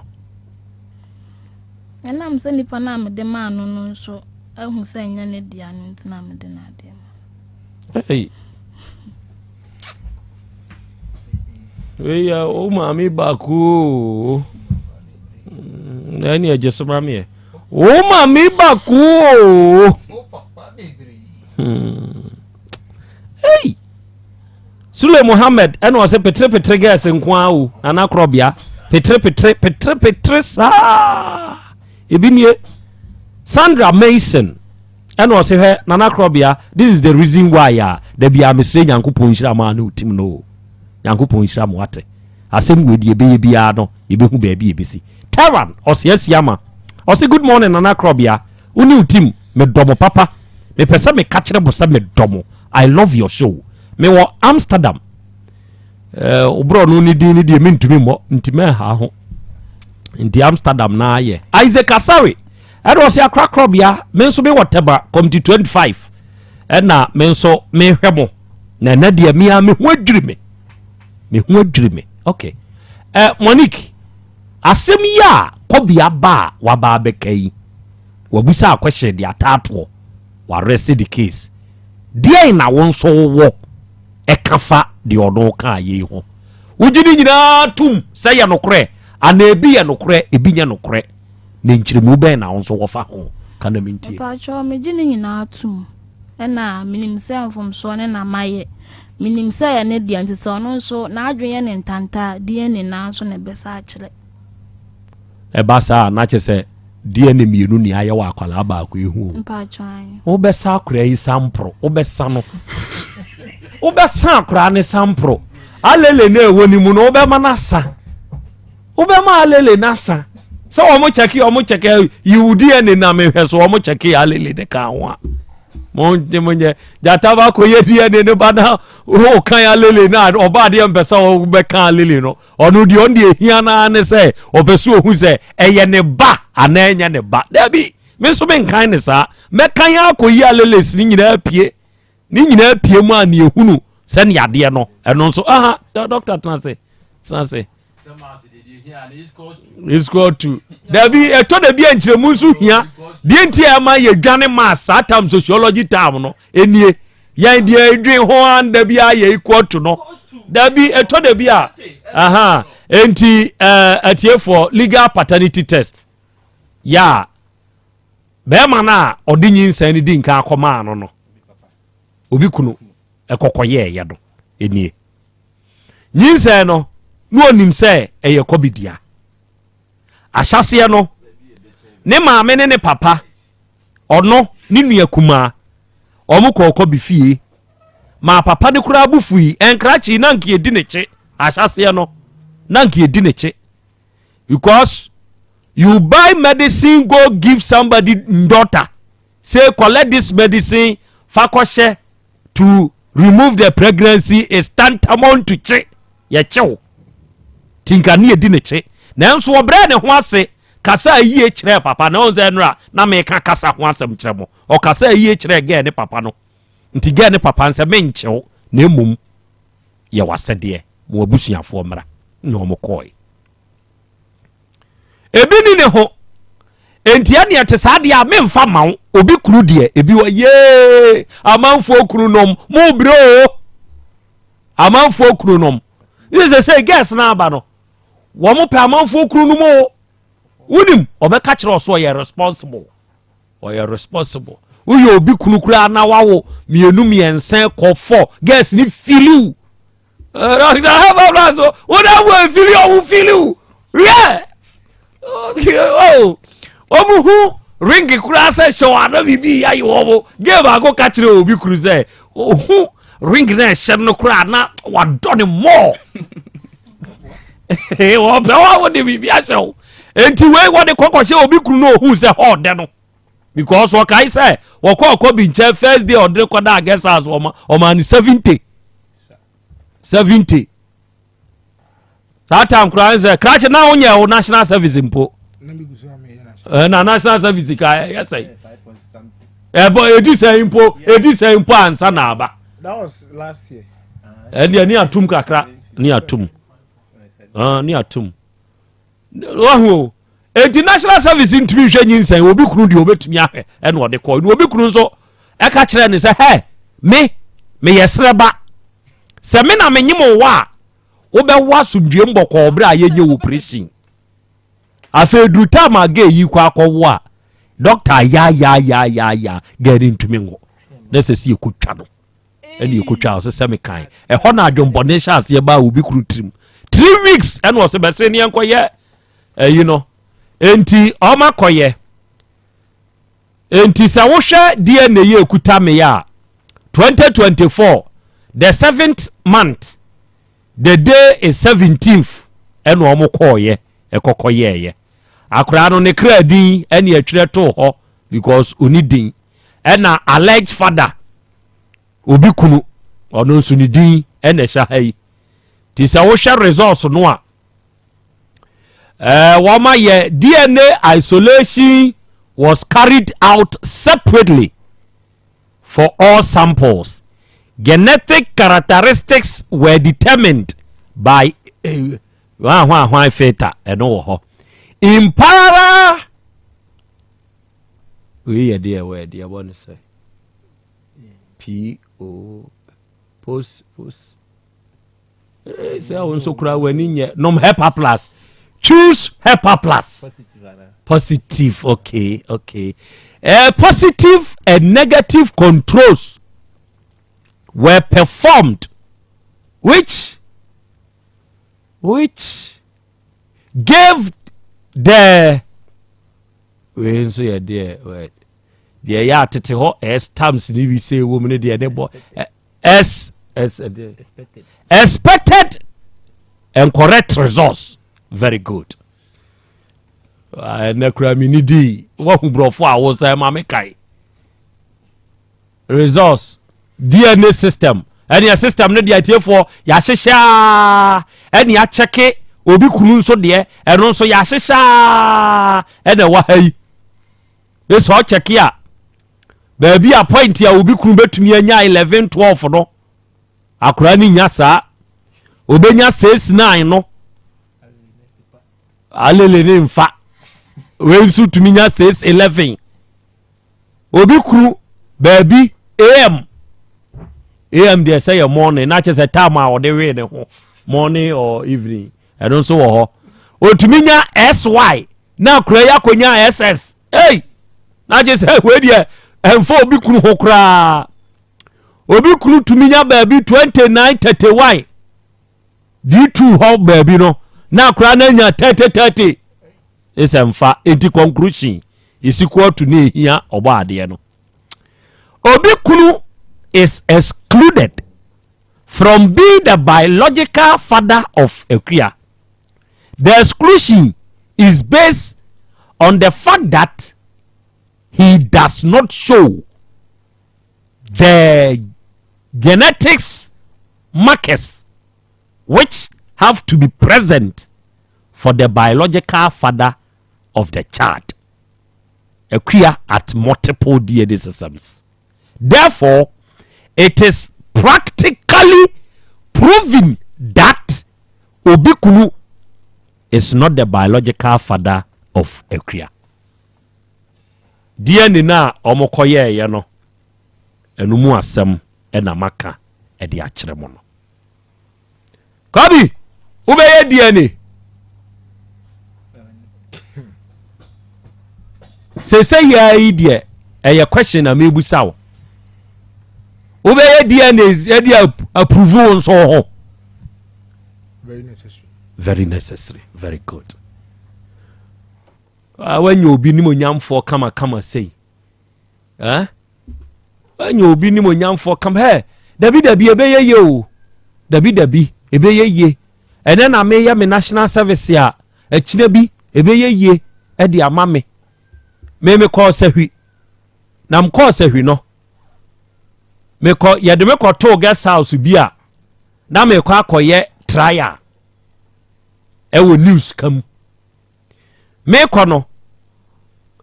Ɛnam sɛ nipa no a mede maa no no nso ahu sɛ ɛnyɛ ne dea no nti na mede no adeɛ ma. Hey. Wei yɛ wo maame baako o. Ɛne ɛgye so ma meɛ. Wo maame baako o. Hey. Sule Muhammad ɛna ɔsɛ petere petere girls nko ara o, nana korɔbea petere petere petere petere saa ebi nie. Sandra Mason ɛna ɔsɛ hwɛ nana korɔbea, this is the reason why a dabi a mesrɛ Nyankopɔn nhyira maa ne otim no o. Nyankopɔn nhyira mo ate asɛm wei deɛ, ɛbɛyɛ biara no yɛbɛhu baabi yɛbɛsi. Teran ɔsɛ asi ama ɔsɛ good morning nana korɔbea, wo ne wo team. Medɔ mo papa. Mepɛ sɛ meka kyerɛ mo sɛ medɔ mo. I love your show. Mewɔ Amsterdam. Eh, oborɔ no ne din no deɛ mentumi mmɔ nti mɛnha ho. Nti Amsterdam na ayɛ. Isaac Asare ɛna ɔsɛ akorakorɔbea me nso mewɔ Tɛba Committee 25 ɛna me nso mehwɛ mo. Na ɛnɛ deɛ mea me ho adwiri me. Me ho adwiri me. Okay. Eh, Monique, asɛm yi a kɔbea ba a waba abɛka yi, wabisa akɔhyɛ de ataatoɔ, warɛse the case. Deɛn na wo nso wowɔ ɛka fa deɛ ɔno kaa yei ho? Wogye ne nyinaa tom sɛ yɛ nokorɛ anaa ebi yɛ nokorɛ, ebi nyɛ nokorɛ? Na nkyerɛmu bɛn na wo nso wɔfa ho? Ka na mentie. Mepakyɛw, megye ne nyinaa tom. Ɛna menim sɛ mfomsoɔ ne na mayɛ. Menim sɛ ɛyɛ ne dea nti sɛ ɔno nso n'adwene yɛ ne ntanta a, DNA no ara nso na ɛbɛsa akyerɛ. Ɛba saa a, na kyerɛ sɛ DNA mmienu ni ayɛ wɔ akwadaa baako yi ho o. Mpakyɛw ae. Wobɛsa akwadaa yi samporo, wobɛsa no. Wobɛsa akwadaa ne samporo. Alele no a ɛwɔ ne mu no, wobɛma no asa. Wobɛma alele no asa. Sɛ wɔn kyɛke wɔn kyɛke yiwu DNA na mehwɛ so wɔn kyɛke alele ne ka ho a. Mo nye mo nyɛ gyata baako yɛ DNA ne ba na ɔkan alele na ɔba adeɛ mpɛ sɛ ɔbɛka alele no. Ɔno deɛ ɔno deɛ ehia naa ne sɛ ɔpɛ so ohu sɛ ɛyɛ ne ba anaa ɛnyɛ ne ba. Dabi, me nso menkan ne saa. Mɛkan akɔyi aleles ne nyinaa pie. Ne nyinaa pie mu a ne ehunu sɛ ne adeɛ no. Ɛno nso aha dɔkta tena ase tena ase. Is equal to. Dabi ɛtɔ dabi a nkyerɛmu nso hia. Deɛ nti a ɛma yɛdwane maa saa tam sociology tam no enie. Yɛn deɛ edwen ho ara dabi a yɛ equal to no. Dabi ɛtɔ dabi a aha enti ɛɛ atiefoɔ legal paternity test yɛ a bɛrima no a ɔde nyinsɛn no di nkan akɔmaa no no obi kunu ɛkɔkɔyɛɛyɛ no enie. Nyinsɛn no, na ɔnim sɛ ɛyɛ kɔbi dea. Ahyɛaseɛ no, ne maame ne ne papa, ɔno ne nua kumaa, wɔn kɔɔ kɔbi fie. Maa papa no koraa bo fui. Nkrakye na nka yɛdi ne kye. Ahyɛaseɛ no, na nka yɛdi ne kye. Because you buy medicine go give somebody daughter. Say collect this medicine fa kɔhyɛ to remove the pregnancy is tantamount to kye yɛkyew tinka ne yɛdi ne kye nanso ɔbrɛ ne ho ase kasa yie kyerɛ papa na ɔn sɛ nnora na meka kasa ho asɛm kyerɛ mo ɔkasa yie kyerɛ gɛɛ ne papa no nti gɛɛ ne papa nsɛ menkyew na mmom yɛ w'asɛdeɛ mo abusuafoɔ mmra na wɔn kɔɔe Ebi ni ne ho. Enti ɛneɛ te saa deɛ a memfa ma wo. Obi kunu deɛ ebi wɔ yee amanfoɔ kunu nom mo brɛ o. Amanfoɔ kunu nom. Ne sɛ sɛ girls no aba no wɔn pɛ amanfoɔ kunu nom o. Wonim ɔbɛka kyerɛ ɔso ɔyɛ responsible. Ɔyɛ responsible. Woyɛ obi kunu koraa na wawo mmienu mmiɛnsa kɔ fɔ girls ne filiw. so wona wo efili ɔmo fili wo wiɛ ɔmo hu ring koraa sɛ hyɛ wɔn ana biribi ayɛ wɔn gay baako ka kyerɛ obi kuru sɛ ohu ring na ɛhyɛ no koraa na wadɔ ne mɔɔ wɔpɛ wɔn a wɔde biribi ahyɛ wo nti wei wɔde kɔkɔhyɛ obi kuru na ohu sɛ hɔɔ dɛ no because ɔkae sɛ wɔkɔ ɔkɔ bi nkyɛn first day ɔde kɔda guest house ɔma ɔma ne 70 70 saa time koraa n sɛ krakye na wonyɛ wo national service mpo na national service ka ɛyɛ sɛn ɛbɔ ɛdi sɛn mpo ɛdi sɛn mpo ansa na aba ɛdeɛ ne atum kakra ne atum ne atum Wahu o. Enti national service ntumi nhwɛ nyinsɛn, obi kunu deɛ obetumi ahwɛ ɛna ɔde kɔ. Na obi kunu nso ɛka kyerɛ ne sɛ hɛ me meyɛ serɛba. Sɛ me na menyem wo a wobɛwo asomdwoe mbɔkɔɔ berɛ a yɛnyɛ operation. Afei duru time a gay yi kɔ akɔwo a dɔkta yaayaayaayaa gay no ntumi nwo na ɛsɛ sɛ yɛkɔtwa no. ɛne ɛkɔtwa ɔsɛ sɛ mekan ɛhɔ na adwembɔne hyɛ aseɛ baa obi kuru tirim 3 weeks ɛna ɔsɛ bɛse ne yɛnkɔyɛ ɛyi no enti ɔma kɔyɛ enti sɛ wohwɛ DNA yɛ ɛkuta me a 2024 the seventh month the day is 17th ɛna ɔmo kɔɔyɛ ɛkɔkɔyɛɛyɛ akoraa no ne kra din ɛne ɛtwerɛ too hɔ because ɔni din. Ɛna alleged father, obi kunu, ɔno nso ne din ɛna ɛhyɛ ha yi. Nti sɛ wohwɛ results no a, wɔn ayɛ DNA isolation was carried out separately for all samples. Genetic characteristics were determined by hwan hwan hwan filter ɛno wɔ hɔ. In parallel, wei yɛ deɛ wɔ deɛ bɔ ne sɛ P O post post sɛ wo nso koraa w'ani nyɛ nom Hepa Plus. Choose Hepa Plus positive. Okay, positive and negative controls were performed which gave the wei nso yɛ deɛ wɛ deɛ ɛyɛ atete hɔ s times ne bi sɛ ɛwɔ mu ne deɛ ne bɔ s s ɛdeɛ expected and correct results. Very good. Ɛnɛ kura mi ni di wahu borɔfo a wosan ma me kae results. DNA system ɛneɛ system no deɛ, atiefoɔ, yɛahyehyɛ a ɛne akyɛke obi kunu nso deɛ, ɛno nso yɛahyehyɛ a ɛna ɛwɔ ha yi. Ɛsɛ ɔkyɛke a baabi a point a obi kunu bɛtumi anya 11 12 no, akwaraa no nya saa, obɛnya 6 9 no, alele ne mfa. Wei nso tumi nya 6 11. Obi kunu baabi am am deɛ sɛ yɛ morning na kyerɛ sɛ time a ɔde wee ne ho, morning or evening, ɛno nso wɔ hɔ. Otumi nya sy na akora yi akɔnya ss. Ei, na kyerɛ sɛ wei deɛ ɛmfa obi kunu ho koraa. Obi kunu tumi nya baabi 29 31 d2 hɔ baabi no, na akora no anya 30 30 ɛsɛ mfa. Enti conclusion yɛsi kɔɔto ne ehia ɔbɔ adeɛ no, obi kunu is excluded from being the biological father of Akua. The exclusion is based on the fact that he does not show the genetics markers which have to be present for the biological father of the child Akua at multiple DNA systems. Therefore, it is practically proven that Obi Kunu is not the biological father of Akua. DNA na ɔmo kɔyɛɛyɛ no, ɛno mu asɛm ɛna maka ɛde akyerɛ mo no. Kwabi, wobɛyɛ DNA sese yia yi deɛ, ɛyɛ question na mebusa wo. Wobɛyɛ DNA ɛde approve wo nso ho? Very necessary. Very necessary, very good. Ah, wanya obi nim onyamfoɔ kamakama sei, eh? Wanya obi nim onyamfoɔ kama hɛ. Dabi dabi, ɛbɛyɛ yie o. Dabi dabi, ɛbɛyɛ yie. Ɛnɛ na meyɛ me national service a, ɛkyinɛ bi ɛbɛyɛ yie ɛde ama me. Me mekɔɔ Sahwi na mekɔɔ Sahwi no, mekɔ yɛde me kɔtoo guest house bi a na mekɔ akɔyɛ trial ɛwɔ news ka mu. Mekɔ no,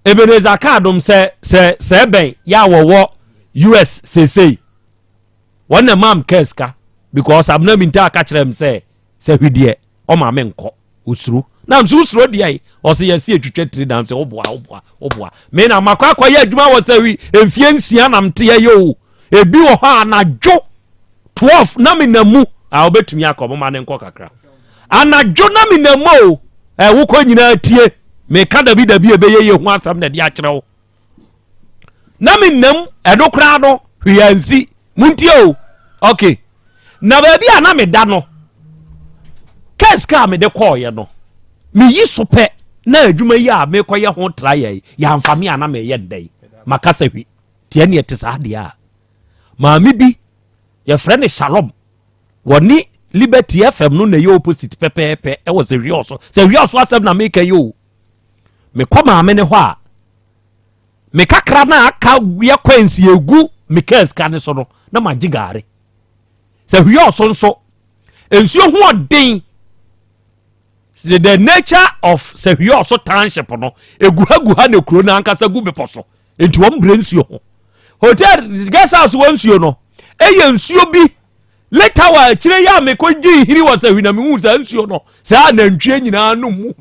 Ebenezer Kaadom sɛ ɛbɛn yɛ a wɔwɔ US seesei, wɔn na mam kaa sika because Abena mi nta aka kyerɛ m sɛ Sahwi deɛ ɔma me nkɔ, osuro na nso osuro deɛ yi ɔsɛ yɛsi etwitwa tiri na sɛ ɔboa ɔboa ɔboa me na makɔ akɔyɛ adwuma wɔ Sahwi mfie 6 nam te yɛ o. Ebi wɔ hɔ anadwo 12 na me nam mu a wobɛtumi akɔ moma ne nkɔ kakra anadwo na me nam mu o. Ɛwokɔ nyinaa tie meka dabi dabi, ɛbɛyɛ yɛ ho asɛm na ɛde akyerɛ wo na me nam ɛno koraa no hwee ansi. Muntie o. Okay, na baabi a na meda no, case kaa mede kɔɔyɛ no, meyi so pɛ na adwuma yi a mekɔyɛ ho tra yɛ yɛamfa me a na meyɛ ndɛ yi makasa hwi tiɛ neɛ te saa deɛ a maame bi yɛfrɛ ne Shalom, wɔne Liberty FM no na ɛyɛ opposite pɛpɛɛpɛ ɛwɔ sɛ hwi ɔso sɛ hwi ɔso asɛm na meka yi o. Mekɔ maame ne hɔ a Me kakra no a aka yɛ coins egu me kaa sika no so no, na magye gare. Sɛ hwia ɔso nso, nsuo ho ɔden. The nature of sɛ hwia ɔso township no, egu ha gu ha na kuro no ankasa gu bepɔ so. Nti wɔn brɛ nsuo ho. Hotel guest house wɔ nsuo no, ɛyɛ nsuo bi. Later wɔ akyire yi a mekɔ gye nhini wɔ sɛ hwina mehu saa nsuo no, saa anantwie nyinaa nom mu.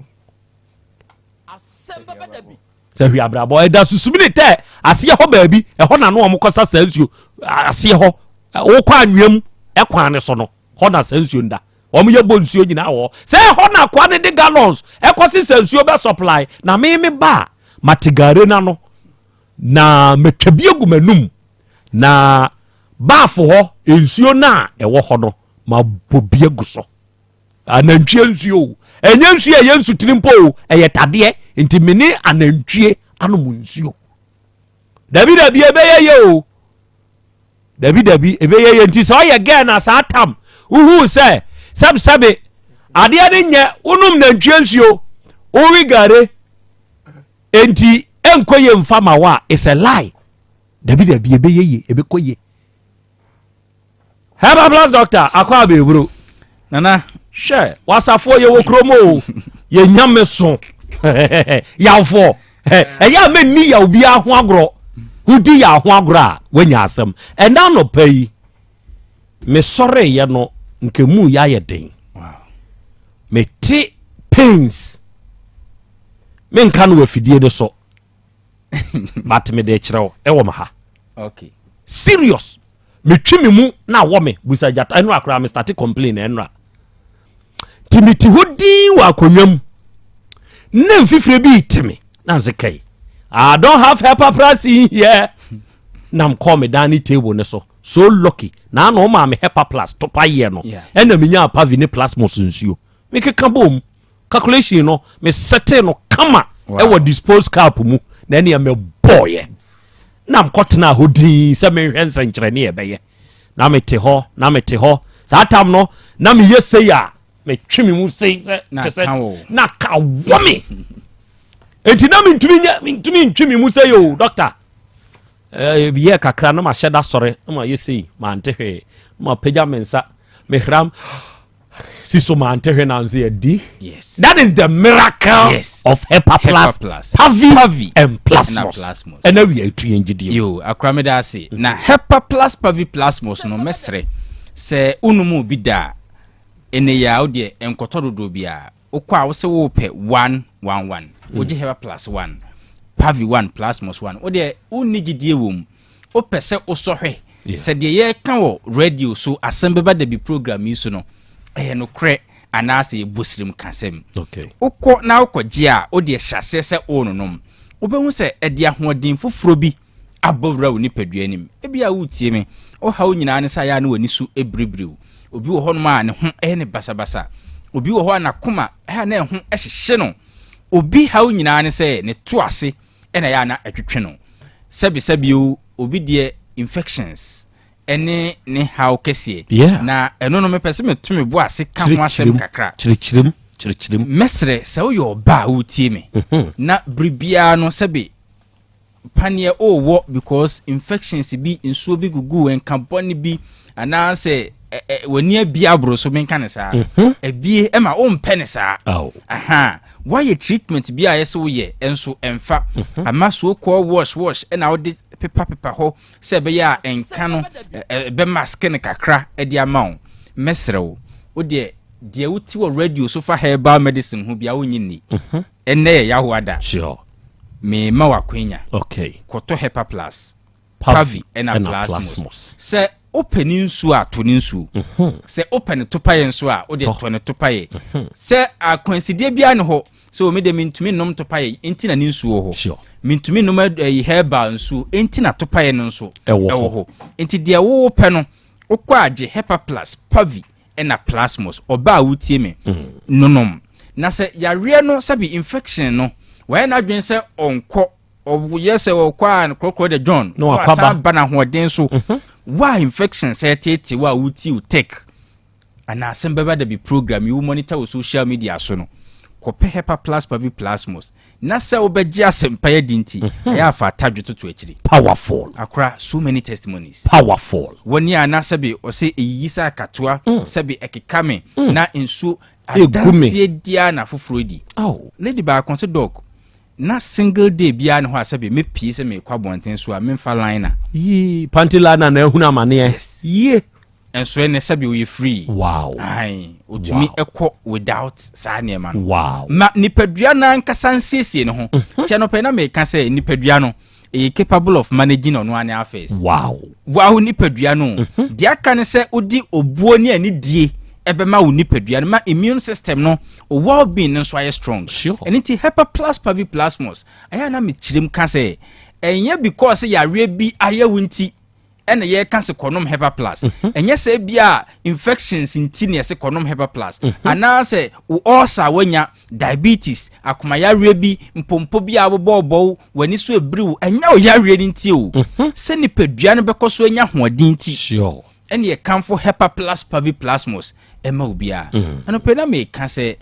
Sɛ hwi abrabɔ ɛda susumini tɛ aseɛ hɔ baabi ɛhɔ na no wɔn kɔsa saa nsuo aseɛ hɔ wokɔ anwea mu ɛkwan ne so no hɔ na saa nsuo nda wɔn yɛ bɔ nsuo nyinaa wɔ sɛ ɛhɔ na akoa ne de gallons ɛkɔ sisa nsuo bɛ supply na me me ba mate gare na no na metwa bi egu m'anum na baafo hɔ nsuo no a ɛwɔ hɔ no ma bɔ bi agu so. Anantwie nsuo o, ɛnyɛ nsuo ɛyɛ nsutiri mpo o, ɛyɛ tadeɛ. Nti me ne anantwie anom nsuo. Dabi dabi ɛbɛyɛ yɛ o. Dabi dabi ɛbɛyɛ yɛ. Nti sɛ ɔyɛ gɛɛ na saa tam wohu sɛ sɛbsɛbe adeɛ no nyɛ wonom nantwie nsuo wowe gare nti ɛnkɔ yɛ mfa ma wo a, it's a lie. Dabi dabi ɛbɛyɛ yie, ɛbɛkɔ yie. Herbal Plus Doctor akɔ abɛɛburo. Nana. Hwɛ wasafoɔ yɛwɔ kurom o yɛ nyame so yawfoɔ ɛyɛ a mɛnni yaw biara ho agorɔ wodi yaw ho agorɔ a woanya asɛm ɛna anɔpa yi mesɔreeɛ no nkɛmu yɛ ayɛ den mete pains menka no wɔ afidie no so but mede kyerɛ wo ɛwɔ me ha okay. Serious metwi me mu na awɔ me busa gyata ɛnora koraa me start complain ɛnora nti mete hɔ din wɔ akonnwa mu na mfifire bi te me na nse kai I don't have helper price in here na mkɔɔ me dan ne table ne so so lucky na ano ɔmaa me helper plus topa yɛ no ɛna menya apavi ne plasmos nsuo mekeka bom calculation no me sɛte no kama ɛwɔ dispose cap mu na ɛneɛ mebɔɔyɛ na mkɔtena hɔ din sɛ menhwɛ nsɛnkyerɛnne ɛbɛyɛ na mete hɔ na mete hɔ saa tam no na meyɛ sei a metwe me mu sei sɛ kyɛ sɛ na ka wɔ me enti na mentumi nyɛ mentumi ntwe me mu sei o doctor yɛ kakra na mahyɛ da sɔre na mayɛ sei mante hwee na mapagya me nsa mehram si so mante hwee na nso yɛ di. Yes. That is the miracle yes. of Hepa Plus, Plus. Pavi, Pavi and Plasmos. Plasmos. Ɛna wia etu yɛn gyidie. Yo, akora me da ase. Na Hepa Plus Pavi Plasmos no mɛsrɛ sɛ wonom obi da a ɛnɛ yi a wodeɛ nkɔtɔ dodoɔ biara. Wokɔ a wosɛ wopɛ 1 1 1. Wogye Hepa Plus 1, Pavi 1, Plasmos 1. Wodeɛ wonni gyidie wɔ mu. Wopɛ sɛ wosɔ hwɛ sɛ deɛ yɛreka wɔ radio so asɛm bɛba da bi program yi so no ɛyɛ nokorɛ anaasɛ yɛbɔ sirim ka sɛm. Wokɔ na wokɔgye a wodeɛ hyɛ aseɛ sɛ wononom. Wobɛhu sɛ ɛde ahoɔden foforɔ bi abɔ wura wo nipadua anim. Ebia woretie me, wo haw nyinaa ne sɛ ayɛ a na w'ani so biribiriw. Obi wɔ hɔnom a ne ho yɛ no basabasa. Obi wɔ hɔ a n'akoma a na ɛho hyehye no. Obi haw nyinaa ne sɛ ne to ase na ɛyɛ a na ɛtwetwe no. Sɛbesɛbe o, obi deɛ infections ne ne haw kɛseɛ. Yeah. Na ɛno no mepɛ sɛ meto me bo ase ka ho asɛm kakra. Kyerɛkyerɛm, kyerɛkyerɛm. Mɛsrɛ sɛ woyɛ ɔbaa a woretie me na bere biara no sɛbe paneɛ ɔwɔ because infections bi nsuo bi gugu nka bɔne bi anaasɛ w'ani abie aboro so menka ne saa abie ɛma wompɛ ne saa aha woayɛ treatment bi a yɛsɛ woyɛ nso ɛmfa ama so kɔɔ wash wash ɛna wode pepa pepa hɔ sɛ ɛbɛyɛ a nka no ɛbɛ no kakra de ama wo mɛsrɛ wo wodeɛ deɛ wote wɔ radio so fa herbal medicine ho bia wonyi nni ɛnnɛ yɛ yahoada sure mema w'akwanya okay kɔtɔ hepa plus pavi ɛna plasmos sɛ wopɛ ne nsuo a tɔ ne nsuo sɛ wopɛ ne topayɛ nso a wode tɔ ne topayɛ sɛ akwansideɛ biara ne hɔ sɛ omi de mentumi nnom topayɛ nti na ne nsuo wɔ hɔ mentumi nnom ɛyi herbal nsuo nti na topayɛ no nso ɛwɔ hɔ nti deɛ wopɛ no wokɔ agye hepa plus pavi ɛna plasmos ɔbaa a wotie me nonom na sɛ yareɛ no sɛbi infection no wɔyɛ n'adwene sɛ ɔnkɔ ɔyɛ sɛ ɔkɔ a korɔkorɔ de John na wasan ba n'ahoɔden so wa infection sɛ tete wa wotie wo tech anaa asɛm bɛba da bi program yi wo monitor wɔ social media so no. Kɔpɛ Hepa Plus Pavi Plasmos na sɛ wobɛgye asɛmpa yi adi nti, ɛyɛ a fa atadwe toto akyiri. Powerful. Akora, so many testimonies. Powerful. Wɔne a na sɛbe ɔsɛ ɛyiyi sɛ akatoa, sɛbe ɛkeka me, na nsuo Ɛgu me. adanseɛ diaa na afoforɔ di. Aw. Lady baako sɛ, Doc, na single day biara ne hɔ a sɛbe mɛpie sɛ merekɔ abɔnten so a memfa liner. Yee, panty liner na ahunu amaneɛ. Yie. Nso ɛnɛ sɛbi ɔyɛ free. Wow. Ae, ɔtumi ɛkɔ without saa nneɛma no. Wow. Ma nipadua no ankasa nsiesie ne ho. Nti anɔpa yi na meka sɛ nipadua no ɛyɛ capable of managing ɔno ara ne affairs. Wow. Wow nipadua no. Deɛ aka ne sɛ wode obuo ne anidie ɛbɛma wo nipadua no ma immune system no, wo well being no nso ayɛ strong. Sure. Ɛno nti Hepa Plus Pavi Plasmos, ɛyɛ a na mekyerɛ mu ka sɛ ɛnyɛ because sɛ yareɛ bi ayɛ wo nti ɛna yɛka se kɔnom Hepa Plus. Ɛnyɛ sɛ ebia infections nti na yɛse kɔnom Hepa Plus, anaasɛ wo ulcer a woanya, diabetes, akomayareɛ bi, mpompo bi a wobɔɔbɔ wo, w'ani so ebiri wo, ɛnyɛ wo yareɛ no nti o. Sɛ nipadua no bɛkɔ so anya ahoɔden nti, ɛna yɛkamfo Hepa Plus Pavi Plasmos ɛma obiara. Anɔpa yi na meka sɛ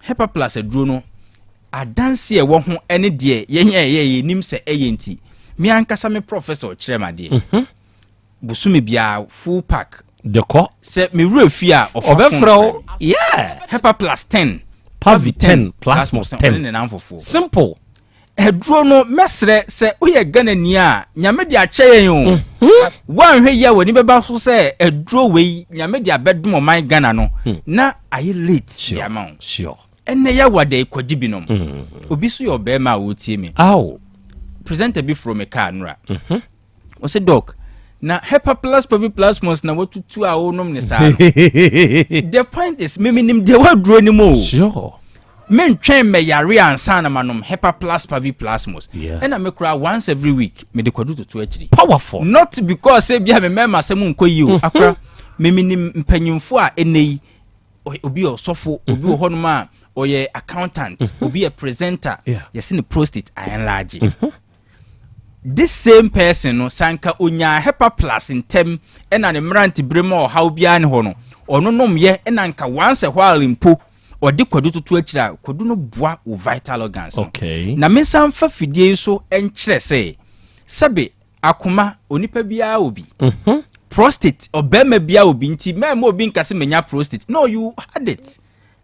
Hepa Plus aduro no, Adanse a ɛwɔ ho ne deɛ yɛn a yɛyɛ yɛnim sɛ ɛyɛ nti, me ankasa me professor kyerɛ me adeɛ. Bosome biara full pack. De kɔ. Sɛ me werɛ fi a ɔfa phone Ɔbɛfrɛ wo. frɛ me. Yeah. Hepa plus 10. Pavi 10, Plasmos 10. Ɔne ne namfofoɔ. Simple. Aduro no mɛsrɛ sɛ woyɛ Ghanani a Nyame de akyɛ yɛn o. Woanhwɛ yie a w'ani bɛba so sɛ aduro wei Nyame de abɛdom ɔman Ghana no na ayɛ late de ama wo. Sure. Ɛnɛ yɛ wada yi kɔgye binom. Obi so yɛ ɔbɛrima a ɔretie me. Aw. Presenter bi foro me kaa nora. Ɔsɛ doc, na hepa plus pavi plasmos na watutu a wonom ne saa no. The point is, me menim deɛ waduro no mu o. Sure. Mentwɛn mɛyare ansa na manom hepa plus pavi plasmos. Yeah. Ɛna me koraa once every week mede kwadu toto akyiri. Powerful. Not because ebia me mmarima asɛm nkɔ yie o. Akora, me menim mpanyimfo a ɛnɛ yi obi yɛ ɔsɔfo, obi wɔ hɔnom a ɔyɛ accountant, obi yɛ presenter, yɛsi ne prostate ayɛnlaagye. This same person no, sanka onyaa hepa plus ntɛm ɛna ne mmerante bere mu a ɔhaw biara ne hɔ no, ɔno nom yɛ ɛna nka once a while mpo ɔde kwadu toto akyire a, kwadu no boa wo vital organs no. Okay. Na me nsa mfa fidie yi so nkyerɛ sɛ sɛbe akoma onipa biara wɔ bi. Prostate ɔbarima biara wɔ bi nti mɛmma obi nka sɛ manya prostate. No, you had it.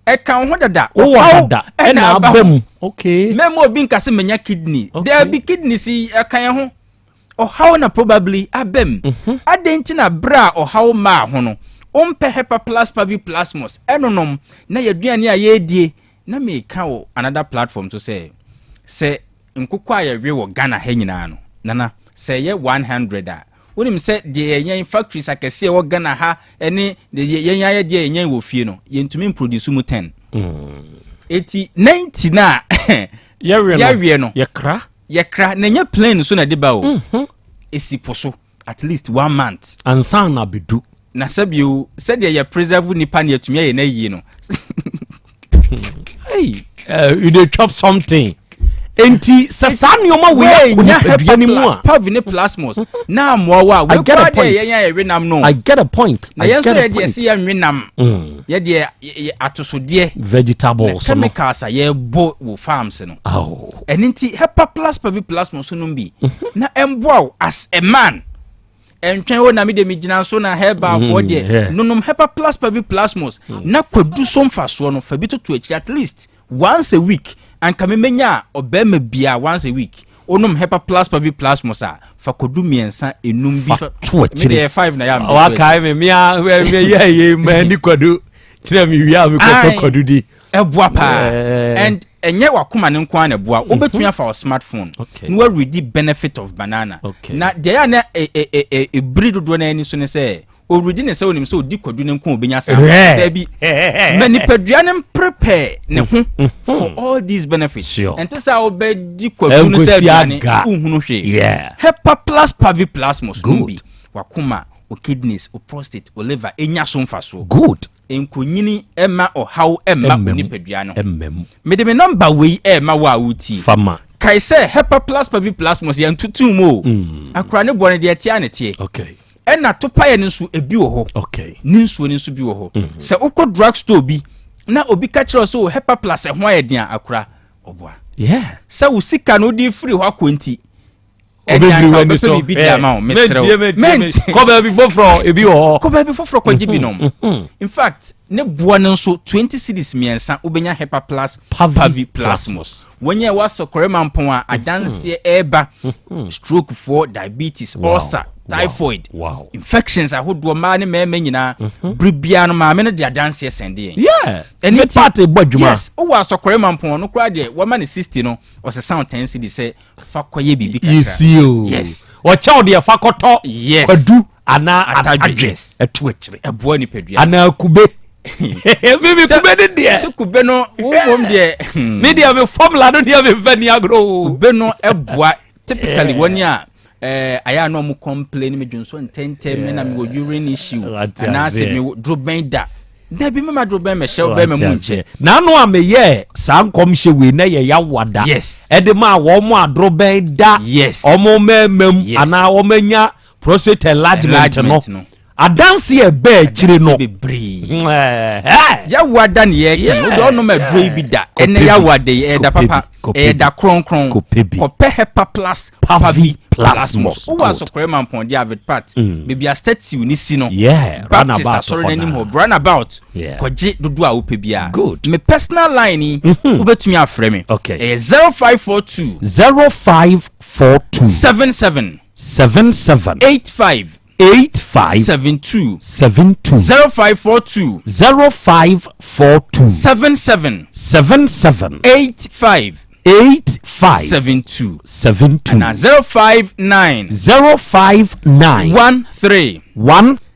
Ɛka wo ho dada. Wowɔ Ɔhaw dada ɛna ɛna aba aba ho. mu. Okay. Mɛmma obi nka sɛ manya kidney. Okay. Daabi, kidney si ɛka yɛn ho. Ɔhaw na probably aba mu. Adɛn nti na berɛ a ɔhaw mmaa ho no, wompɛ Hepa Plus Pavi Plasmos ɛnonom na yɛaduane a yɛredie? Na meka wɔ another platform so sɛ, sɛ nkokɔ a yɛwe wɔ Ghana ha nyinaa no, Nana, sɛ ɛyɛ 100 a, wonim sɛ deɛ yɛn factories akɛseɛ ɛwɔ Ghana ha ne deɛ yɛn ayɛ deɛ yɛn wɔ fie no, yɛntumi mproduce mu 10. Eti 90 no a Yɛwe no, yɛwe no, yɛkra. Yɛkra, na ɛnyɛ plane so na ɛde ba o. Ɛsi po so at least 1 month. Ansa na abedu. Na sɛbio, sɛdeɛ yɛ preserve nipa na yɛtumi ayɛ no ayie no. Hey, you dey chop something. Enti sɛ saa nneɛma wei akɔ Wei, nya nipadua no mu a. Pavi ne plasmos na amoa wo a, I wei get a koraa deɛ point. yɛn a yɛwe nam no. I get a point. Na I yɛn nso get a yɛ deɛ point. sɛ yɛnwe nam. Yɛ deɛ yɛ atosodeɛ. Vegetables Na no. chemicals a yɛbɔ wɔ farms no. Oh. Ɛno nti Hepa Plus Pavi Plasmos nom bi na ɛmboa wo as a man. Ɛntwɛn o na me de me gyina so na herbalfoɔ deɛ nonom Hepa Plus Pavi Plasmos na kwadu so mfasoɔ no fa bi toto akyiri at least once a week. Anka me menya a ɔbarima biara once a week wonom Hepa Plus Pavi Plasmos a fa kwadu mmiɛnsa enum bi fa to akyiri. Me deɛ 5 na yɛ a mede to akyiri. Wakae me mea me yɛ yɛ ma ni kwadu kyerɛ me wie a me kɔtɔ kwadu di. Ɛboa paa. And ɛnyɛ wakoma ne nko ara na ɛboa. Wobɛtumi afa wo smartphone na woaredi benefit of banana. Na deɛ ɛyɛ a na ɛbiri dodoɔ no ani so ne sɛ ɔredi ne sɛ onim sɛ ɔdi kwadu no nko a ɔbɛnya saa. Daabi. Ma nipadua no mprepare ne ho for all these benefits. Ɛnte sɛ a wobɛdi kwadu no sɛ aduane wohunu hwee. Hepa plus pavi plasmos no bi wakoma, wo kidneys, wo prostate, wo liver ɛnya so mfasoɔ. Good. Nkonyini mma ɔhaw mma wo nipadua no. Mede me nɔmba wei rema wo a woretie. Fa ma. Kae sɛ Hepa Plus Pavi Plasmos yɛntoto mu o. Akora ne boɔ no deɛ ɛteɛ ara na ɛteɛ. Ɛna topaeɛ no nso ebi wɔ hɔ. Ne nsuo no nso bi wɔ hɔ. Sɛ wokɔ drug store bi Na obi ka kyerɛ wo sɛ o Hepa Plus ɛho ayɛ den a, akora, ɔboa. Yeah. Sɛ wo sika no wode firi hɔ akɔ nti, ɛde anka wobɛpɛ biribi de ama wo, mesrɛ wo. Mentie. Kɔ baabi foforɔ, ebi wɔ hɔ. Kɔ baabi foforɔ kɔgye bi nom. In fact, ne boɔ no nso, 20 cedis mmiɛnsa wobɛnya Hepa Plus Pavi Plasmos. Wɔnyɛ wasɔkɔrɛ mampɔn a adanseɛ ɛreba, stroke foɔ, diabetes, ulcer, typhoid, infections ahodoɔ, mmaa ne mmarima nyinaa, bere biara no maame no de adanseɛ sɛnde yɛn. Yeah. Ɛno Ne nti, part bɔ adwuma. Yes, wowɔ asɔkɔrɛ mampɔn ɔno koraa deɛ wama ne 60 no, ɔsesa wo 10 cedis sɛ fa kɔyɛ biribi kakra. You see o. Yes. Ɔkyɛw deɛ fa kɔtɔ. Yes. Kwadu anaa Atadwe, atadwe. yes. Ɛto akyire. Ɛboa nipadua. Anaa kube. Mimi kube ne deɛ. Sɛ kube no wo mmom deɛ. Me deɛ me formula no deɛ me nfa ni agorɔ o. Kube no ɛboa typically wɔn a eh, ayɛ a na ɔmo complain me dwonsɔ ntɛntɛm me na me wɔ urine issue anaasɛ me wɔ dorobɛn da. Dabi mema dorobɛn mɛhyɛ wo bɛrima mu nkyɛ. N'ano a meyɛɛ saa nkɔmhyɛ wei na yɛ yawada. Yes. Ɛde maa wɔn a dorobɛn da. Yes. Wɔn mmarima mu Yes. anaa wɔn anya prostate enlargement no. Enlargement no. Adanse a ɛbaa akyire no. Adanse bebree. Ɛɛ. Yawada ne yɛka yi, wode ɔnom aduro yi bi da. Ɛnɛ yawada yi, ɛyɛ da papa, ɛyɛ da kronkron. Kɔpɛ Hepa Plus Pavi Plasmos. Wowɔ asɔkɔrɛ mampɔn de Avid Pat, baabi a statue ne si no, Baptist asɔre no anim hɔ, runabout, kɔgye dodoɔ a wopɛ biara. Me personal line yi, wobɛtumi afrɛ me. Ɛyɛ 0542. 0542. 77. 77. 85. 85 72 72 0542 0542 77 77 85 85 72 72 na 059 059 13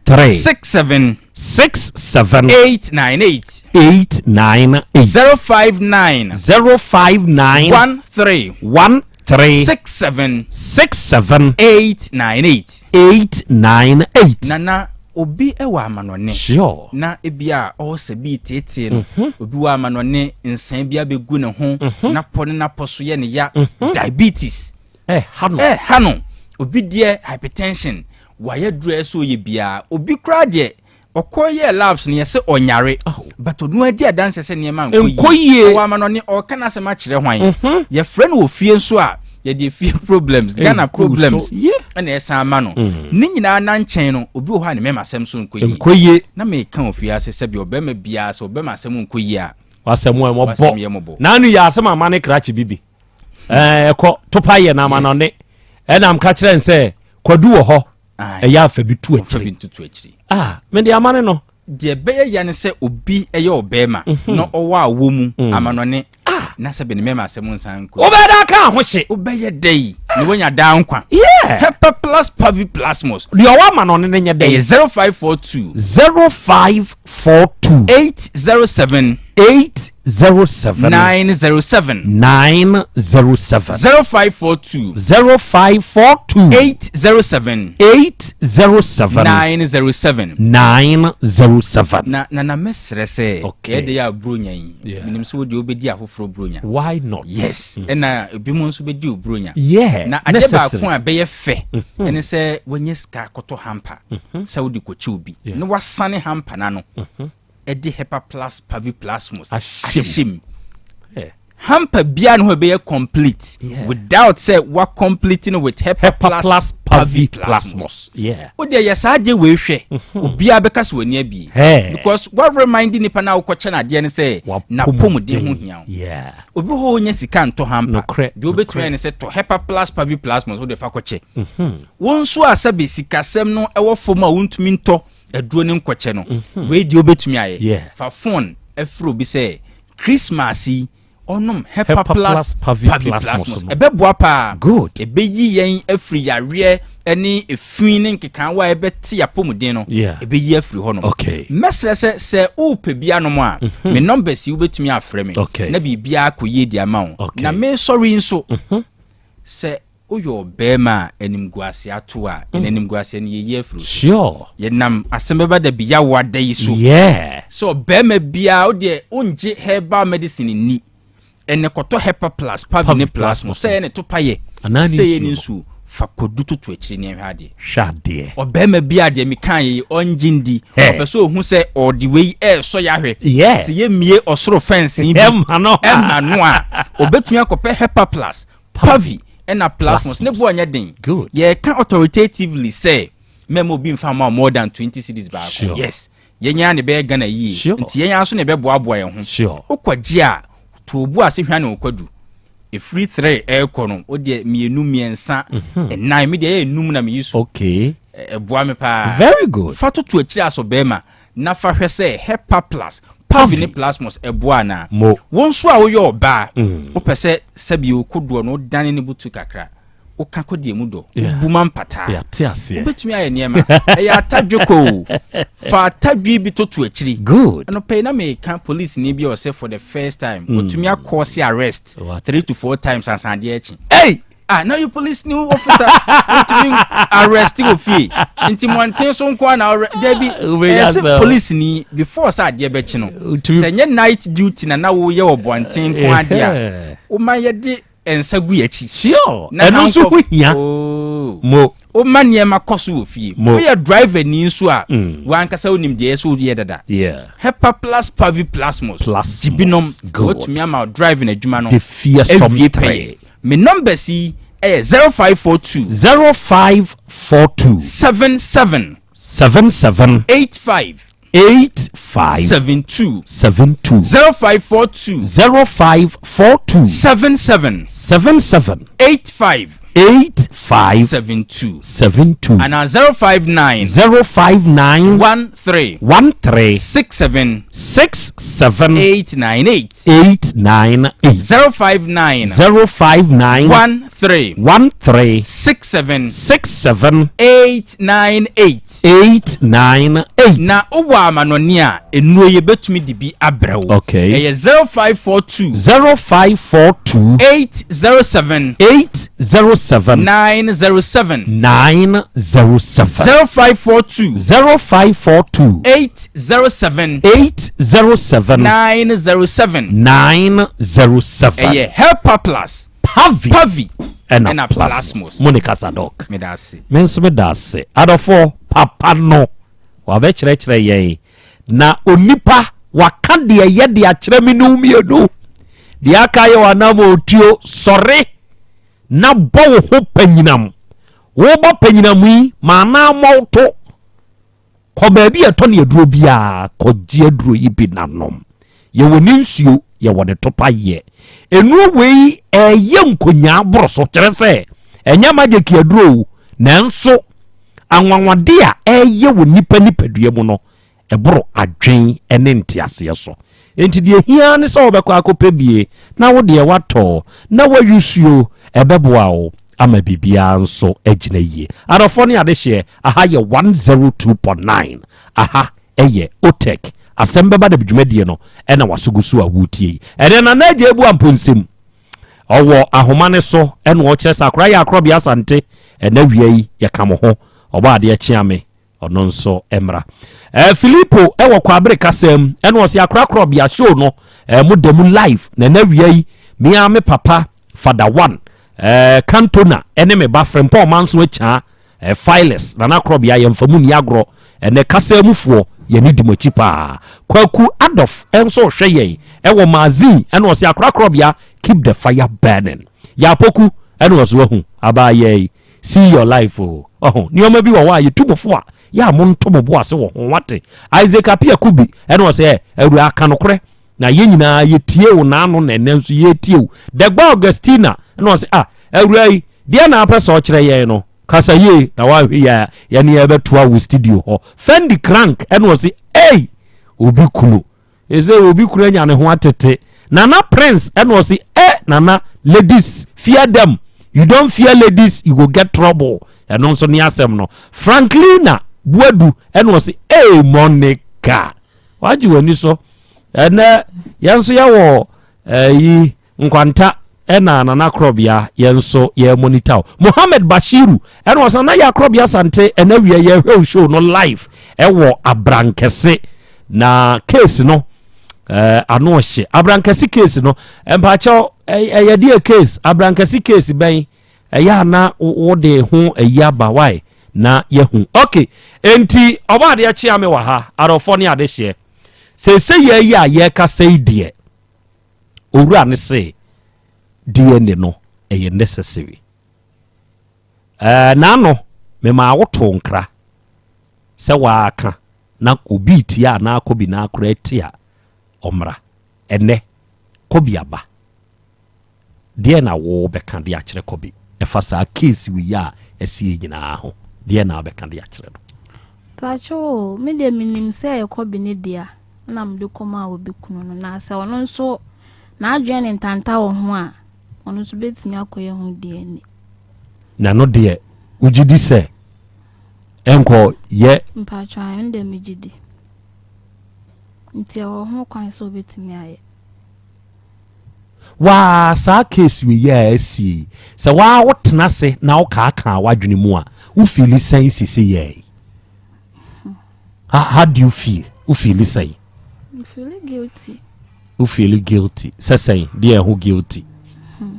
13 67 67 898 898 059 059 13 13 67 67 898 898 Nana obi wɔ amanɔne. Sure. Na ebi a ɔwɔ sɛ bi teetee no. Obi wɔ amanɔne nsan bi abɛgu ne ho. Napɔ ne napɔ so yɛ ne ya. Diabetes. Ɛha no. Ɛha no. Obi deɛ hypertension. Wayɛ duro a ɛsɛ ɔyɛ biara. Obi koraa deɛ Ɔkɔ yɛɛ labs no yɛse ɔnyare but ɔno ara di adanseɛ sɛ nneɛma nkɔ yie. Ɔwɔ amanɔne ɔreka n'asɛm akyerɛ hwan? Yɛfrɛ no wɔ fie nso a yɛde efie problems, Ghana problems ɛna ɛsan ama no. Ne nyinaa na nkyɛn no obi wɔ hɔ a ne mɛma asɛm so nkɔ yie. Na meka wɔ fie ase sɛbi ɔbɛrima biara sɛ ɔbɛrima asɛm nkɔ yie a W'asɛm ɛ w'asɛm yɛ mɔbɔ. mmɔbɔ. N'ano yɛ asɛm ama ne krakye bibi. Ɛɛ ɛkɔ topa yɛ na amanɔne. Ɛna mka kyerɛ n sɛ kwadu wɔ hɔ. ɛyɛ afa bi to akyiri ah mede ama ne no. Deɛ ɛbɛyɛ ya ne sɛ obi yɛ ɔbɛrima mhm. na ɔwɔ awɔ mu mm. amanɔne ah. na sɛ bɛne mɛma asɛm nsan nkɔ. Wobɛyɛ dɛ aka ho hye. Wobɛyɛ dɛ yi na woanya daa nkwa. Hepa plus pavi plasmos. Deɛ ɔwɔ amanɔne no nyɛ dɛ. Ɛyɛ 0542. 0542. 807. 8 07. 907. 907. 0542. 0542. 807. 807. 907. 907. Na na na mɛsrɛ sɛ. Okay. Yɛ de yɛ abronya yi. Yeah. Menim sɛ wode wobɛdi afoforɔ bronya. Why not? Yes. Ɛna mm. ebinom nso bɛdi obronya. Yeah. Na adeɛ baako a ɛbɛyɛ fɛ. Mm-hmm. Ɛne sɛ wanya sika akɔtɔ hamper. Mm-hmm. Sɛ wode kɔkyɛ obi. Yeah. Na wasane hamper no ano. Mm-hmm. de Hepaplus paviplasmus Ahyɛ ahyehyɛ mu. Hamper biara ne hɔ ɛbɛyɛ complete without sɛ wa complete no with Hepaplus Hepaplus paviplasmus. paviplasmus. Yeah. Wo deɛ yɛ saa adeɛ wei hwɛ, obiara bɛka sɛ w'ani abie. Hey. Because wa remind nipa no a wokɔkyɛ no adeɛ no sɛ n'apɔmuden ho hia wo. Yeah. Obi wɔ hɔ a ɔnya sika ntɔ hamper. Nokorɛ, Deɛ wobɛtumi nokorɛ. ayɛ ne sɛ tɔ Hepaplus paviplasmus wode fa kɔkyɛ. Wo nso a sɛbe sikasɛm no wɔ fam a wontumi ntɔ aduro ne nkɔkyɛ no mhm. wei deɛ wobɛtumi ayɛ fa phone afiri obi sɛ Christmas yi ɔnom Hepa Plus Paviplasmus ɛbɛboa paa good ɛbɛyi yɛn afiri yareɛ ne efi ne nkekaawa a ɛbɛte apɔmuden no ɛbɛyi afiri hɔ nom okay. Mɛsrɛ sɛ sɛ wopɛ bi anom a mm-hmm. me numbers yi wobɛtumi afrɛ me okay. na biribiara kɔ yie di ama wo okay. na mesɔre yi nso mm-hmm. sɛ Woyɛ ɔbarima a animguase ato a, yɛn animguaseɛ no yɛyi afiri wo so. Sure. Yɛnam asɛm bɛba da bi yawoa da yi so. Yeah. Sɛ ɔbarima biara wo deɛ wongye herbal medicine nni, ɛnɛ kɔtɔ Hepa Plus, Pavi ne Plasmo, sɛ ɛyɛ ne topayɛ, Anaa ne sɛ ɛyɛ ne nsuo. nsuo. Fa kwadu toto akyire ne ɛhwɛ adeɛ. Hwɛ adeɛ. Ɔbarima bi a deɛ meka yi ɔngye ndi. Ɔpɛ sɛ ɔhu sɛ ɔde wei ɛresɔ yɛ ahwɛ. Sɛ yɛmmie ɔsoro fɛnsee bi ɛma no ɛma no a, ɔbɛtumi akɔpɛ Hepa Plus, Pavi ɛna Plasmos. Ne boɔ nyɛ den. Yɛreka authoritatively sɛ mɛma obi mfa mma wo more than 20 cedis baako. Yes. Yɛn ara na ɛbɛyɛ Ghana yie. Nti yɛn ara nso na ɛbɛboaboa yɛn ho. Wokɔgye a, to wo bo ase hwane wo kwadu. Ɛfiri three ɛrekɔ no, wo deɛ mmienu, mmiɛnsa, mhm. nnan, me deɛ ɛyɛ enum na meyi so. Okay. Ɛboa me paa. Very good. Fa toto akyire asɔ bɛrima na fa hwɛ sɛ Hepa Plus, Pavi ne Plasmos ɛboa anaa. Mo. Wo nso a woyɛ ɔbaa, mm. wopɛ sɛ sɛbi wo kodoɔ no wodane ne butu kakra. Woka kɔ deɛ mu dɔ, wobu ma mpataa. Yɛate aseɛ. Wobɛtumi ayɛ nneɛma. Ɛyɛ atadwe kɔ o. Fa atadwe bi toto akyiri. Good. Anɔpa yi na meka police ni bi a ɔsɛ for the first time. Mm. Otumi akɔɔse arrest What? three to four times ansa adeɛ akyi. Hey! Ah, now you police ni officer wotumi arrest wɔ fie. Nti mmɔnten so nko ara na ɔrɛ dabi. Wobɛnya Ɛyɛ sɛ sɛ- police ni before sɛ adeɛ bɛkye no. Wotumi- Sɛ nyɛ night duty na na woyɛ wɔ bɔnten nko adeɛ a. Ɛhɛ. Woma yɛde nsa gu yɛakyi. Sure. Na Ɛno nso ho hia. Oh. Mo. Woma nneɛma kɔ so wɔ fie. Mo. Woyɛ driver ni nso a, mm. wankasa wonim deɛ ɛsɛ woyɛ dada. Yeah. Hepa plus pavi plasmos. Plasmos. Gyibinom. Good. Watumi ama driving adwuma no. The fearsome Awie pɛyɛ. Me numbers yi ɛyɛ 0542. 0542. 77. 77. 85. 85 72 72 0542 0542 77 77 85 85 72 72 ana 059 059 13 13 67 67 898 898 059 059 13 13 67 67 898 898. Na wowɔ amanɔne a, nnuro yi yɛbɛtumi de bi abrɛ wo. Okay. Ɛyɛ 0542. 0542. 807. 807. 907. 907. 0542. 0542. 807. 807. 907. 907. Ɛyɛ Helper Plus. Pavi. Pavi. Ɛna Plasmos. Mo ne kasa dɔk. Meda ase. Me nso meda ase. Adɔfoɔ, papa no, wabɛkyerɛkyerɛ yɛn. Na onipa, waka deɛ ɛyɛ de akyerɛ me ne wo mmienu. Deɛ aka yɛ w'anam otuo, sɔre na bɔ wo ho panyinam. Wobɔ panyinam yi, ma anaa mmɔ wo to. Kɔ baabi a ɛtɔ ne aduro biara kɔgye aduro yi bi na nom. Yɛwɔ ne nsuo, yɛwɔ ne topa yɛ. Nnuro wei ɛyɛ nkonyaa boro so, kyerɛ sɛ ɛnyɛ magic aduro o, nanso anwanwade a ɛyɛ wɔ nipa nipadua mu no, ɛboro adwen ne nteaseɛ so. Enti deɛ hia ne sɛ wobɛkɔ akɔpɛ bie na wo deɛ watɔ na wayusuo, ɛbɛboa wo ama biribiara nso agyina yie. Adɔfoɔ ne adehyeɛ, aha yɛ 102.9, aha ɛyɛ Otec asɛm bɛba da dwumadie no ɛna waso gu so a wotie yi. Ɛnɛ Nana Agya Ebu Amponsem ɔwɔ ahoma ne so ɛna ɔkyerɛ sɛ akora yɛ akorɔbea Asante ɛna wia yi yɛka mo ho ɔbɔ adeɛ kyea me ɔno nso mmra. Filipo ɛwɔ Kwabere kasa mu ɛna ɔsɛ akora korɔbea show no mo da mu live na ɛna wia yi mea me papa Fada One Cantona ɛne me ba Frempɔn Manso Akyaa Files Nana Korɔbea yɛmfa mu nni agorɔ ɛnɛ kasa mufoɔ yɛne di mo akyi paa. Kwaku Adolf nso hwɛ yɛn ɛwɔ Mazin ɛna ɔsɛ akora korɔbea keep the fire burning. Yɛapoku ɛna ɔsɛ wahu abaayɛ yi see your life o ɔho nneɛma bi wɔ hɔ a yɛtu mo fo a yɛ a monto mo bo ase wɔ ho wate. Isaac Apia Kubi ɛna ɔsɛ awura aka nokorɛ na yɛn nyinaa yɛtie wo n'ano na ɛnɛ nso yɛtie wo. Dɛgba Augustina ɛna ɔsɛ ah awura yi deɛ na apɛ sɛ ɔkyerɛ yɛn no kasa yie na wahwɛ yɛ a yɛne yɛbɛtoa wo studio hɔ. Fendi Crank ɛna ɔsɛ ei obi kunu ɛsɛ obi kunu anya ne ho atete. Nana Prince ɛna ɔsɛ nana ladies fear them, you don't fear ladies you go get trouble. Ɛno nso ne asɛm no. Franklina Buadu ɛna ɔsɛ ei Monica wagye w'ani so ɛnɛ yɛn nso yɛwɔ ɛyi nkwanta ɛna Nana Korɔbea yɛn nso yɛ monitor o. Mohammed Bashiru ɛna ɔsan na yɛ Akorɔbea Asante ɛna wia yɛhwɛ o show no live ɛwɔ Abrankɛse na case no ano ɔhye Abrankɛse case no mpakyɛw ɛyɛ deɛ case Abrankɛse case bɛn. Ɛyɛ a na wode ho ayi aba why na yɛhu. Ok, enti ɔba adeɛ kyea me wɔ ha, adɔfoɔ ne adehyeɛ. Seesei yɛ yi a yɛrekasa yi deɛ, owura no se DNA no ɛyɛ necessary. Ɛɛ, n'ano memaa wotoo nkra sɛ waaka na obi tia anaa kɔbi na akora atia ɔmmra. Ɛnɛ, kɔbi aba. Deɛn na wo bɛka de akyerɛ Kobe ɛfa saa case wei a asie nyinaa ho? Deɛn na wobɛka de akyerɛ no? Pakyɛw o, me deɛ menim sɛ ɛyɛ Kobe ne dea na mede kɔmaa obi kunu no, na sɛ ɔno nso n'adwene ne ntanta wɔ ho a, ɔno nso bɛtumi akɔyɛ ho DNA. Na ɛno deɛ wogye di sɛ ɛnkɔ yɛ? Mpakyɛw, ɛno deɛ megye di. Nti ɛwɔ ho kwan sɛ ɔbɛtumi ayɛ. Waa saa case wei yi a asie yi, sɛ waa wo tena ase na wo kaakaa w'adwene mu a, wo feeli sɛn sisi yɛɛ? How, how do you feel? Wo feeli sɛn? Me feeli guilty. Wo feeli guilty? Sɛ sɛn? Deɛ ɛho guilty? Hmm.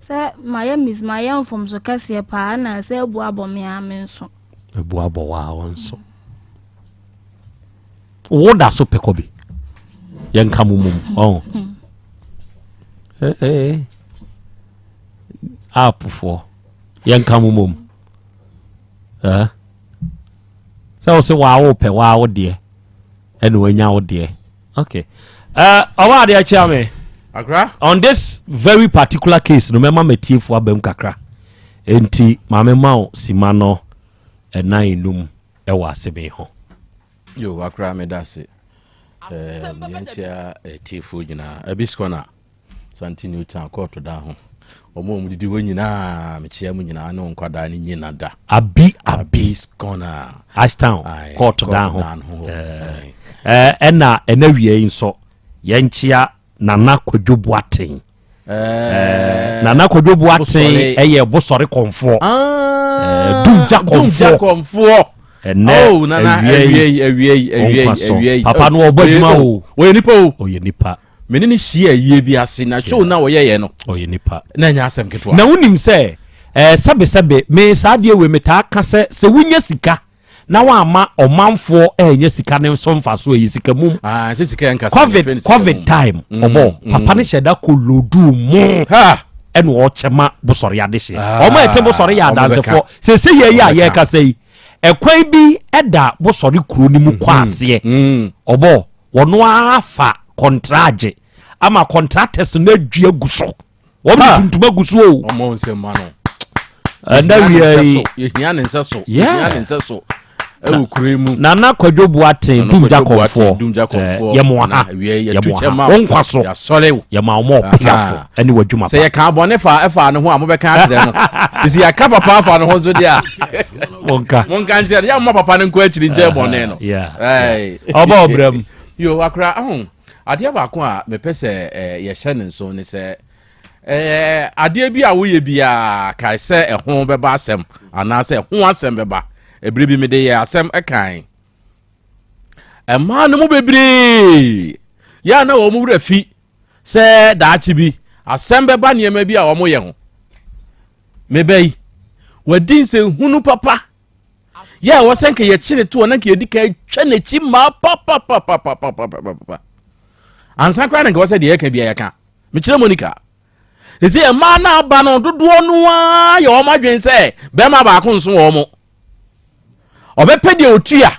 Sɛ mayɛ mis mayɛ mfomso kɛseɛ paa na sɛ abu abɔ me a me nso. Abu abɔ waa wo nso. Wo da so pɛ kɔ bi. Yɛnka mo mom. Ɔn. Eh, eh. App foɔ. Yɛnka mo mom. Eh. Sɛ wo se waa wo pɛ waa wo deɛ. Ɛna wanya wo deɛ. Okay. Uh, ɔwɔ adeɛ kyea me. Akra. On this very particular case no mɛma matiefoɔ abam kakra. Enti maame ma wo sima no ɛnan enum ɛwɔ asɛm yi ho. Yo, akora meda ase. Yɛnkyia atiefoɔ nyinaa. Abis Corner, Santi New Town, kɔɔto da ho. Wɔn a wɔdidi hɔ nyinaa, mekyia mu nyinaa ne wɔn nkwadaa ne nyina da. Abi Abi. Abis Corner. Ashtown, kɔɔto da ho. Ɛna ɛna wie yi nso, yɛnkyia Nana Kwadwo Boateng. Eh, Nana Kwadwo Boateng ɛyɛ bosɔre kɔnfoɔ. Ah, Dumgya kɔnfoɔ. Ɛnɛ oh, awia yi awia yi awia yi awia yi. Papa no ɔbɔ adwuma o. Ɔyɛ nipa o. Ɔyɛ nipa. Mene ne hyia ayie bi ase na show na ɔyɛ yɛ no. Ɔyɛ nipa. Na ɛnyɛ asɛm ketewa. Na wonim sɛ ɛɛ sɛbesɛbe me saa adeɛ wei metaa ka sɛ sɛ wonya sika na wamma ɔmanfoɔ ɛnyɛ sika ne nso mfaso ɛyɛ sika mum. Ah, sɛ sika nkasa covid covid time mm, ɔbɔ mm. papa ne hyɛ da kɔ lodu mu ɛna ɔkyɛ ma bosɔre adehyeɛ ah, ɔmo ɛte bosɔre yɛ adansefoɔ sese yɛ yi a yɛrekasa yi ɛkwan bi ɛda bosɔre kuro ne mu kɔ mm-hmm. aseɛ mm. ɔbɔ wɔn afa kɔntragye ama contractors no adua gu so. wɔn de tuntum agu so o. wɔn nsɛm ma no. ɛnna wia yi yɛhia ne nsa so yɛhia ne nsa so ɛwɔ kure mu. nana kwadwo buaten dumgya kɔnfoɔ yɛmoa ha yɛmoa ha wɔn nkwa so yɛma wɔn ɔpiafo ɛne wɔ adwuma pa. sɛ yɛka abɔne fa ɛfa ne ho a mobɛka akyerɛ no sisi yɛka papa afa ne ho nso deɛ a monka monka nkyerɛ no yɛmma papa no nkɔ akyiri nkyɛn bɔne no ɔbɔ ɔbrɛ mu yo akora aho Adeɛ baako a mepɛ sɛ yɛhyɛ no nso ne sɛ, adeɛ bi a woyɛ biara kae sɛ ɛho bɛba asɛm anaasɛ ɛho asɛm bɛba. Ɛberɛ bi mede yɛ asɛm kan. Mmaa no mu bebree yɛ a na wɔn werɛ fi sɛ daakye bi asɛm bɛba nneɛma bi a wɔyɛ ho. Meba yi, wadi nsɛnhunu papa yɛ a ɛwɔ sɛ nka yɛkye ne toɔ na nka yɛdi kan twa n'akyi maa papapapapapapapa ansa koraa na nka ɛwɔ sɛ deɛ yɛka bia yɛka mekyerɛ Monica ɛsɛ mmaa no aba no dodoɔ no ara yɛ wɔn adwene sɛ bɛrima baako nso wɔn mo ɔbɛpɛ deɛ ɔtua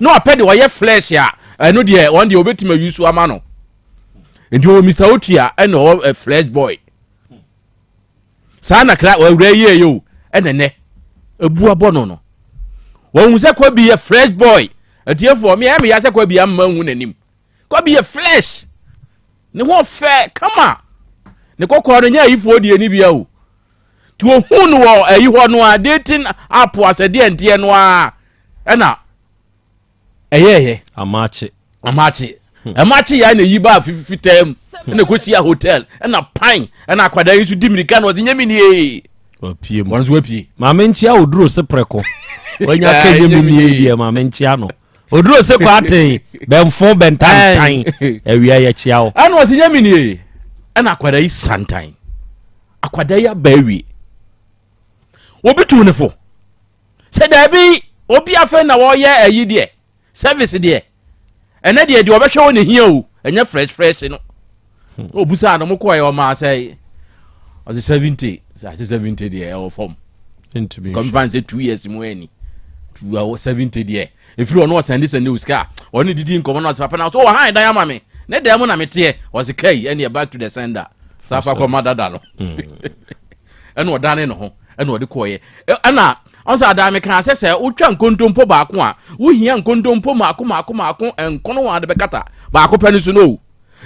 na wapɛ deɛ ɔyɛ flesh a ɛno deɛ wɔn deɛ ɔbɛtumi ayi so ama no nti ɔwɔ Mr. Otua ɛna ɔwɔ flesh boy Saa na kra awura yi yɛɛyɛ o, ɛna nɛ ebu abɔ no no. Wɔn sɛ Kwabi yɛ fresh boy. Atiefoɔ, me ɛyɛ me ya sɛ Kwabi amma nhu n'anim. Kwabi yɛ fresh. Ne ho fɛ kama. Ne kɔkɔɔ no nyɛ ayifoɔ deɛ ni bia o. Nti ohun no wɔ ayi hɔ no a dating app asɛdeɛ nteɛ no a ɛna ɛyɛɛyɛ. Amakye. Amakye. Amakye yɛ na eyi baa fitaa mu ɛna ekosi a hotel ɛna pan ɛna akwadaa yi nso di mirika na ɔsi nyɛ mi nie. Wapie mu. Wɔn nso wapie. Maame nkyia oduro se prɛko. Wanya ka nyɛ mi nie deɛ maame nkyia no. Oduro se kɔ aten bɛnfo bɛntantan awia yɛ kyia wo. Ɛna ɔsi nyɛ mi nie ɛna akwadaa yi santan akwadaa yi aba awie. Obi tuu ne fo sɛ daabi, obi afei na wɔyɛ ayi deɛ, service deɛ, ɛnɛ deɛ deɛ ɔbɛhwɛ wɔ ne hia o, ɛnyɛ fresh fresh no. Obusaa no, mokɔɛ ɔmaa sɛ ɔsɛ 70, sɛ 70 deɛ ɛwɔ fam, kɔmfa sɛ 2 years mu ani 70 deɛ ɛfiri ɔno ɔsɛnde sɛnde wo sika a ɔne didi nkɔmmɔ no, ɔsɛ papa no so ɔhan dan ama me ne dan mu na meteɛ. Ɔsɛ kai, ɛneɛ back to the sender, saa fa kɔma dada no. Ɛna ɔdane ne ho ɛna ɔde kɔɔyɛ. Ɛna ɔn sɛ adaa meka sɛ wotwa nkontompo baako a, wohia nkontompo maako maako maako nkono wɔn ade bɛkata baako pɛ no so no o.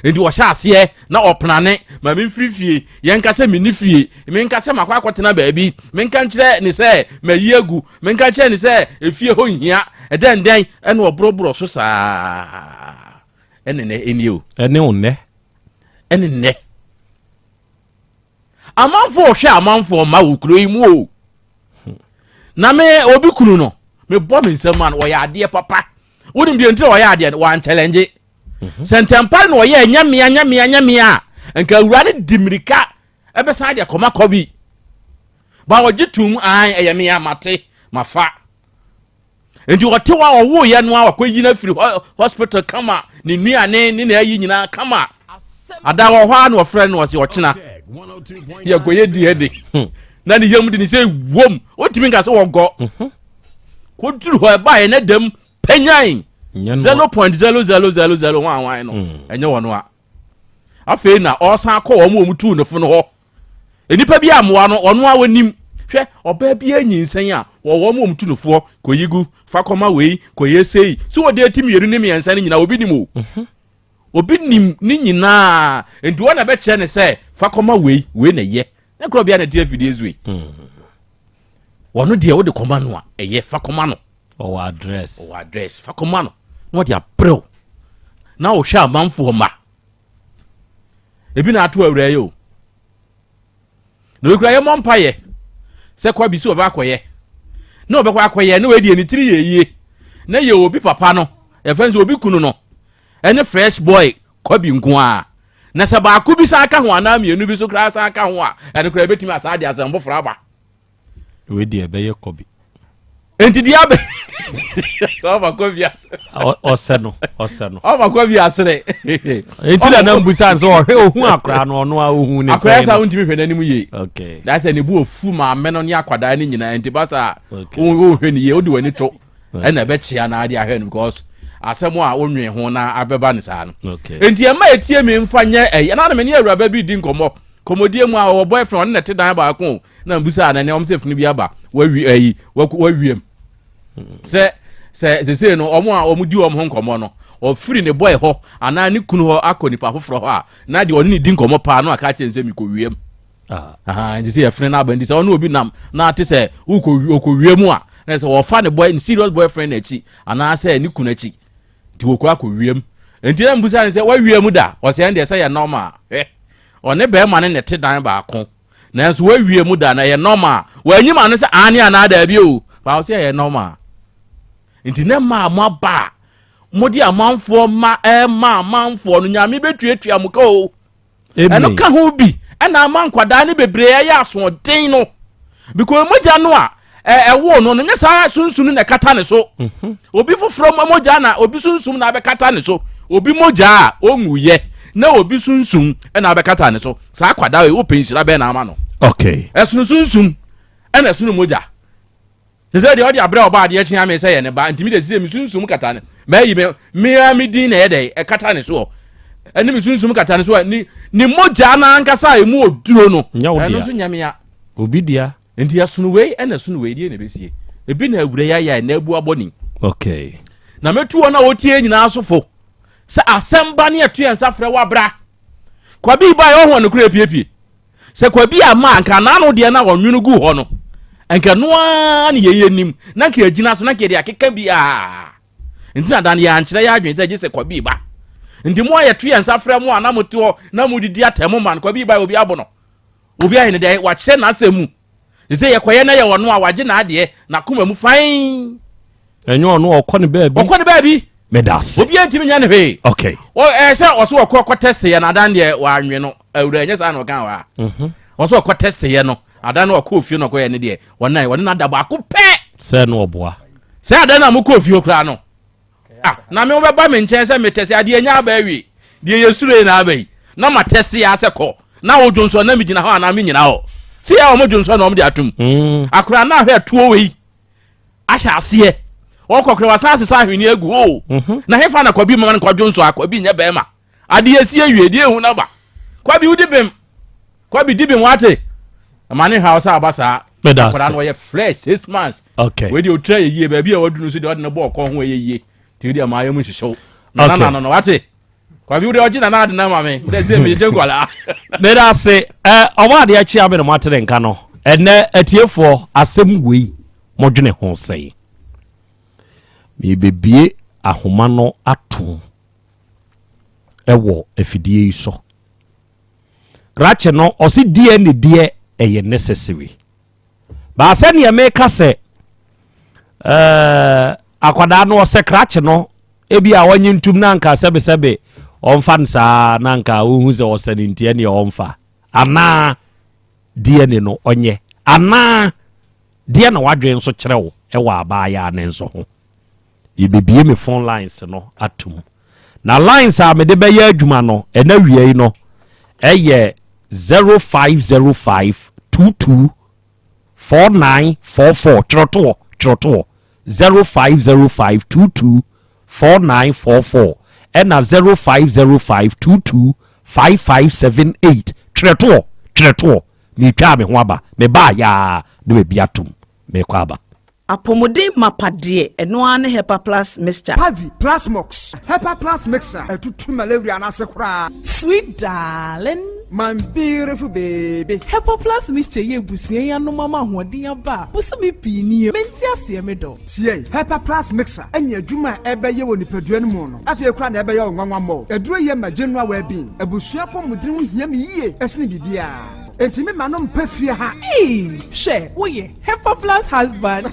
Nti wɔhyɛ aseɛ na ɔpenane ma memfiri fie, yɛnka sɛ menni fie, menka sɛ makɔ akɔtena baabi, menka nkyerɛ ne sɛ mayi agu, menka nkyerɛ ne sɛ efie hɔ nhia ɛdɛndɛn. Ɛna ɔborɔborɔ so saa, ɛne nɛ ɛnie o. Ɛne wo nnɛ. Ɛne nnɛ amanfoɔ ɔhwɛ amanfoɔ ma wɔ kuro yi mu o. Na me obi kunu no, mebɔ me nsɛm ma no, ɔyɛ adeɛ papa. Wonim deɛ ntiri ɔyɛ adeɛ no, wankyɛlɛngye sɛ ntɛmpa na ɔyɛ nyamea nyamea nyamea a, nka awura no di mmirika ɛbɛsan de akɔma kɔ bi ba. Ɔgye tum an, ɛyɛ mea, mate, mafa. Nti ɔte hɔ a ɔwoyɛ no a, wakɔyi no afiri hospital kama, ne nnuane ne na ayi nyinaa kama. Ada wɔ hɔ a na ɔfrɛ no, ɔsɛ ɔkyena yɛkɔyɛ DNA, na ne yam de ne sɛ wom, ɔntumi nka sɛ wɔgɔ kɔduru hɔ. Ɛbaeɛ ne dam panyan 0.0000 hwan no, ɛnyɛ wɔn a afei na ɔsan kɔ wɔn a wɔn tuu ne fo no hɔ. Nnipa bi amoa no, ɔno a wɔnim hwɛ ɔbaa bi anyinsɛn a wɔwɔ wɔn a wɔn tu no foɔ, kɔyi gu, fa kɔma wei, kɔyɛ sei so, wɔde eti mmienu ne mmiɛnsa no nyinaa, obi nim o, obi nim ne nyinaa. Nti wɔn na bɛkyerɛ ne sɛ fa kɔma wei, wei na ɛyɛ ne korɔ bia na ɛte afidie so yi. Wɔn deɛ wode kɔma no a, ɛyɛ fa kɔma no. Ɔwɔ address. Ɔwɔ address, fa kɔma no na wɔde abrɛw na wɔhwɛ amanfoɔ ma ebi na ato awura yi o. Na okura yɛ mɔ mpayɛ sɛ kɔ bi si ɔbɛ akɔyɛ na ɔbɛkɔ akɔyɛ na wɔadi ne tiri yɛ yie na yɛ obi papa no, yɛfɛn sɛ obi kunu no ɛne fresh boy kɔ bi nko a, na sɛ baako bi san ka ho anaa mmienu bi so koraa san ka ho a, ɛno koraa ebɛtumi asan de asɛm foforɔ aba. Wei deɛ ɛbɛyɛ kɔbi. Nti deɛ abɛ ɔma kɔ bi ase. Ɔsɛ no, ɔsɛ no. Ɔma kɔ bi asere. Nti na nam busa sɛ ɔhwɛ ohun akora no, ɔno a ohun ne sɛn. Akora sɛ wontumi hwɛ n'anim yie. Okay. Na sɛ ne bu ofu maame no ne akwadaa ne nyinaa, nti ba saa wohwɛ ne yie, wode w'ani to ɛna ɛbɛkyea na ade ahwɛ no, because asɛm a wonwe ho na abɛba ne saa no. Nti ɛma etie mi nfa nyɛ ɛyɛ na me ne awuraba bi di nkɔmmɔ kɔmmɔdie mu a ɔwɔ boyfriend, ɔne na ɛte dan baako, na mbusa na nea wɔn sɛ funu bi aba wawi ayi wawiem sɛ sese no, wɔn a wɔn di wɔn ho nkɔmmɔ no, ɔfiri ne boy hɔ anaa ne kunu hɔ akɔ nipa foforɔ hɔ a, na deɛ ɔne ne di nkɔmmɔ paa no aka kyerɛ nsɛ mi kɔ wiem. Nti sɛ yɛfene no aba, nti sɛ ɔne obi nam na ate sɛ wokɔ wiem a, na sɛ wɔfa ne boy, ne serious boyfriend n'akyi anaasɛ ne kunu akyi, nti wɔkɔ akɔ wiem. Nti na mbusa ne sɛ wawie mu da, ɔsɛ ɛn deɛ sɛ yɛ normal ɛ ɔne bɛrima ne ne te dan baako, nanso wawie mu da na ɛyɛ normal. Wanyim ano sɛ aane anaa daabi o, ba ɔsɛ ɛyɛ normal. Nti ne mmaa mo aba a mode amanfoɔ ma ɛma amanfoɔ no, Nyame bɛtuatua mo ka o. Ɛno ka ho bi ɛna ama nkwadaa no bebree ɛyɛ asoɔden no, because mogya no a ɛwoo no no nyɛ saa sunsum no na ɛkata ne so. Obi foforɔ mogya na obi sunsum na abɛkata ne so, obi mogya a ɔnwuyɛ na obi sunsum ɛna abɛkata ne so. Saa akwadaa yi, wopɛ nhyira bɛn na ama no? Ɛsono sunsum ɛna ɛsono mogya. Te sɛ deɛ ɔde abrɛ ɔba adeɛ kyea me sɛ yɛ ne ba, ntumi de sɛ me sunsum kata ne mɛyi me mea me din na ɛyɛ dɛ ɛkata ne soɔ, ɛne me sunsum kata ne soɔ, ne mogya no ankasa a ɛmu oduro no, ɛno nso nyɛ mea. Obi dea. Nti ɛsono wei ɛna ɛsono wei, deɛ na ɛbɛsie ebi na awura yɛ ayɛ na abu abɔ ni. Na mɛtu wɔn a wɔtie nyinaa so fo sɛ asɛm ba ne ɛto yɛn nsa frɛ wabra kwabi ba yɛ ɔho no kora epiepie sɛ kwabi ama nka n'ano deɛ na ɔnwono gu hɔ no, nka no ara ne yɛyɛ nim na nka yɛgyina so na nka yɛde akeka biara. Nti na dan yɛ ankyerɛ yɛ adwene sɛ gye sɛ kwabi ba. Nti mo a yɛto yɛn nsa frɛ mo a na mote hɔ na modidi atɛm ma no, kwabi ba obi abo no, obi ayɛ ne dɛ, wakyerɛ n'asɛm mu sɛ yɛkɔyɛ na yɛ ɔno a wagye n'adeɛ n'akoma mu fain. Ɛnyɛ ɔno, ɔkɔ ne baabi. Ɔkɔ ne baabi. Meda ase. Obiara ntumi nyɛ ne hwee. Ɔ ɛɛ sɛ ɔso ɔkɔ ɔkɔ test yɛ na adan deɛ wanwe no awura, ɛnyɛ saa na ɔka wa. Ɔso ɔkɔ test yɛ no. Ada no ɔkɔɔ fie na ɔkɔyɛ ne deɛ wɔn wɔne no ada baako pɛ. Sɛ no ɔboa. Sɛ ada no a mokɔɔ fie koraa no ah na me wobɛba me nkyɛn sɛ metɛse adeɛ nya aba awie deɛ yɛsuro yi na aba yi na matɛse ya sɛ kɔ na wodwo nso na megyina hɔ anaa menyina hɔ sɛ yɛ wɔn dwo nso na wɔn de atom mm. akora na ahwɛ tuo wei ahyɛ aseɛ wɔkɔ kora wasan asesa ahwene agu o mhm. na hefa na kwabi ma no kwadwo nso akwabi nyɛ bɛrima Adeɛ si awie deɛ ehu na ba. Kwabi wodi bem. Kwabi di bem wate. Ɛma ne haw sɛ aba saa. Akwadaa no ɔyɛ fresh 6 months. Okay. Wei deɛ otira yɛ yie baabi a wadu no so deɛ ɔde ne bɔ ɔkɔn ho ɛyɛ yie. Nti wei deɛ maa yɛ mu nhyehyɛw. Nana nana no wate. Kwabi wode ɔgye nana ade na ma me. Wode sɛ megyegye nkwadaa. Meda ase. Ɛ ɔmo adeɛ akyi ame na mo ate ne nka no. Ɛnɛ atiefoɔ asɛm wei modwene ho sɛn? Mebebie ahoma no atom. wɔ afidie yi so. Krakye no ɔse DNA deɛ ɛyɛ necessary. Baa sɛdeɛ meka sɛ ɛɛ akwadaa no ɔsɛ krakye no ebi a ɔnye ntum na anka sɛbesɛbe ɔmfa no saa na anka wohu sɛ ɔsɛ ne nti ɛneɛ ɔmfa anaa DNA no ɔnyɛ anaa deɛ na wadwen nso kyerɛ wo ɛwɔ abaayaa ne nso ho. Yɛbɛbie me phone lines no atom. Na lines a mede bɛyɛ adwuma no ɛna wia yi no ɛyɛ 0505 22 4944 twerɛtoɔ twerɛtoɔ 0505 22 4944 ɛna 0505 22 5578 twerɛtoɔ twerɛtoɔ metwaa me ho aba mebaa yaa na mabi atom mekɔ aba. Apɔmuden mapa deɛ, ɛno ara ne Hepa Plus Mixture. Pavi, Plasmox, Hepa Plus Mixture atutu malaria no ase koraa. Sweet darling. My beautiful baby. Hepa Plus Mixture yi abusua yi anom ama ahoɔden aba a bosome pii nie. Mente aseɛ me dɔ. Tie, Hepa Plus Mixture ne adwuma a ɛbɛyɛ wɔ nipadua no mu no, afei koraa na ɛbɛyɛ wo nwanwa mmɔ. Aduro yi ma general well-being. Abusua apɔmuden ho hia me yie sene biribiara. Enti me ma no mpɛ fie ha. Eii hwɛ woyɛ Hepa plus husband.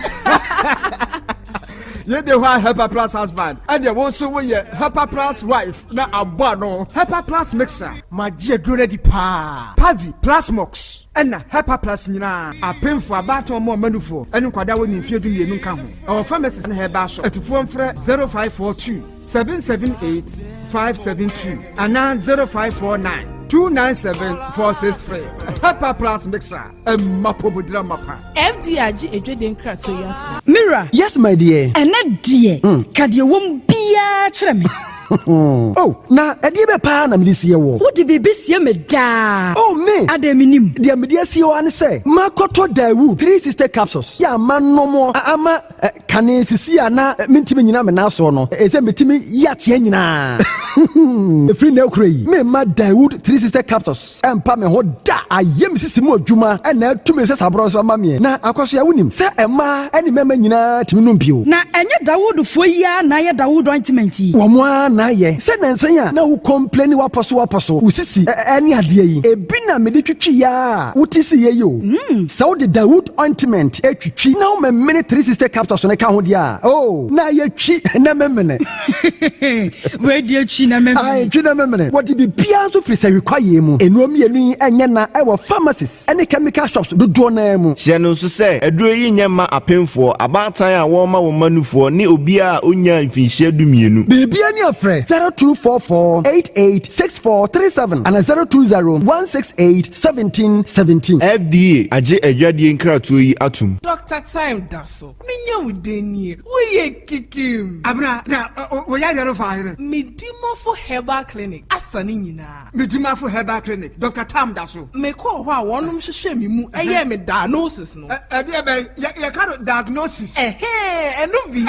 Yei de hɔ a Hepa plus husband ɛdeɛ wo nso woyɛ Hepa plus wife na abɔ ano. Hepa plus mixer. Magye aduro no adi paa. Pavi, Plasmox ɛna Hepa plus nyinaa. Apemfo, abaatan, ɔmo a ɔma nufoɔ ɛne nkwadaa a wɔnni mfeɛ 12 nka ho. Ɛwɔ pharmacies ne herbal shop. Atufoɔ mfrɛ 0542 778 572 anaa 0549 297 463. Hepa plus mixer. Ɛmma pɔmudira mapa. FDA agye adwadie nkratoɔ yi atom. Me wura. Yes my dear. Ɛnɛ deɛ, ka deɛ ɛwɔ mu biara kyerɛ me. Oh, na ɛdeɛ bɛ paa na mede sie wo? Wode biribi sie me daa. Oh, me! Adɛn mennim? Deɛ mede asie wo ara ne sɛ, makɔtɔ Daewoo 360 capsules yɛ a manom a ama kane sisi a na mentumi nnyina me nan soɔ no, ɛsɛ metumi yi ateɛ nyinaa. Ɛfiri nnɛ rekora yi, meremma Daewoo 360 capsules Ɛmpa me ho da. Ayɛ me sisi mu adwuma na atu me nsasaborɔ nso ama meɛ. Na Akwasoa, wonim sɛ mmaa ne mmarima nyinaa tumi nom bio. Na ɛnyɛ Dawoodfoɔ yi ara na ayɛ Dawood ointment yi? Wɔn ara na ayɛ. Sɛ nnansa yi a na wo complaini w'apɔso w'apɔso, wo sisi ne adeɛ yi, ebi na mede twitwiiɛ ara a wote siiɛ yi o. Sɛ wode Dawood ointment twitwi na womemene 360 capsules no ka ho deɛ a, oh, na ayɛ twi na memene. Wei deɛ twi na memene. Ae, twi na memene. Wɔde biribiara nso firi sahwi kwaeɛ mu. Nnuro mmienu yi nyɛ na wɔ pharmacies ne chemical shops dodoɔ no ara mu. Hyɛ no nso sɛ, aduro yi nyɛ mma apemfoɔ, abaatan a wɔrema wɔn mma nufoɔ, ne obiara a ɔnnyaa mfinhyia 12. Biribiara ni a frɛ 0244 88 64 37 anaa 020 168 17 17. FDA agye adwadie nkratoɔ yi atom. Doctor Time da so. Menya wo dɛn nie? Woyɛ kikim. Abena, na wo yareɛ no faa hene? Medimafo Herbal Clinic asa ne nyinaa. Medimafo Herbal Clinic, Doctor Tam da so. Mekɔɔ hɔ a wɔnom hwehwɛɛ me mu yɛɛ me diagnosis no. Ɛdeɛ bɛn? Yɛka no diagnosis. Ɛhɛɛ, ɛno bi.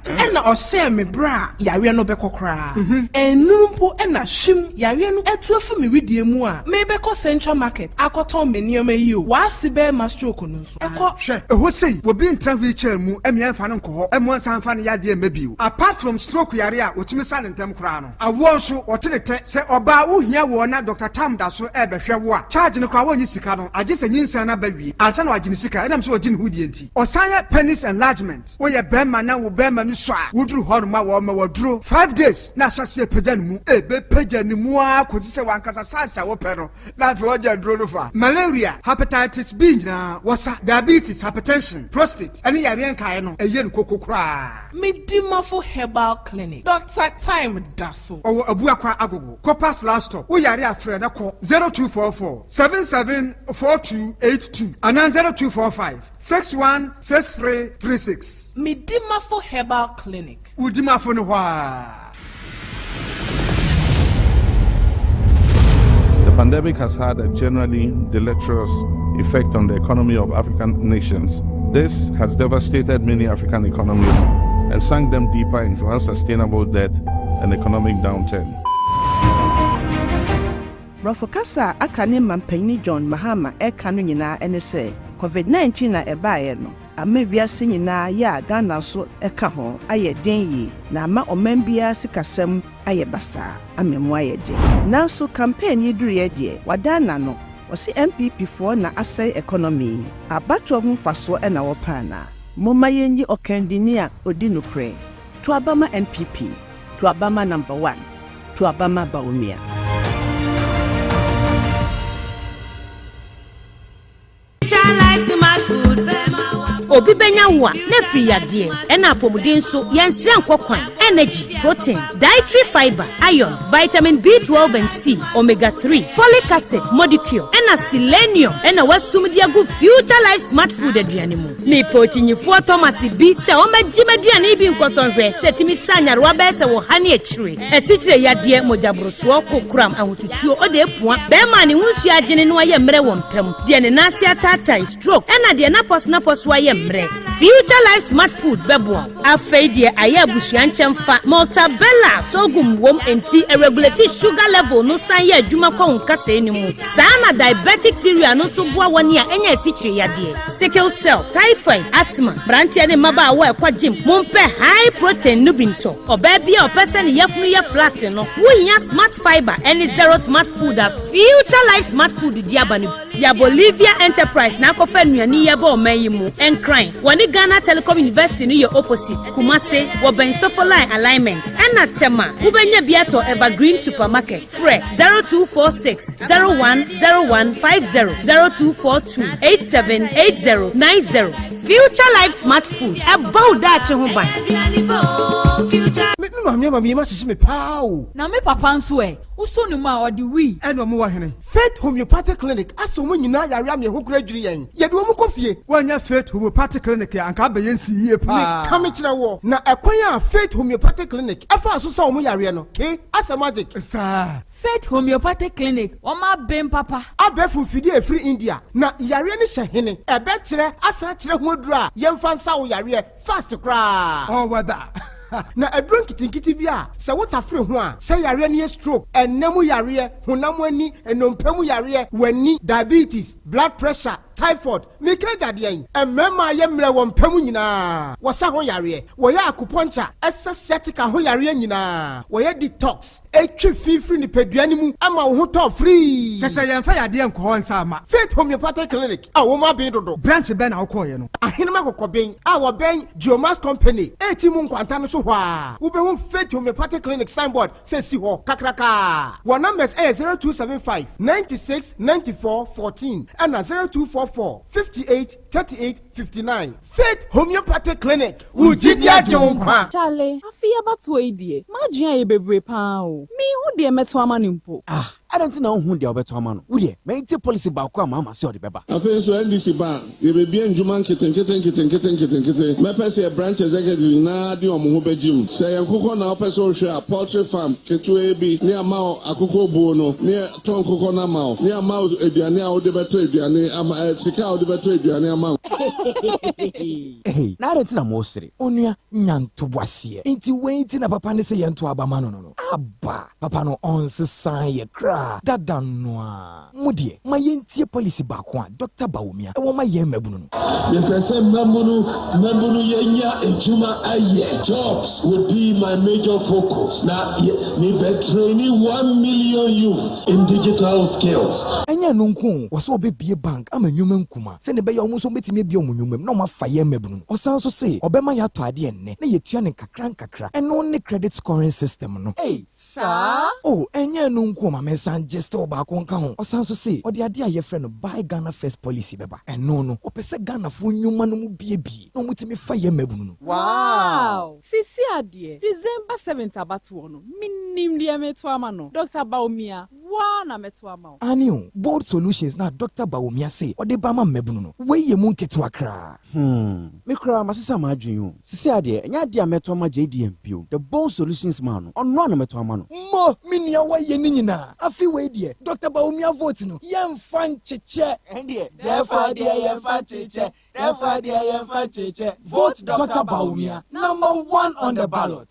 Ɛna ɔhyɛɛ me berɛ a yareɛ no bɛkɔ koraa. Ɛnnuru mpo na hwim, yareɛ no atu afi me wedeɛ mu a merebɛkɔ Central Market akɔtɔn me nneɛma yi o, w'ase bɛrima stroke no nso, ɛkɔ. Hwɛ, ɛhɔ sei, obi ntra wheelchair mu mmea mfa no nkɔ hɔ mmoa nsan mfa no yadeɛ mma bio. Apart from stroke yare a wɔtumi sa no ntɛm koraa no, awoɔ nso, wɔte ne tɛ. Sɛ ɔbaa wohia woɔ na Doctor Tam da so rebɛhwɛ wo a, charge no koraa wɔnnye sika no, agye sɛ nyinsɛn no aba wie ansa na wɔagye ne sika, ɛnam sɛ ɔgye ne ho die nti. Ɔsan yɛ penis enlargement. Woyɛ bɛrima na wo bɛrima no sua. a. Woduru hɔnom a wɔma wo aduro 5 days na ahyɛaseɛ apagya ne mu. Ɛbɛpagya ne mu ara kɔsi sɛ w'ankasa size a wopɛ no na afei wɔgye aduro no fa. Malaria, Hepatitis B nyinaa wɔsa, diabetes, hypertension, prostate ɛne yareɛ nkaeɛ no ɛyɛ no koko koraa. Medimafo Herbal Clinic, Doctor Time da so. Ɔwɔ Abuakwa Agogo, Copas last stop. Wo yare a frɛ na kɔ 0244 774282 anaa 0245 616336. Medimafo Herbal Clinic. Wo dimafo no hɔ a. The pandemic has had a generally deleterious effect on the economy of African nations. This has devastated many African economies and sunk them deeper into unsustainable debt and economic downturn. Borɔfo kasa a aka ne mampanyin John Mahama ɛka no nyinaa ne sɛ COVID-19 na ɛbaeɛ no ama wiase nyinaa yɛ a Ghana nso ɛka ho ayɛ den yie na ama ɔman biara sikasɛm ayɛ basaa ama mu ayɛ den. Nanso campaign yi duruiɛ deɛ, wadan n'ano. Ɔse NPP foɔ na asɛe economy yi. Abatoɔ ho mfasoɔ ɛna wɔpɛ anaa? Momma yɛnyi ɔkandini a ɔdi nokorɛ. To aba ma NPP. To aba ma number one. To aba ma Bawumia. Obi bɛnya wo a na afiri yadeɛ ɛna apɔmuden nso yɛnsrɛ nkɔ kwan. Energy, protein, dietary fiber, iron, vitamin B12 and C, omega 3, folic acid, modicure ɛna selenium ɛna wasum de agu Future Life Smart Food aduane mu. Mepɛ okyinyifoɔ Thomas bi sɛ ɔmɛgye m'aduane bi nkɔsɔnhwɛ sɛ tumi sa nyarewa bɛyɛ sɛ wɔ ha ne akyire, asikyire yadeɛ, mogyaborosoɔ, kokoram, ahotutuo, ɔde epua, bɛrima a ne ho nsuo agyene no ayɛ mmerɛ wɔ mpam, deɛ ne nan ase ataatae, stroke, ɛna deɛ napɔso ayɛ mmerɛ. Future Life Smart Food bɛboa wo. Afei deɛ ayɛ abusua nkyɛn fa Maltabella sorghum wom nti ɛregulate sugar level no, san yɛ adwuma kɔ wo nkasɛɛ no mu saa, na diabetic cereal no nso boa wɔn a ɛnyɛ asikyire yadeɛ, sickle cell, typhoid, asthma. Mmeranteɛ ne mmabaawa a ɛkɔ gym, mompɛ high protein no bi ntɔ. Ɔbaa bi a ɔpɛ sɛ ne yafunu yɛ flat no, wohia smart fiber ɛne zero Smart Food a Future Life Smart Food di aba no. Ya Bolivia Enterprise na akɔfa nnuane yi ɛbɔ ɔman yi mu. Nkran, wɔne Ghana Telecom University no yɛ opposite. Kumase, wɔbɛn Sofo Line alignment, ɛna Tema, wobɛnya bi atɔ Evergreen Supermarket. Frɛ 0246 010150, 0242 878090. Future Life Smart Food, ɛbɔ wo daakye ho ban. Me maame ama mi ma hyehyɛ me paa o. Na me papa nso ɛ, wosɔ ne mu a ɔde wii. Ɛna ɔmo wɔ hene? Faith Homeopathic Clinic asɛ wɔn nyinaa yare ama ɛho kura dwiri yɛn, yɛde wɔn kɔ fie. Wɔnyɛ Faith Homeopathic Clinic a anka abɛyɛ nsi yie paa. Meka me kyerɛ wɔ na ɛkwan a Faith Homeopathic Clinic ɛfa so sa wɔn yareɛ no ke asɛ magic. Saa. Faith Homeopathic Clinic, wɔn aben papa. Abɛɛfo mfidie a ɛfiri India na yareɛ no hyɛ hene ɛbɛkyerɛ asan kyerɛ ho aduro a yɛmfa nsa wo yareɛ fast koraa. Ɔwɔ na aduro nketenkete bi a sɛ wotafere ho a, sɛ yareɛ no yɛ stroke, ɛnam yareɛ, honam ani, nnompe mu yareɛ, w'ani, diabetes, blood pressure, typhoid, meka agyadeɛ yi, mmarima a yɛ mmerɛ wɔ mpa mu nyinaa, wɔsa ho yareɛ. Wɔyɛ acupuncture, ɛsɛ sciatica ho yareɛ nyinaa. Wɔyɛ detox, etwi fifiri nipadua no mu ama wo ho tɔ free. Kyɛ sɛ yɛmfa yadeɛ nkɔ hɔ nsa ama. Faith Homeopathic Clinic a wɔn aben dodo. Branch bɛn na wokɔɔyɛ no? Ahenema Kɔkɔben a wɔbɛn Geomas Company eti mu nkwanta no so hɔ a, wobɛhu Faith Homeopathic Clinic signboard sɛ si hɔ kakraka. Wɔn numbers ɛyɛ 0275 96 94 14 ɛna 0244 58 38 59. Faith Homeopathic Clinic, wò gyidi agye wo nkwa. Charlie, afei abatoɔ yi deɛ, m'adwene ayɛ bebree paa o. Mihu deɛ mɛto ama no mpo. Ah, adɛn nti na wohu deɛ wobɛto ama no? Wodeɛ mɛntie policy baako a Maama sɛ ɔde bɛba. Afei nso NDC ba a, yɛbɛbie ndwuma nketenkete nketenkete nketenkete. Mɛpɛ sɛ yɛ branch executive nyinaa de wɔn ho bɛgye mu. Sɛ yɛn nkokɔ na wopɛ sɛ wohwɛ a, poultry farm ketewa bi ne ama wo akokɔ buo no ne tɔn nkokɔ no ama wo ne ama wo aduane a wode bɛtɔ aduane ama ɛ sika a wode bɛtɔ aduane ama wo. Hey, na adɛn nti na mosere? Onua, nya ntoboaseɛ. Nti wei nti na papa ne sɛ yɛnto aba ma no. Aba papa no ɔnsesan yɛ kraa dada no a mo deɛ ma yɛntie policy baako a Dr Bawumia ɛwɔ ma yɛn mmabunu no. Mepɛ sɛ mmabunu yɛnya adwuma ayɛ. Jobs would be my major focus na mebɛ training 1 million youth in digital skills. Ɛnyɛ no nko o, wɔ sɛ wɔbɛbie bank ama nnwuma nkuma sɛne ɛbɛyɛ ɔmo nso bɛtumi. emiabia wɔn nnwuma mu na wɔafa yɛn mmabunu no. Ɔsan nso se ɔbɛma yɛatɔ adeɛ nnɛ na yɛatua no nkakrankakra. Ɛno ne credit scoring system no. Ei, saa? Oh, ɛnyɛ ɛno nko o, ma mensan gye still baako nka ho. Ɔsan nso se ɔde adeɛ a yɛfrɛ no Buy Ghana First policy bɛba. Ɛno no, ɔpɛ sɛ Ghanafoɔ nnwuma no mu biebie na wɔtumi fa yɛn mmabunu no. Wow! Sisi adeɛ, December seventh abatoɔ no, menim deɛ meto ama no. Doctor Bawumia, wo ara na mɛto ama wo. Aane o, Bold Solutions na Doctor Bawumia se ɔde ba ama mmabunu no, wei yɛ mu nketewa koraa. Hmm, me koraa masesa m'adwene o. Sisi adeɛ, ɛnyɛ adeɛ a mɛto ama JDM bio. The Bold Solutions man no, ɔno ara na mɛto ama no. Mo, me nua woayɛ ne nyinaa. Afe wei deɛ, Doctor Bawumia vote no, yɛmfa nkyekyɛ. Ɛndeɛ, dɛɛfa deɛ yɛmfa nkyekyɛ, dɛɛfa deɛ yɛmfa nkyekyɛ. Vote Doctor Bawumia, number one on the ballot.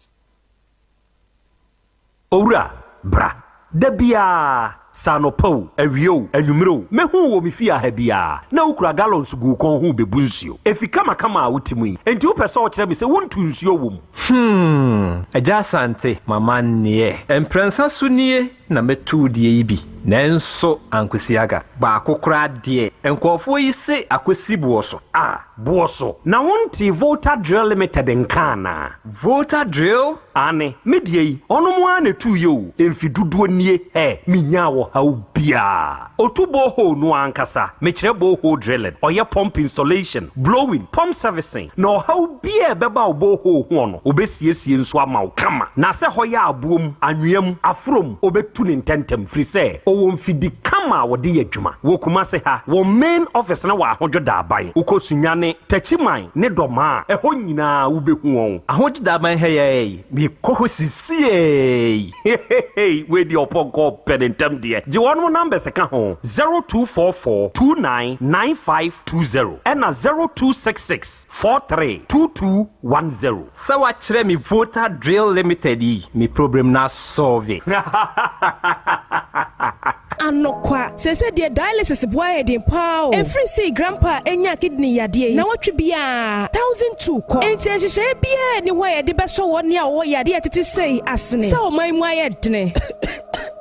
Owura, bra. Da biara, sɛ anɔpa o, awia o, anwummere o, mehu wo wɔ me fie ha biara, na wokura gallons gu wo kɔn ho rebebu nsuo. Efi kamakama a wote mu yi, enti wopɛ sɛ wokyerɛ me sɛ wontu nsuo wɔ mu? Hmm, Agya Asante, m'amanneɛ. Mprɛnsa so nie na mɛtu wo deɛ yi bi, nanso ankosi aga. Baako koraa deɛ, nkurɔfoɔ yi se akɔsi boɔ so. Ah, boɔ so? Na wontee Volta Drill Limited nka anaa? Volta Drill? Aane, me deɛ yi, ɔnom ara na ɛtuiɛ o, mfe dodoɔ nie, hɛ, menyaa ɔhaw biara. Ɔtu borehole no ankasa, mekyerɛ borehole drilling, ɔyɛ pump installation, blowing, pump servicing, na ɔhaw biara a ɛbɛba wo borehole hoɔ no, ɔbɛsiesie nso ama wo kama. Na sɛ hɔ yɛ aboɔ mu, anwea mu, aforɔ mu, ɔbɛtu no ntɛntɛm, firi sɛ ɔwɔ mfidi kama a wɔde yɛ adwuma. Wɔ Kumase ha, wɔn main office no wɔ Ahodwo Daaban. Wokɔ Sunyani, Techiman ne Dɔmaa a, ɛhɔ nyinaa wobɛhu wɔn. Ahodwo Daaban ha yi ara yi, mekɔ hɔ sisiei. Hehehe wei deɛ ɔpɔnkɔ ɔpɛ ne ntɛm deɛ. Gye wɔnom numbers ka ho, 0244 29 9520 ɛna 0266 43 2210. Sɛ wakyerɛ me Volta Drill Limited yi, me problem no asɔlve. Anokwa, seesei deɛ dialysis boa yɛ den paa o. Ɛfiri sei grandpa nyaa kidney yadeɛ yi, nawɔtwe biara, 1002 kɔ. Enti nhyehyɛeɛ biara nni hɔ a yɛde bɛsɔ wɔn a wɔwɔ yadeɛ a ɛtete sei asene sɛ ɔman mu ayɛ dene.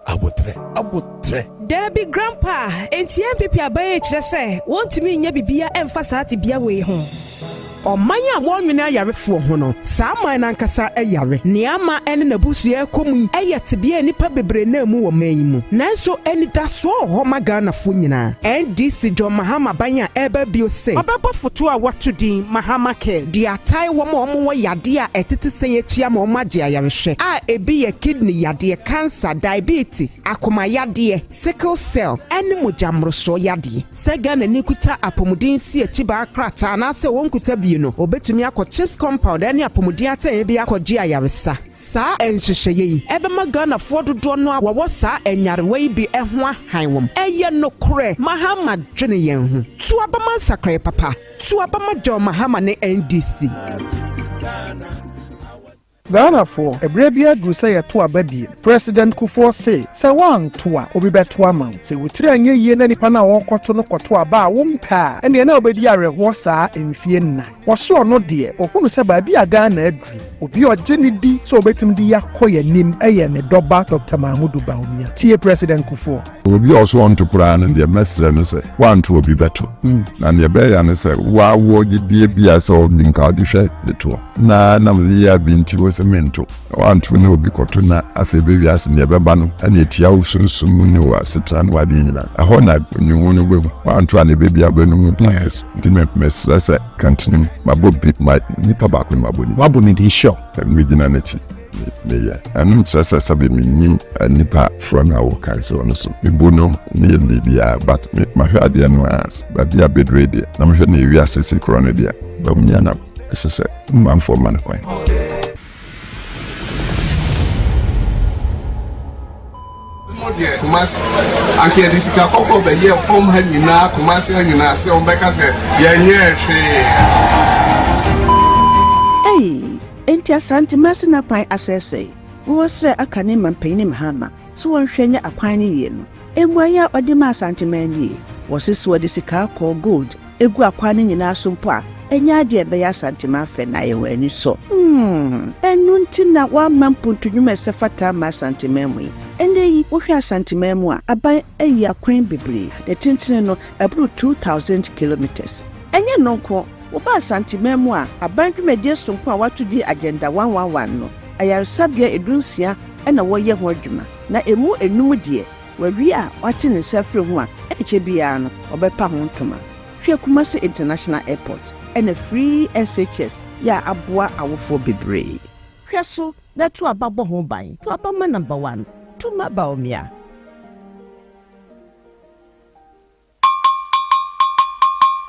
Aboterɛ, aboterɛ. Daabi grandpa, enti NPP aban yi kyerɛ sɛ wɔntumi nyɛ biribiara mfa saa tebea wei ho. Ɔman a wɔnnwene ayarefoɔ ho no, saa man no ankasa yare. Nea ama ɛne n'abusua rekɔ mu yi yɛ tebea a nnipa bebree nam mu wɔ man yi mu. Nanso anidasoɔ wɔ hɔ ma Ghanafoɔ nyinaa. NDC John Mahama ban a ɛreba bio se ɔbɛbɔ foto a wɔato din Mahama Cares de atae wɔn a wɔwɔ yadeɛ a ɛtete sɛn akyi ama wɔagye ayarehwɛ a ebi yɛ kidney yadeɛ, cancer, diabetes, akoma yadeɛ, sickle cell ne mogya mmorosoɔ yadeɛ. Sɛ Ghanani kuta apɔmuden nsiakyibaa krataa anaasɛ ɔnkuta bi no, ɔbɛtumi akɔ CHPS compound ne apɔmuden atɛeɛ bi akɔgye ayaresa. Saa nhyehyɛeɛ yi bɛma Ghanafoɔ dodoɔ no a wɔwɔ saa nyarewa yi bi ho ahan wɔn. Ɛyɛ nokorɛ, Mahama dwene yɛn ho. To aba ma nsakraeɛ papa. To aba ma John Mahama ne NDC. Ghanafoɔ, ɛberɛ bi aduru sɛ yɛto aba bio. President Kufuor se, sɛ woanto a, obi bɛto ama wo. Sɛ wo tiri anyɛ yie na nipa no a wɔrekɔto no kɔto aba a wompɛ a, ɛnneɛ na wobɛdi awerɛhoɔ saa mfie nnan. Wɔse ɔno deɛ, ɔhunu sɛ baabi a Ghana aduru yi, obi a ɔgye no di sɛ ɔbɛtumi de yɛakɔ yɛn anim yɛ ne dɔba Doctor Mahamudu Bawumia. Tie President Kufuor. Obi a ɔse ɔnto koraa no deɛ mɛsrɛ no sɛ woanto obi bɛto. Na neɛ ɛbɛyɛ ne sɛ woawɔ gyedie bi a sɛ ɔde nka wode hwɛ de toɔ. Na na mede yɛ abi nti wose mento. Na woanto ne obi kɔto na afei bɛ wiase neɛ ɛbɛba no ɛne ɛtia wo sunsum mu ne wo asetena ne w'adeɛ nyinaa. Ɛhɔ na oniwu no bɛhu. Woanto a ne bɛbi a wobɛnu mu na ayɛ so. Nti me mesrɛ sɛ kantene mu mabɔ bi ma nipa baako no mabɔ ne din. Woabɔ ne din sure. Megyina n'akyi. Meyɛ. Ɛno nkyerɛ sɛ sɛbe mennim nipa frɔ no a wokae sɛ ɔno so mebu no meyɛ no biribiara but me mahwɛ adeɛ no a baabi a bɛdure deɛ na mehwɛ ne ewiase si korɔ no deɛ Bawumia na ɛsɛ sɛ manfoɔ ma no kwan. Mo deɛ Kumasi anka yɛde sika kɔkɔɔ bɛyɛɛ fam ha nyinaa Kumasi ha nyinaa sɛ wɔn bɛka sɛ yɛnyɛɛ hwee. Ei! Enti Asante Masina kwan asɛesɛe? Wowɔ srɛ aka ne mampanyin Mahama sɛ wɔnhwɛ nyɛ akwan no yie no. Mmuaeɛ a ɔde maa Asanteman nie, Wɔse sɛ wɔde sika kɔɔ, gold, gu akwan no nyinaa so mpo a, ɛnyɛ adeɛ a ɛbɛyɛ Asanteman fɛ na ayɛ wɔn ani sɔ. Hmm! Ɛno nti na wɔamma mpuntu nnwuma a ɛsɛ fata amma Asanteman mu yi. Ɛnnɛ yi, wohwɛ Asanteman mu a, aban ayi akwan bebree, ne tentene no, ɛboro 2,000 kilometres. Ɛnyɛ ɛno nko, woba Asanteman mu a, aban dwumadie sononko a wɔato din Agenda 111 no, ayaresabea 16 na wɔreyɛ ho adwuma, na ɛmu nnum deɛ, wɔawie a wɔate ne nsa afiri ho a ɛnkyɛ biara no wɔbɛpa ho ntoma. Hwɛ Kumasi International Airport ɛna Free SHS yɛ a aboa awofoɔ bebree. Hwɛ so na to aba bɔ ho ban. To aba ma number one, to ma Bawumia.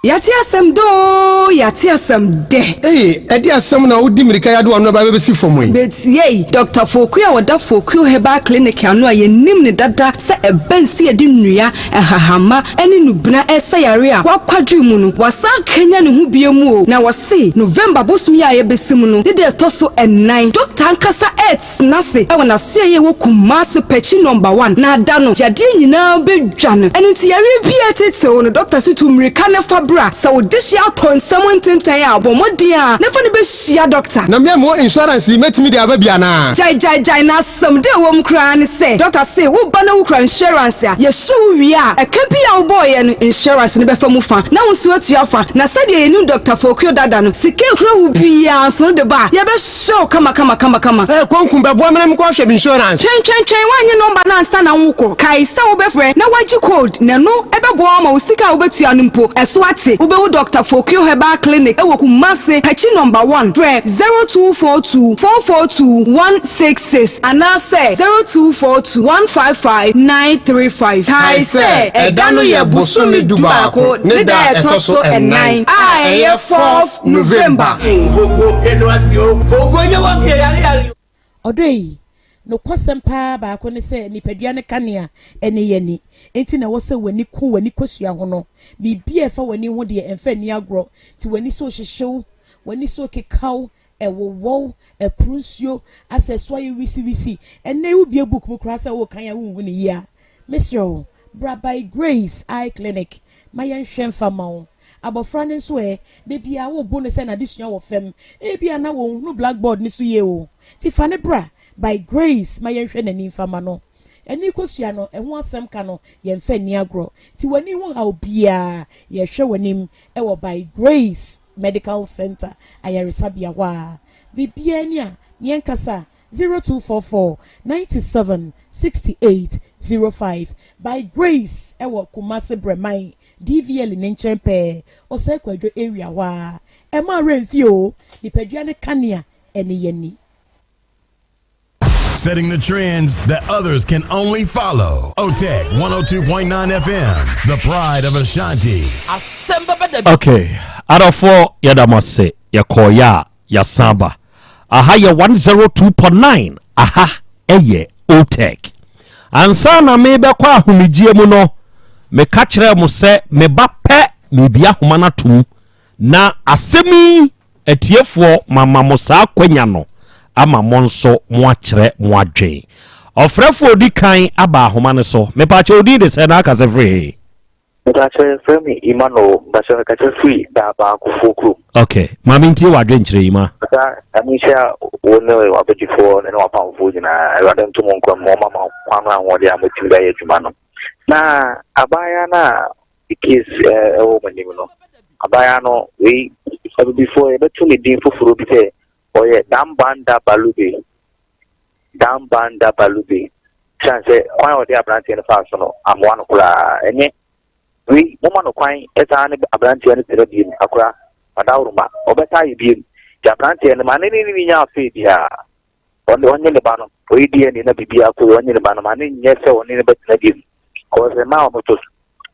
Yɛate asɛm dɛ oo, yɛate asɛm dɛ. Ei, ɛde asɛm na wodi mmirika yi ade w'ano aba abɛsi fam yi? Betiei, Dɔkta Fokuo a ɔda Fokuo Herbal Clinic ano a yɛnim no dada sɛ ɛbɛn sɛ yɛde nnua, nhahamma ne nnubena resa yare a wakwadwene mu no, wasan akanyan ne ho bio mu o, na wɔse November bosome yi a yɛbɛsi mu no ne da ɛtɔ so ɛnan, dɔkta ankasa retena ase wɔ n'asoɛeɛ a ɛwɔ Kumasi, Pakyi Nɔmba One, na da no, yadeɛ nyinaa bɛdwa no. Ɛno nti yareɛ biara ɛretetew wo no, dɔkta se tu mmirika na fa bra. Sɛ wo dehyeɛ atɔ nsam ntentan a, bɔ mmɔden ara na fa no bɛhyia dɔkta. Na me a mewɔ insurance yi, mɛtumi de aba bi anaa? Gyae gyae gyae na Asɛm dɛ ɛwɔ mu koraa ne sɛ, dɔkta se wo ba na wo kura insurance a, yɛhye wo wie a, ɛka bi a wobɔeɛ no, insurance no bɛfa mu fa, na wo nso atua fa. Na sɛdeɛ yɛnim Dɔkta Fokuo dada no, sika ɛkura wo biara nso no de ba a, yɛbɛhye wo kama kama kama kama. Ɛɛ Konku, bɛboa me na menkɔ hwɛ me insurance. Twɛn twɛn twɛn, woannye nɔmba no ansa na wokɔ. Kae sɛ wobɛfrɛ na woagye code, na ɛno bɛboa wo ama wo sika a wobɛtua no mpo, ɛso ate. Wobɛhu Dɔkta Fokuo Herbal Clinic wɔ Kumasi, Pakyi Nɔmba One. Frɛ 0242 442 166 anaasɛ 0242 155 935. Kae sɛ, ɛda no yɛ bosome dubaako ne da a ɛtɔ so ɛnan a ɛyɛ fourth November. Ɔdɔ yi, nokwasɛm paa baako ne sɛ nipadua no kanea ne yɛn ani. Enti na ɛwɔ sɛ w'ani ku w'ani kosua ho no. Biribi a ɛfa w'ani ho deɛ, ɛmfa nni agorɔ. Nti w'ani so rehyehye wo, w'ani so rekeka wo, ɛwowɔ wo, ɛporo nsuo, asɛ ɛso ayɛ wisiwisi. Ɛnnɛ yi wobue book mu koraa sɛ worekan a wonhu no yie a, mesrɛ wo, bra By Grace Eye Clinic ma yɛnhwɛ mfa mma wo. Abɔfra no nso ɛ, da biara wobo no sɛ n'adesua wɔ fam. Ebia na ɔnhunu blackboard no so yie o. Nti fa no bra By Grace ma yɛnhwɛ n'ani mfa mma no. Ani kosua no, ɛho asɛm ka no, yɛmfa nni agorɔ. Nti w'ani ho haw biara, yɛhwɛ w'anim wɔ By Grace Medical Centre ayaresabea hɔ a. Biribiara ni a, yɛnkasa, 0244 97 68 05. By Grace wɔ Kumasi Brɛman, DVL ne nkyɛn pɛɛ, Osei Kwadwo area hɔ ara. Ɛmma wo werɛ mfi o, nipadua no kanea ne yɛn ani. Setting the trends that others can only follow. OTEC 102.9 FM, the pride of Ashanti. Okay, adɔfoɔ yɛda mo ase yɛkɔɔyɛ a yɛasan aba. Aha yɛ 102.9 aha ɛyɛ OTEC. Ansa na mebɛkɔ ahomegyeɛ mu no, meka kyerɛɛ mo sɛ meba pɛ merebia ahoma no atom na asɛm yi Atiefoɔ, mama mo saa akwanya no ama mo nso moakyerɛ mo adwen. Ɔfrɛfoɔ a ɔdi kan aba ahoma no so. Mepaakyɛ wo din de sɛn na akasa firi he? Mepaakyɛ yɛfrɛ me Emmanuel, mpakyɛ mekasa firi Daabaakofoɔ kurom. Ok, ma mentie w'adwenkyerɛ Emma. Papa, Nyame nhyira wo ne w'abadifoɔ ne w'apamfoɔ nyinaa. Awurade nto mo nkwa mu, ɔmma mo nkwa ne ahoɔden a moatumi de ayɛ adwuma no. Na abaayewa no a case ɛwɔ wɔn anim no abaayewa no wei abibifoɔ yɛbɛto ne din foforɔ bi sɛ ɔyɛ dambanda balube dambanda balube kyɛn sɛ kwan a ɔde aberanteɛ no faa so no amoa no koraa ɛnyɛ wei moma no kwan ɛsan ne aberanteɛ no tena biem akora ɔdaworoma ɔbɛsa ayɛ biem nti aberanteɛ no ma ne ne ne nya afei biara ɔne ɔnye ne ba no ɔyɛ DNA na biribiara kɔ yie ɔnye ne ba no ma ne nyɛ sɛ ɔne no bɛtena bio cause mmaa a wɔto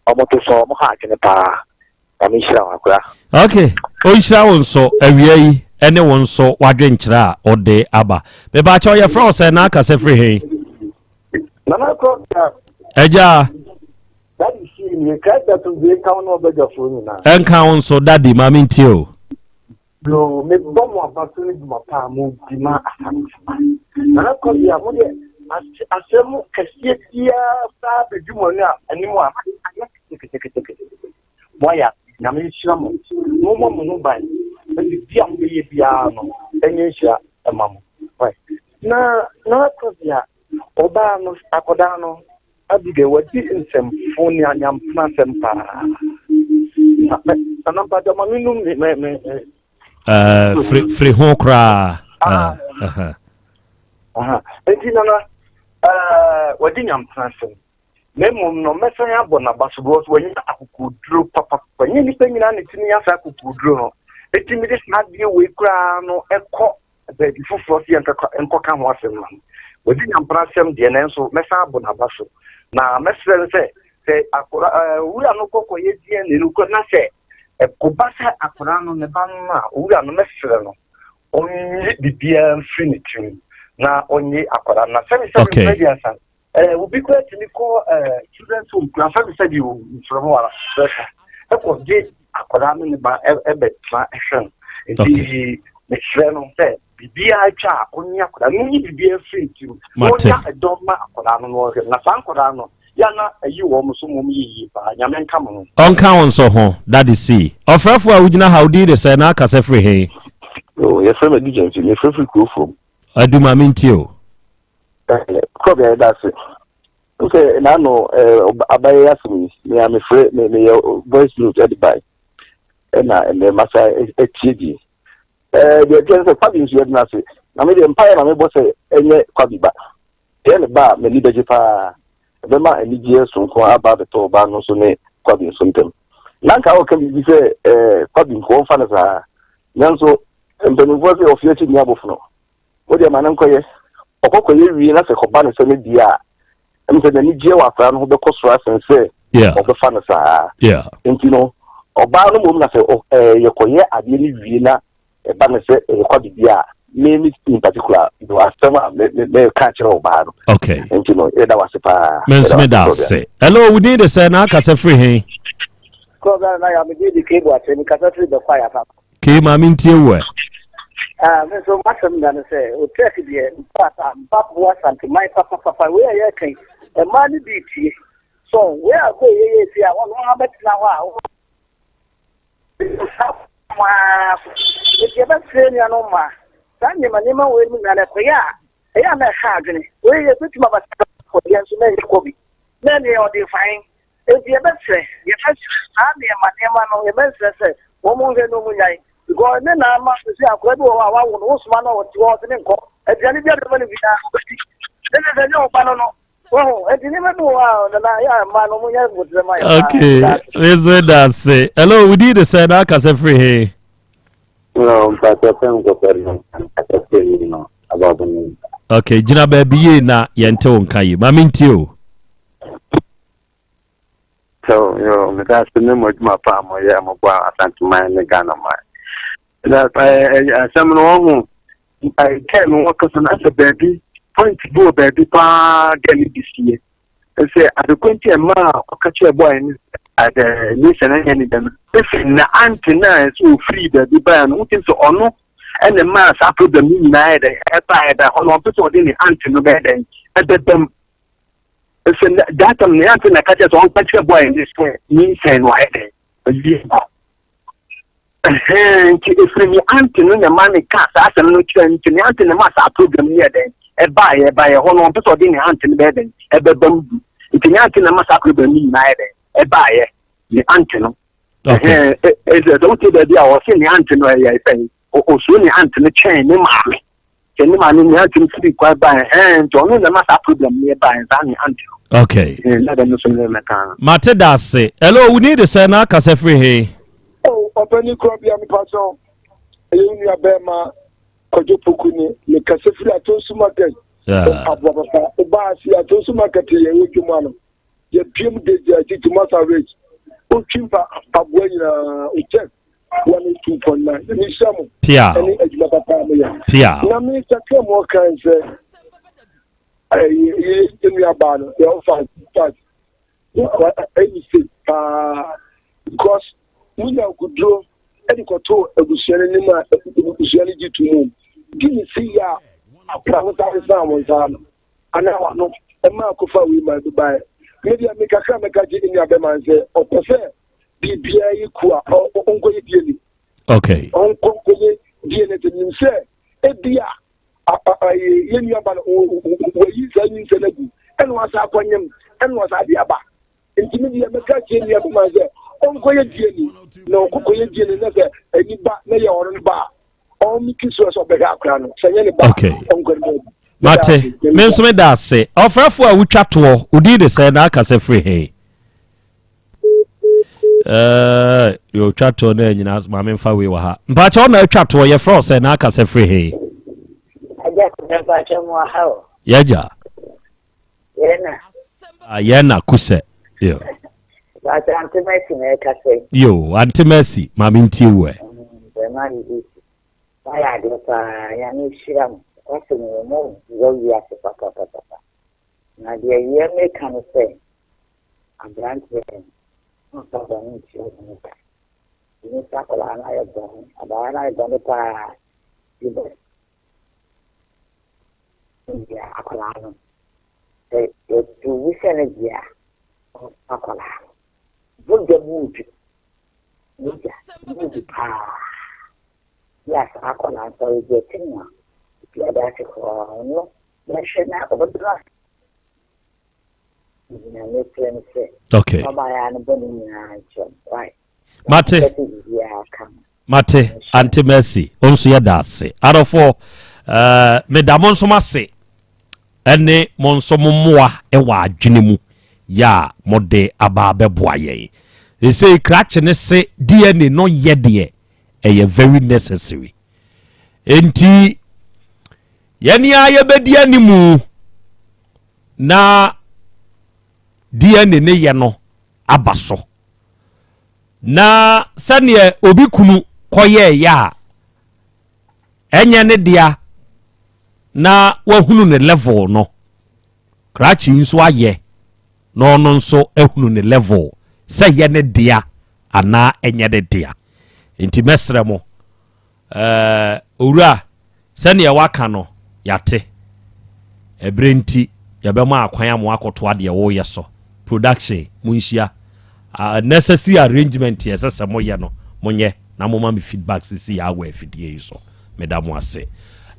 wɔto so wɔn ha adwene paa Nyame nhyira wo akora. Ok, ɔnhyira wo nso awia yi ɛne wo nso w'adwenkyerɛ a ɔde aba. Mepaakyɛw yɛfrɛ wo sɛn na akasa firi he? Nana Krɔbea. Agya. Daddy sie nie, Christ asomdwoe nka wo ne ɔbadwafoɔ nyinaa. Ɛnka wo nso daddy, ma mentie o. Yoo, mebɔ mo aba so ne dwuma pa a modi ma Asantema. Nana Kwabea, mo deɛ asɛm kɛseɛ biara saa bɛdu mo anim a, ayɛ keteketekete. Moayɛ ade, Nyame nhyira mo. Mommɔ mo ho ban na biribi a mobɛyɛ biara no, ɛnyɛ nhyira mma mo. Na Nana Kwabea, ɔbaa no, akɔdaa no, Abigail, wadi nsɛmfo ne anyampena asɛm paa. Nana mpakyɛ ma me num me me me. Eh, firi firi ho koraa. Ah. Eh, uh Enti nana, eh, wadi nyampena asɛm. Na mmom no, mɛsan abɔ n'aba so because wanya akokoduro papapa. Nyɛ nnipa nyinaa na ɛtumi nya saa akokoduro no. Enti mede saa adeɛ wei koraa no ɛkɔ baabi foforɔ sɛ yɛnkɔka ho asɛm ma no. Wadi nyampena asɛm deɛ, nanso mɛsan abɔ n'aba so. Na mɛsrɛ no sɛ, sɛ akora ɛɛ owura no kɔkɔyɛ DNA no kɔ na sɛ ɛkɔba sɛ akora no ne ba no a, owura no mɛsrɛ no ɔnyi biribiara mfiri ne tirim na ɔnye akwadaa no. Na sɛbisɛbi mfrɛ Eh, obi koraa tumi kɔ eh, children's home koraa sɛbisɛbi o mfrɛ ho ara bɛka ɛkɔ gye akwadaa ne ne ba ɛbɛtena ɛhwɛ no nti mesrɛ no sɛ biribiara atwa a ɔnye akwadaa no ɔnyi biribiara firi ne tirim na ɔnya ɛdɔ ma akwadaa no na ɔhwɛ na saa nkwadaa no yɛ na ayi wɔn so mom yɛ yie paa. Nyame nka mo ho. Ɔnka wo nso ho, Daddy C. Ɔfrɛfoɔ a wogyina ha, wo din de sɛn na akasa firi he? Oh, yɛfrɛ me Adu Gyamfi, mefrɛ firi kuro from. Adu ma mentie o. Krɔbea yɛda ase. Wo sɛ n'ano abayɛ asɛm yi, me a mefrɛ me meyɛ voice note ɛde bae. Ɛna ɛnɛ masa atie bi. Ɛɛ deɛ ɛteɛ sɛ Kwabi nso yɛde no ase. Na me deɛ mpaeɛ na mebɔ sɛ ɛnyɛ Kwabi ba. Ɛyɛ ne ba a m'ani bɛgye paa. Ɛbɛma anigyeɛ sononko aba abɛtɔ ɔbaa no nso ne Kwabi nso ntam. Na anka ɔka biribi sɛ ɛɛ Kwabi nko ɔmfa no saa. Nanso mpanimfoɔ sɛ ɔfeɛ akyi nni abofono. Wo deɛ ma no nkɔyɛ. Ɔkɔ kɔyɛ wie na sɛ kɔba no sɛ ne deɛ a, ɛmu sɛ n'ani gyeɛ wɔ akwadaa no ho bɛkɔ soro asen sɛ ɔbɛfa no saa. Nti no, ɔbaa no mmom na sɛ yɛkɔyɛ adeɛ no wie na ɛba no sɛ ɛyɛ kwa biribi a, me me in particular, no asɛm a me me meka kyerɛ ɔbaa no. Okay. Nti no, yɛda wase paa. Me nso meda ase. Hello, wo din de sɛ na akasa firi he? Kɔɔ na yɛ me din de Kebo Akyɛ, mekasa firi Bɛkwa Yasa. Kee ma mentie wo ɛ. Ah, me nso m'asɛm da no sɛ, Otrɛk deɛ, mpa mpa boa Santeman papapapa, wei a yɛreka yi, mmaa no bi tie. So, wei a kɔ yɛyɛ si a, wɔn ara bɛtena hɔ a, wɔn aa so. Nti yɛbɛsrɛ nuanom mmaa, saa nneɛma nneɛma wei mu nyinaa no ɛkɔyɛ a, ɛyɛ a na ɛha adwene. Wei yɛbɛtumi aba sɛ kɔdeɛ nso na ɛnyɛ kɔ bi. Na ɛneɛ ɔde fae. Enti yɛbɛsrɛ, yɛbɛsrɛ, saa nneɛma nneɛma no, yɛbɛsrɛ sɛ wɔn nhwɛ na wɔn nyae. Because ne na ama sisi akora bi wɔ hɔ a wawo no, wosoma no a ɔte hɔ ɔse ne nkɔ. Aduane bi a bɛma no biara ɔbɛdi. Ne sɛ sɛ nyɛ ɔba no no. Wahu, enti nneɛma bi wɔ hɔ a nana yɛ a mmaa no wɔn nyɛ botrɛ ma yɛ paa. Okay, mesɛ da ase. Hello, wo din de sɛ na akasa firi he? No, mpakyɛ pɛ nkɔpɛ no, mpakyɛ firi mi no, ababo no. Okay, gyina baabi yie na yɛnte wo nka yie. Ma mentie o. So, yo, meda ase ne mo adwuma pa a moyɛ a moboa Asanteman ne Ghana man. Na asɛm no wɔho gɛ no wɔkasa no asɛ baabi point bi wɔ baabi paa gɛ no de sie sɛ adekɔ nti ɛma a ɔka kyerɛ bɔɔ ne adɛ ne sɛ no nyɛ ne dɛm ɛfiri na ante no a ɛsɛ ɔfiri baabi baeɛ no wotim sɛ ɔno ɛne maa saa problem no nyinaa yɛ dɛn ɛbaeɛ da hɔ no ɔmpɛ sɛ ɔde ne ante no bɛyɛ dɛn ɛbɛbam Sɛ na that time na yɛante na ɛka kyerɛ sɛ ɔnka kyerɛ boy ne sɛ nyinsɛn no ayɛ dɛn awie ba ɛhɛn nti efiri ne ante no na ɛma ne ka saa asɛm no kyerɛ nti ne ante na ɛma saa program no yɛ dɛn ɛbaeɛ ɛbaeɛ hɔ no ɔmpɛ sɛ ɔde ne ante no bɛyɛ dɛn ɛbɛba mu bi nti ne ante na ɛma saa program no nyinaa yɛ dɛn ɛbaeɛ ne ante no ɛhɛn ɛsɛ sɛ wotie baabi a ɔse ne ante no ɛyɛ sɛn osuo ne ante no kyɛn ne maame sɛ ne maame ne aunty no firi kwan ba ɛhɛn nti ɔno na ɛma saa problem no yɛ ba saa ne aunty no. Okay. Na dɛm nso ne mɛka no. Mate da ase. Hello, wo din de sɛ na akasa firi he? Oh, ɔpɛni korɔ bia mepa kyɛw. Ɛyɛ wo nua bɛɛma Kwadwo Poku ni. Mekasa firi Atonsu market. Mpaboa papa. Wobaa ase Atonsu market yɛ ɛwɔ dwom ano. Yɛpiem de gya titi masa rate. Wotwi mpa mpaboa nyinaa. Wokyɛ 102.9. Nyame nhyira mo. Pia. Ɛne adwuma papa a moyɛ. Pia. Na me kakra mu ɔkan sɛ ɛyɛ yɛ nuabaa no yɛ ɔfa fact ɛyɛ mistake paa because munya akuduro ɛde kɔto abusua no anim a abusua no gye to mu di ne si yɛ a apra ho saa san wɔn nsa ano anaa wano ɛma akɔfa wei ma ɛbi baeɛ me deɛ me kakra mɛka gye ne nua bɛma sɛ ɔpɛ sɛ biribiara yɛ ku a ɔnkɔyɛ DNA. Okay. Ɔnkɔ nkɔyɛ DNA sɛ nim sɛ ebi a yɛ nuaba no wɔyi saa nyinsɛ no agu ɛna wasa akɔnyem ɛna wasa ade aba nti mi deɛ mɛka kyerɛ nua bɛma sɛ Ɔnkɔyɛ DNA na ɔkɔkɔyɛ DNA na sɛ ɛni ba na yɛ ɔno no ba a, ɔmmeki sure sɛ ɔbɛhwɛ akora no. Sɛ ɛnyɛ ne ba a, ɔnkɔ ne baabi. Mate, me nso meda ase. Ɔfrɛfo a wotwa toɔ, wo din de sɛn na akasa firi he? Eh, yɛ otwa toɔ na anyina maame mfa wei wɔ ha. Mpakyɛ ɔna atwa toɔ yɛfrɛ wo sɛn na akasa firi he? Agya mpakyɛ mu aha o. Yɛgya. Yɛn na. Ah, yɛn na kusɛ. Yo. Mpakyɛ Ante Mercy na ɛkasa yi. Yo, Ante Mercy, maame ntie wo ɛ. Bɛma de bi si. Wayɛ adeɛ paa, Nyame nhyira mo. Kwasɛm wɔ mu wɔ wiase papapapapa. Na deɛ yɛ meka no sɛ, aberanteɛ no ɔmfa bɔne nkyerɛ ɔhene da. Ɛni sɛ akwadaa no ayɛ bɔne, abaayewa no ayɛ bɔne paa. Bi deɛ akwadaa no, sɛ yɛtu bi sɛ no deɛ a, ɔmfa akwadaa no. Mogya mu dwo, mogya mu dwo paa. Bi a saa akwadaa no sɛ ɔyɛ ti no a, obi adansefoɔ ɔno bɛhwɛ na ɔbɛdɔ ase. Okay. Mate. Mate, Auntie Mercy, wo nso yɛda ase. Adɔfoɔ, uh, meda mo nso ase ɛne mo nso mo mmoa wɔ adwene mu yɛ a mode aba abɛboa yɛn. Ɛsei krakye ne se DNA no yɛ deɛ ɛyɛ very necessary. Enti yɛne a yɛbɛdi animu na DNA ne yɛ no aba so. Na sɛdeɛ obi kunu kɔyɛɛyɛ a ɛnyɛ ne dea na wahunu ne level no, krakye nso ayɛ na ɔno nso ahunu ne level sɛ yɛ ne dea anaa ɛnyɛ ne dea. Nti mɛsrɛ mo, Ɛɛ, Owura, sɛdeɛ woaka no, yɛate. Ɛberɛ nti, yɛbɛma akwan ama woakɔtoa deɛ woreyɛ so. Production, monhyia. Ah, necessary arrangement a ɛsɛ sɛ moyɛ no, monyɛ na momma me feedback sisi ara wɔ afidie yi so. Meda mo ase.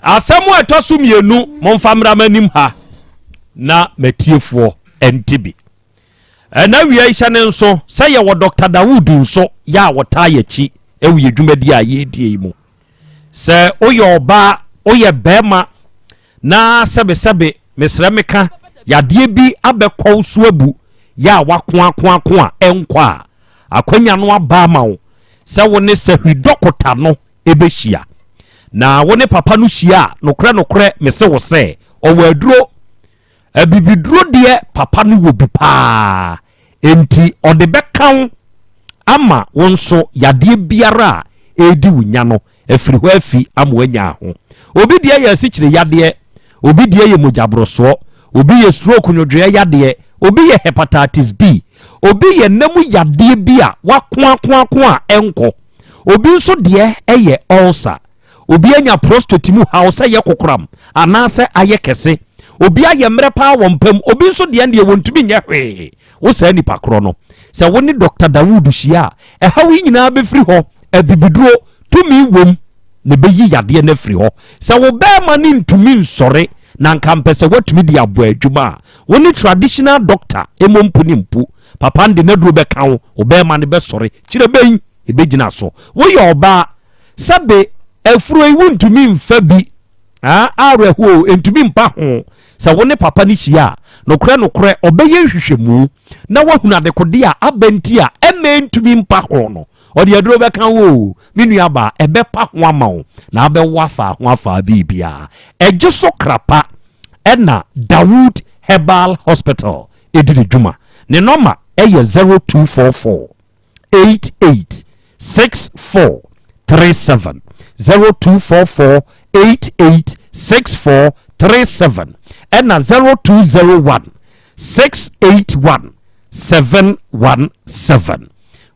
Asɛm a ɛtɔ so mmienu, momfa mmra m'anim ha na m'atiefoɔ nte bi. Ɛna awia yi hyɛ ne nso sɛ yɛwɔ Dɔkta Dawood nso yɛ a wɔtaa yɛkyi wɔ yɛ dwumadi a yɛredie yi mu. Sɛ woyɛ ɔbaa, woyɛ bɛrima na sɛbesɛbe mesrɛ meka yadeɛ bi abɛkɔ wo so abu yɛ a wakoakoako a ɛnkɔ a, akwanya no aba ama wo sɛ wo ne sahwi dɔkota no ɛbɛhyia. Na wo ne papa no hyia a, nokorɛ nokorɛ mese wo sɛ ɔwɔ aduro Abibiduro deɛ papa no wɔ bi paa enti ɔde bɛka wo ama wo nso yadeɛ biara a ɛredi wo nya no afiri hɔ afi ama woanya aho. Obi deɛ yɛ asikyire yadeɛ, obi deɛ yɛ mogyaborosoɔ, obi yɛ stroke nwodwoeɛ yadeɛ, obi yɛ hepatitis B, obi yɛ nna mu yadeɛ bi a wakoakoako a ɛnkɔ, obi nso deɛ yɛ ulcer. Obi anya prostate mu haw sɛ ɛyɛ kokoram anaasɛ ayɛ kɛse. Obi ayɛ mmerɛ paa wɔ mpa mu. Obi nso deɛ deɛ wɔntumi nyɛ hwee. Wo saa nipa korɔ no, sɛ wo ne Dɔkta Dawood hyia a, ɛhaw yi nyinaa bɛfiri hɔ. Abibiduro tumi wom na ɛbɛyi yadeɛ no afiri hɔ. Sɛ wo bɛrima no ntumi nsɔre na anka mpɛ sɛ woatumi de abɔ adwuma a, wo ne traditional doctor mmɔ mpu ne mpu. Papa no de n'aduro bɛka wo, wo bɛrima no bɛsɔre. Kyerɛ bɛn ɛbɛgyina so. Woyɛ ɔbaa Sɛbe afuro yi wontumi mfa bi ah, awerɛhoɔ o, ɛntumi mpa ho. Sɛ wo ne papa no hyia a, nokorɛ nokorɛ ɔbɛyɛ nhwehwɛmu na wahunu adekodeɛ a aba nti a ɛmma ɛntumi mpa ho no. Ɔde aduro bɛka wo o, me nuabaa, ɛbɛpa ho ama wo na abɛwo afaa ho afaa biribiara. Ɛgye so krapa ɛna Dawood Herbal Hospital ɛdi ne dwuma. Ne nɔma ɛyɛ 0244. 88 64 37 0244 88 64 37 ɛna 0201 681 717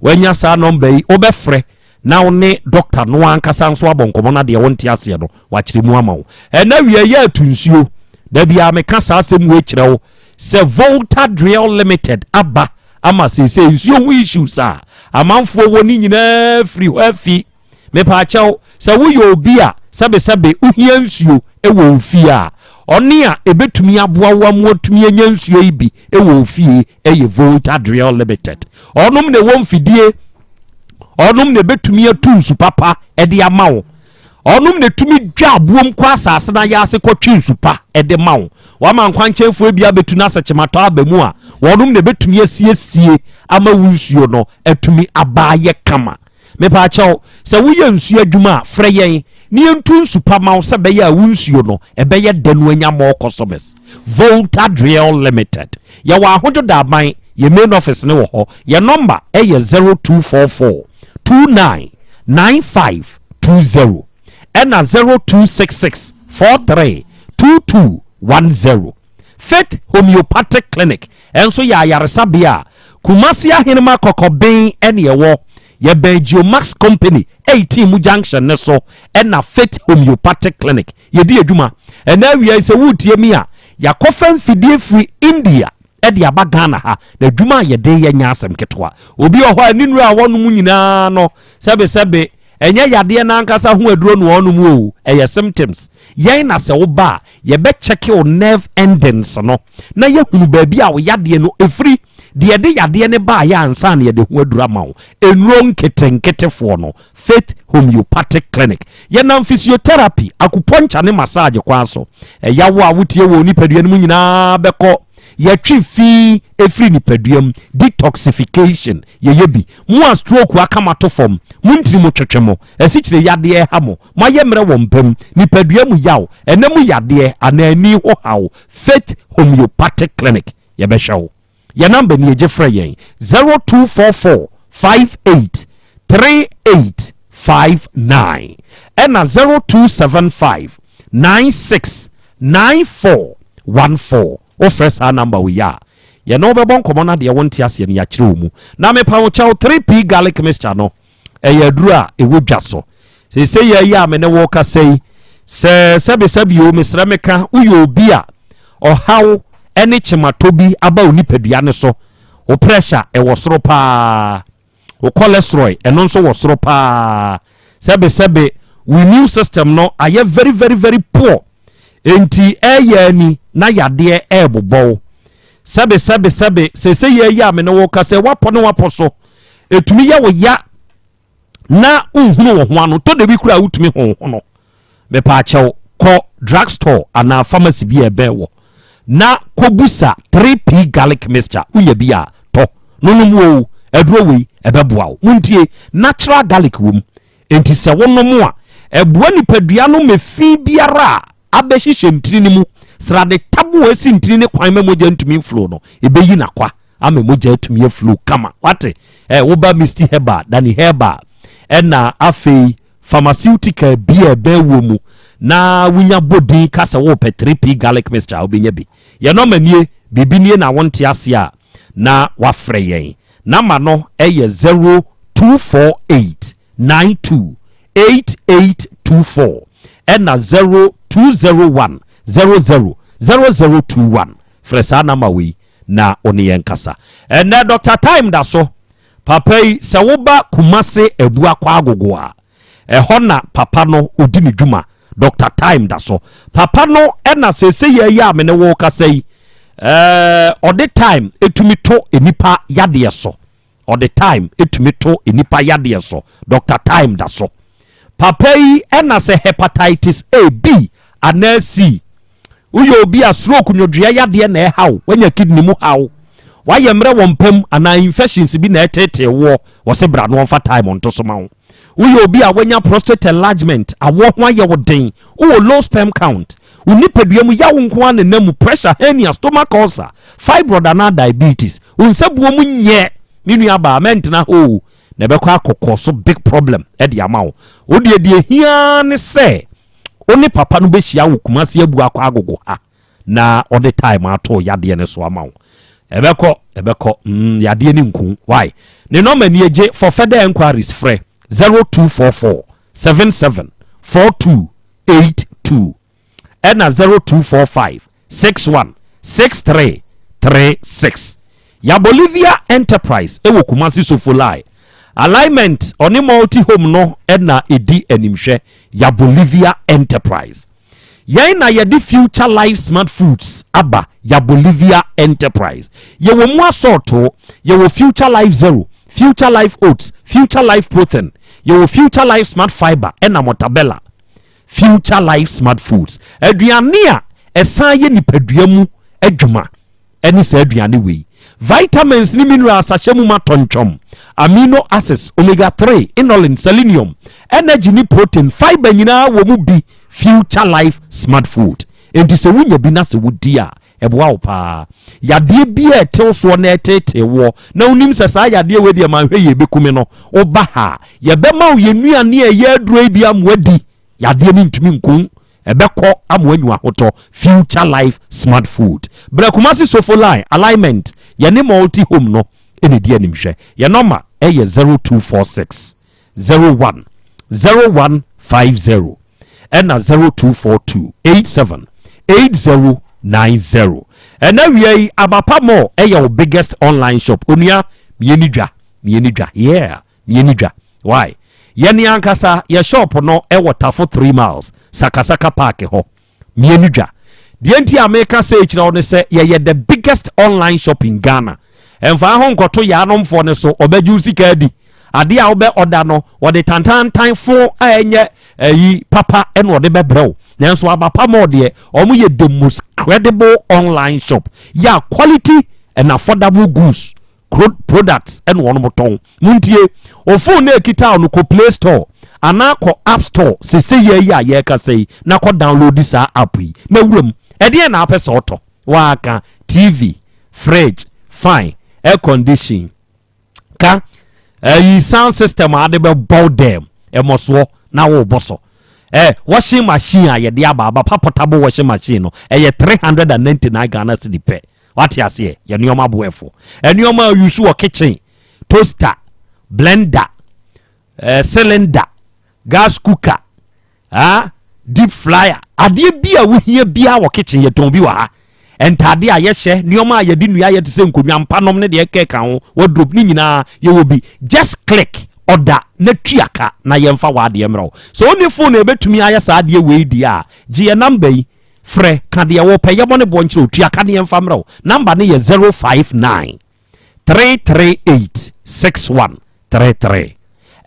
wanya saa nɔmba yi wobɛfrɛ na wo ne dɔkta no ankasa nso abɔ nkɔmmɔ no adeɛ wonte aseɛ no wakyerɛ mu ama wo ɛna wie yɛ atu nsuo da biara meka saa asɛm wei kyerɛ wo sɛ Volta Drill Limited aba ama seesei nsuo ho issues a amanfoɔ wɔ ne nyinaa firi hɔ afi. Mepaakyɛw, sɛ woyɛ obi a sɛbesɛbe wohia nsuo wɔ wo fie a, Ɔne a ɛbɛtumi aboa wo ama woatumi anya nsuo yi bi wɔ wo fie yɛ Volta Drill Limited. Ɔnom na ɛwɔ mfidie, ɔnom na ɛbɛtumi atu nsu papa de ama wo. Ɔnom na ɛtumi dwa aboom kɔ asase no ayɛ ase kɔtwe nsu pa de ma wo. Wama nkwankyɛnfoɔ bi abɛtu no asɛkyematɔ aba mu a, wɔnom na ɛbɛtumi asiesie ama wo nsuo no atumi aba ayɛ kama. Mepaakyɛw, sɛ woyɛ nsuo adwuma a, frɛ yɛn na yɛntu nsu pa ma wo sɛ ɛbɛyɛ a wo nsuo no ɛbɛyɛ dɛ no anya more customers. Volta Drill Limited. Yɛwɔ Ahodwo Daban, yɛn main office no wɔ hɔ. Yɛn nɔmba yɛ 0244 29 9520 ɛna 0266 43 2210. Faith Homeopathic Clinic nso yɛ ayaresabea a Kumasi Ahenema Kɔkɔben ne ɛwɔ. Yɛbɛn Geomax Company 18 mu junction no so na Faith Homeopathic Clinic yɛdi adwuma. Ɛnɛ awia yi sɛ woretie mi a, yɛakɔfa mfidie firi India de aba Ghana ha na adwuma a yɛde yɛ nyɛ asɛm ketewa. Obi wɔ hɔ a ne nnuro a wɔnom nyinaa no sɛbesɛbe Ɛnyɛ yadeɛ no ankasa ho aduro na ɔnom o, ɛyɛ symptoms. Yɛn na sɛ woba a, yɛbɛ check wo nerve endings no na yɛhunu baabi a wo yadeɛ no ɛfiri, deɛ ɛde yadeɛ no baeɛ ansa na yɛde ho aduro ama wo. Nnuro nketenketefoɔ no, Faith Homeopathic Clinic. Yɛnam physiotherapy, acupuncture ne massage kwan so. Ɛyaw a wotie wɔ wo nipadua no mu nyinaa bɛkɔ. Yɛtwe fi firi nipadua mu, detoxification, yɛyɛ bi. Mo a stroke aka mo ato fam, mo ntini mu twetwe mo, asikyire yadeɛ reha mo, moayɛ mmerɛ wɔ mpa mu, nipadua mu yaw, ɛna mu yadeɛ anaa ani ho haw, Faith Homeopathic Clinic, yɛbɛhwɛ wo. Yɛn number nie, gye frɛ yɛn, 0244 58 38 59 ɛna 0275 96 94 14. Wofrɛ saa number wei a, yɛne wo bɛbɔ nkɔmmɔ na deɛ wonte aseɛ no yɛakyerɛ wo mu. Na mepa wo kyɛw, 3P garlic mixture no, ɛyɛ aduro a ɛwɔ dwa so. Seesei yɛ yi a me ne wo kasa yi, sɛ sɛbesɛbe o, mesrɛ meka, woyɛ obi a ɔhaw ne kyematɔ bi aba wo nipadua no so, wo pressure ɛwɔ soro paa, Wo cholesterol ɛno nso wɔ soro paa. Sɛbe sɛbe wo immune system no ayɛ very very very poor. Enti ɛyɛ ani na yadeɛ ɛrebobɔ wo. Sɛbe sɛbe sɛbe sese yɛ yi a me ne wo ka sɛ wapɔ ne wapɔ so. Ɛtumi yɛ wo ya na nhunu wo ho ano. Tɔ da bi koraa wotumi ho ho no. Mepaakyɛw, kɔ drug store anaa pharmacy bi a ɛbɛn wɔ na kɔbusa 3P garlic mixture. Wonya bi a, tɔ no nom o. Aduro wei, ɛbɛboa wo. Montie, natural garlic wɔ mu. Enti sɛ wonom a, ɛboa nipadua no ma fi biara a abɛhyehyɛ ntini no mu, srade tabo a ɛsi ntini no kwan ma mogya ntumi mflow no, ɛbɛyi no akwa ama mogya atumi aflow kama. Wate? Eh, woba Misty Herbal, Danny Herbal, ɛna afei Pharmaceutical bi a ɛbɛn wuo mu na wonya bɔ din ka sɛ worepɛ 3P garlic mixture a, wobɛnya bi. Yɛn nɔma nie, biribi nie na wonte aseɛ a, na woafrɛ yɛn. Nɔma no yɛ 0248 92 8824 ɛna 0201 00 0021. Frɛ saa nɔma wei na wo ne yɛn nkasa. Ɛnnɛ Doctor Time da so. Papa yi sɛ woba Kumase Abuakwa Agogo a, ɛhɔ na papa no ɔdi ne dwuma. Doctor Time da so. Papa no ɛna seesei yɛ yi a me ne wo kasa yi, ɛɛ ɔde time ɛtumi to nnipa yadeɛ so. Ɔde time ɛtumi to nnipa yadeɛ so. Doctor Time da so. Papa yi ɛna sɛ hepatitis A, B anaa C Woyɛ obi a stroke, nwodwoeɛ yadeɛ na ɛha wo, woanya kidney mu haw, woayɛ mmerɛ wɔ mpa mu anaa infections bi na ɛreteetee woɔ, wɔse bra na wɔmfa time nto so ma wo. Woyɛ obi a woanya prostate enlargement, awoɔ ho ayɛ wo den, wowɔ low sperm count, wo nipadua mu yaw nko ara na ɛnam mu, pressure, hernia, stomach ulcer, fibroid anaa diabetes, wo nsabuo mu nyɛ, me nuabaa mɛntena hɔ o, na ɛbɛkɔ akɔkɔ so big problem de ama wo. Wo deɛ deɛ ɛhia ara ne sɛ Wo ne papa no bɛhyia wɔ Kumasi Abuakwa Agogo ha na ɔde time ato yadeɛ no so ama wo. Ɛbɛkɔ, ɛbɛkɔ, mm, yadeɛ no nku. Why? Ne nɔma nie, gye for further enquiries frɛ 0244 77 4282 ɛna 0245 61 63 36. Ya Bolivia Enterprise wɔ Kumasi Sofolai. Alignment ɔne Multi Home no na ɛdi animhwɛ. Ya Bolivia Enterprise. Yɛn na yɛde Future Life Smart Foods aba ya Bolivia Enterprise. Yɛwɔ mu asɔɔtoo, yɛwɔ Future Life Zero, Future Life Oats, Future Life Protein, yɛwɔ Future Life Smart Fibre ɛna Mortabella. Future Life Smart Foods, aduane a ɛsan yɛ nipadua mu adwuma ɛne saa aduane wei. Vitamins ne minerals ahyɛ mu ma tɔntwɔm, amino acids, omega 3, inulin, selenium, energy ne protein, fiber nyinaa wɔ mu bi. Future Life Smart Food. Enti sɛ wonya bi na sɛ wodi a, ɛboa wo paa. Yadeɛ bi a ɛtew soɔ na ɛtetee woɔ na wonim sɛ saa yadeɛ wei deɛ manhwɛ yie ɛbɛku me no, woba ha a, yɛbɛma wo yɛn nnuane a ɛyɛ aduro yi bi ama woadi. Yadeɛ no ntumi nku ɛbɛkɔ ama wanyu ahotɔ. Future Life Smart Food. Brɛ Kumasi Sofo Line Alignment, yɛne Multi Home no ɛna ɛdi animhwɛ. Yɛn nɔma ɛyɛ 0246 01 0150 ɛna 0242 87 8090. Ɛna wia yi, Abapa Mall ɛyɛ wo biggest online shop. Onua, mieni dwa, mieni dwa, yeah, mieni dwa. Why? Yɛne ankasa yɛ shop no ɛwɔ Tafo 3 Miles Sakasaka Park hɔ. Mienu dwa. Deɛ nti a meka sɛ kyerɛ wo ne sɛ yɛyɛ the biggest online shop in Ghana. Ɛmfa ho nkɔto yɛanomfoɔ no so, ɔbɛgye wo sika adi. Adeɛ a wobɛ ɔda no, wɔde tantantan fo a ɛnyɛ ayi papa ɛna ɔde bɛbrɛ wo. Nanso Abapa Mall deɛ, ɔmo yɛ the most credible online shop yɛ quality and affordable goods, products ɛna wɔn tɔn. Muntie o, phone na ekita no, kɔ Play Store anaa kɔ App Store sese yɛ yi a yɛrekasa yi na kɔ download saa app yi na wura mu. Ɛdeɛn na apɛ sɛ ɔtɔ? Waaka TV, fridge, fan, air condition, ka ɛyi sound system a ade bɛbɔ dɛm ɛmɔsoɔ na wɔrebɔ so, washing machine a yɛde aba pa, portable washing machine no ɛyɛ 399 Ghana cedi pɛ. Wate aseɛ? Yɛ nneɛma aboɛfo, nneɛma a yusu wɔ kitchen, toaster, blender, cylinder, gas cooker, ah, deep fryer, adeɛ bi a wohia biara wɔ kitchen, yɛtɔn bi wɔ ha. Ntaade a yɛhyɛ, nneɛma a yɛde nnua yɛ te sɛ nkonnwa, mpanom ne deɛ ɛkeka ho, wardrobe ne nyinaa yɛwɔ bi. Just click order na tua ka na yɛmfa w'adeɛ mmerɛ wo. Sɛ wonni phone a ɛbɛtumi ayɛ saa adeɛ wei deɛ a, gye yɛ number yi frɛ, ka deɛ wɔpɛ, yɛbɔ ne boɔ nkyerɛ, otua ka ne yɛmfa mmerɛ wo. Number ne yɛ 059 338 6133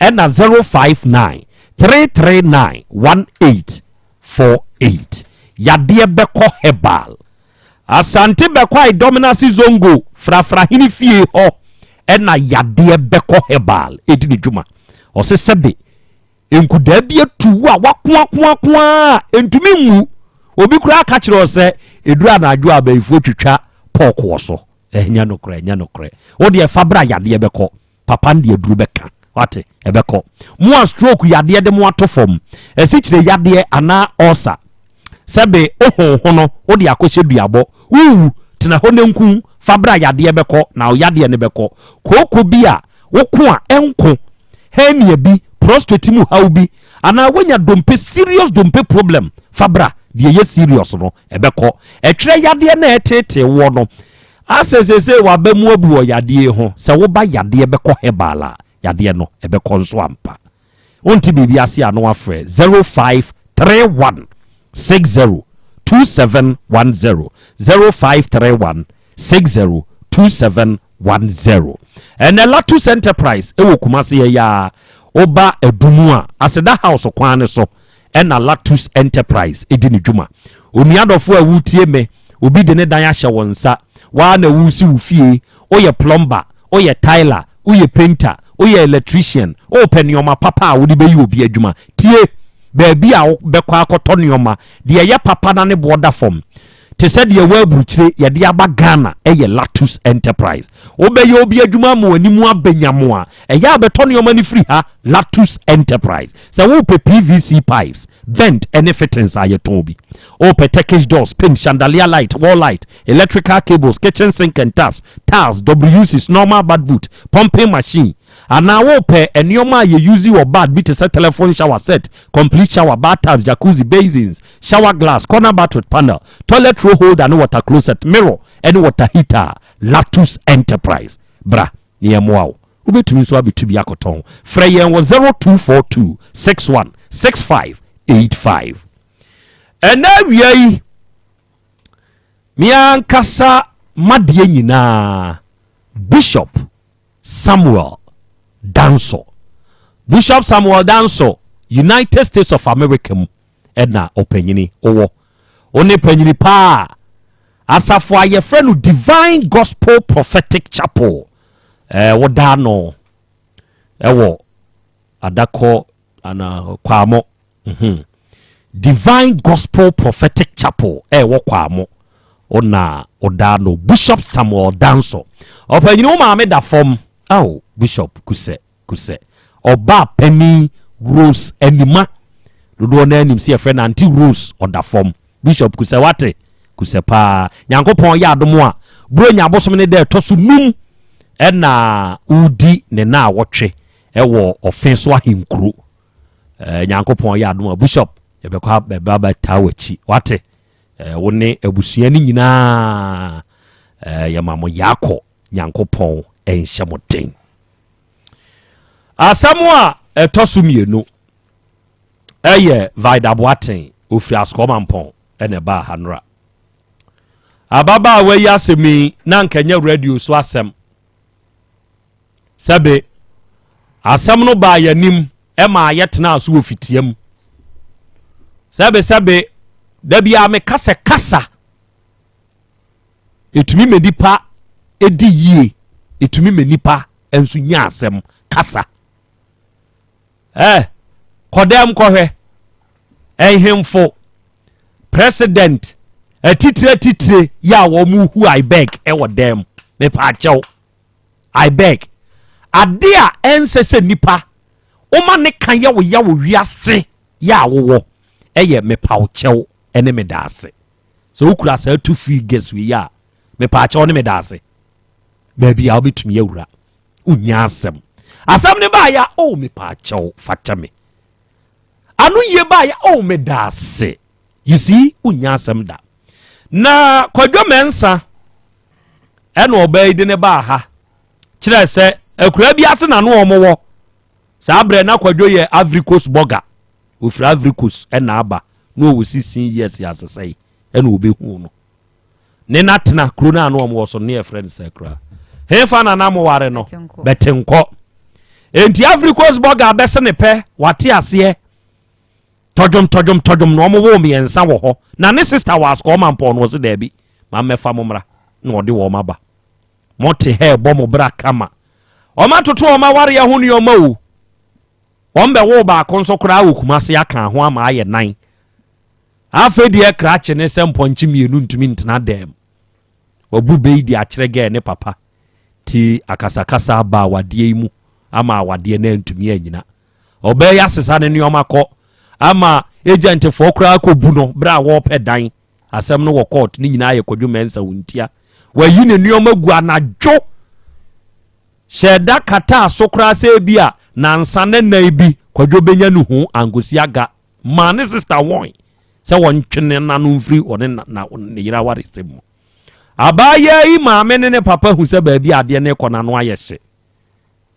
ɛna 059 339 1848. Yadeɛ Bɛkɔ Herbal, Asante Bɛkɔ Dominasi Zongo Frafrahene fie hɔ ɛna Yadeɛ Bɛkɔ Herbal ɛdi ne dwuma. Ɔse sɛbe nkudaa bi atu a wakoakoakoa a ntumi nwu. Obi koraa ka kyerɛ sɛ ɛduru anadwo a abayifoɔ twitwa pɔɔkoɔ so. Ɛnyɛ nokorɛ, ɛnyɛ nokorɛ. Wo deɛ fa bra, yadeɛ bɛkɔ. Papa no deɛ aduru bɛka wate, ɛbɛkɔ. Mo a stroke yadeɛ de mo ato fam, asikyire yadeɛ anaa ɔsa, sɛbe wohoho no wode akɔhyɛ duabɔ, wowu tena hɔ ne nku, fa bra, yadeɛ bɛkɔ na wo yadeɛ no bɛkɔ. Kooko bi a woko a ɛnko, hernia bi, prostate mu haw bi, anaa woanya dompe, serious dompe problem, fa bra, deɛ ɛyɛ serious no ɛbɛkɔ. Ɛtwerɛ yadeɛ na ɛtetee wɔ no asɛ sese waba mu abu wɔ yadeɛ ho. Sɛ woba Yadeɛ Bɛkɔ Herbal a, yadeɛ no ɛbɛkɔ nso ampa. Wonte biribi ase a, no wafrɛ 0531 60 2710, 0531 60 2710. Ɛnɛ Latus Enterprise ɛwɔ Kumase yɛ yaa. Woba Adumu a, Aseda House kwan ne so ɛna Latus Enterprise ɛdi ne dwuma. Onua dɔfo a wotie me, obi de ne dan ahyɛ wɔn nsa waa na wusi wo fie, woyɛ plumber, woyɛ tiler, woyɛ painter, woyɛ electrician, wopɛ nneɛma papa a wode bɛyi obi adwuma, tie baabi a wobɛkɔ akɔtɔ nneɛma deɛ ɛyɛ papa na ne boɔ da fam te sɛ deɛ ɛwɔ aburukyire yɛde aba Ghana. Ɛyɛ Latus Enterprise. Wobɛyɛ obi adwuma ama w'anim abɛnyamo a, ɛyɛ a bɛtɔ nneɛma no firi ha, Latus Enterprise. Sɛ wopɛ PVC pipes, bent ɛne fittings a, yɛtɔn bi. Wopɛ Turkish doors, paint, chandelier light, wall light, electrical cables, kitchen sink and taps, tiles, WCs, normal bath boot, pumping machine, anaa wopɛ nneɛma a yɛuse wɔ bath bi te sɛ telephone shower set, complete shower, bathtubs, jacuzzi, basins, shower glass, corner bath with panel, toilet roll holder ne water closet, mirror ɛne water heater, Latus Enterprise, bra ne yɛmmoa wo. Wobɛtumi nso abɛtu bi akɔtɔn. Frɛ yɛn wɔ 0242 61 65 85. Ɛnɛ awia yi, me ankasa madeɛ nyinaa, Bishop Samuel Danso. Bishop Samuel Danso, United States of America mu ɛna ɔpanyini wɔ. Wo ne panyini paa. Asafo a yɛfrɛ no Divine Gospel Prophetic Chapel. Ɛɛ woda no ɛwɔ Adakɔ ana Kwamo. Divine Gospel Prophetic Chapel ɛwɔ Kwamo. Ɔna ɔda no Bishop Samuel Danso. Ɔpanyini wo maame da fam. Aw Bishop Kusɛ Kusɛ. Ɔbaa panin Rose Anima. Dodoɔ no anim sɛ yɛfrɛ no Auntie Rose ɔda fam. Bishop Kusɛ wate Kusɛ paa. Nyankopɔn yɛ adom a Buronya abosom ne da ɛtɔ so num ɛna wodi ne na awɔtwe ɛwɔ ɔfe so ahenkuro. Nyankopɔn yɛ adom a Bishop yɛbɛkɔ bɛba bɛtaa w'akyi wate. Wo ne abusua no nyinaa yɛma mo yaakɔ. Nyankopɔn ɛnhyɛ mo den. Asɛm a ɛtɔ so mmienu ɛyɛ Vida Boateng ofiri Asukɔmampɔn ɛna ɛbaa ha nora. Ababaawa yi asɛm yi na nkɛnyɛ radio so asɛm. Sɛbe asɛm no baa yɛnim ɛma yɛtenaa so wɔ fitia mu. Sɛbe sɛbe da biara meka sɛ kasa ɛtumi ma nipa ɛdi yie, ɛtumi ma nipa nso nya asɛm kasa. Kɔdɛm kɔhwɛ ɛnhemfo president atitire atitire yɛ a wɔn hu I beg ɛwɔ dɛm. Mepaakyɛw, I beg, ade a ɛnsɛ sɛ nipa woma ne ka yɛ wo yɛ wo wiase yɛ a wowɔ ɛyɛ mepawkyɛw ɛne medaase. Sɛ wokura saa two figures wei a, mepaakyɛw ne medaase, baabi a wobɛtumi awura wonya asɛm. Asɛm ne baayɛ, o mepaakyɛw fakyɛ me, ano yie baayɛ, o medaase. You see, wonya asɛm da. Na Kwadwo Mɛnsa ɛna ɔbaa yi de ne baa ha kyerɛ sɛ akura bi ase na no ɔmo wɔ saa berɛ na Kwadwo yɛ Ivory Coast bɔga, ofiri Ivory Coast ɛna aba na ɔwɔ 16 years asesɛe ɛna ɔbɛhu no ne na tena kuro no a no ɔmo wɔ so ne yɛfrɛ no sɛ kura hefa na na moware no Bɛtenkɔ. Enti Ivory Coast bɔga bɛse ne pɛ wate aseɛ tɔdwom tɔdwom tɔdwom na ɔmo wɔ mmiɛnsa wɔ hɔ na ne sister wɔ asokɔ ɔma mpɔn no ɔse daabi ma mmɛfa mo mmra na ɔde wɔn aba. Mote ha ɛbɔ mo bra kama, ɔma toto ɔma wareɛ ho nneɛma o. Wɔn bɛwo baako nso koraa wɔ Kumase aka ho ama ayɛ nan. Afei deɛ krakye ne sɛ mpɔnkye mmienu ntumi ntena dɛm. Wabu bɛyi de akyerɛ gɛɛ ne papa ti akasakasa aba awadeɛ yi mu ama awadeɛ no antumi anyina. Ɔbɛyɛ asesa ne nneɛma kɔ ama agentfoɔ koraa kɔbu no berɛ a wɔrepɛ dan. Asɛm no wɔ court ne nyinaa yɛ Kwadwo Mɛnsa wo ntia. Wayi ne nneɛma gu anadwo hyɛ da kataa so koraa sɛ bi a nansa ne nan bi Kwadwo bɛnya ne ho ankosi aga maa ne sister wɔn sɛ wɔntwe ne nano mfiri ɔne na ne yere aware sɛm mu. Abaayaa yi maame ne ne papa hu sɛ baabi adeɛ ne kɔ n'ano ayɛ hye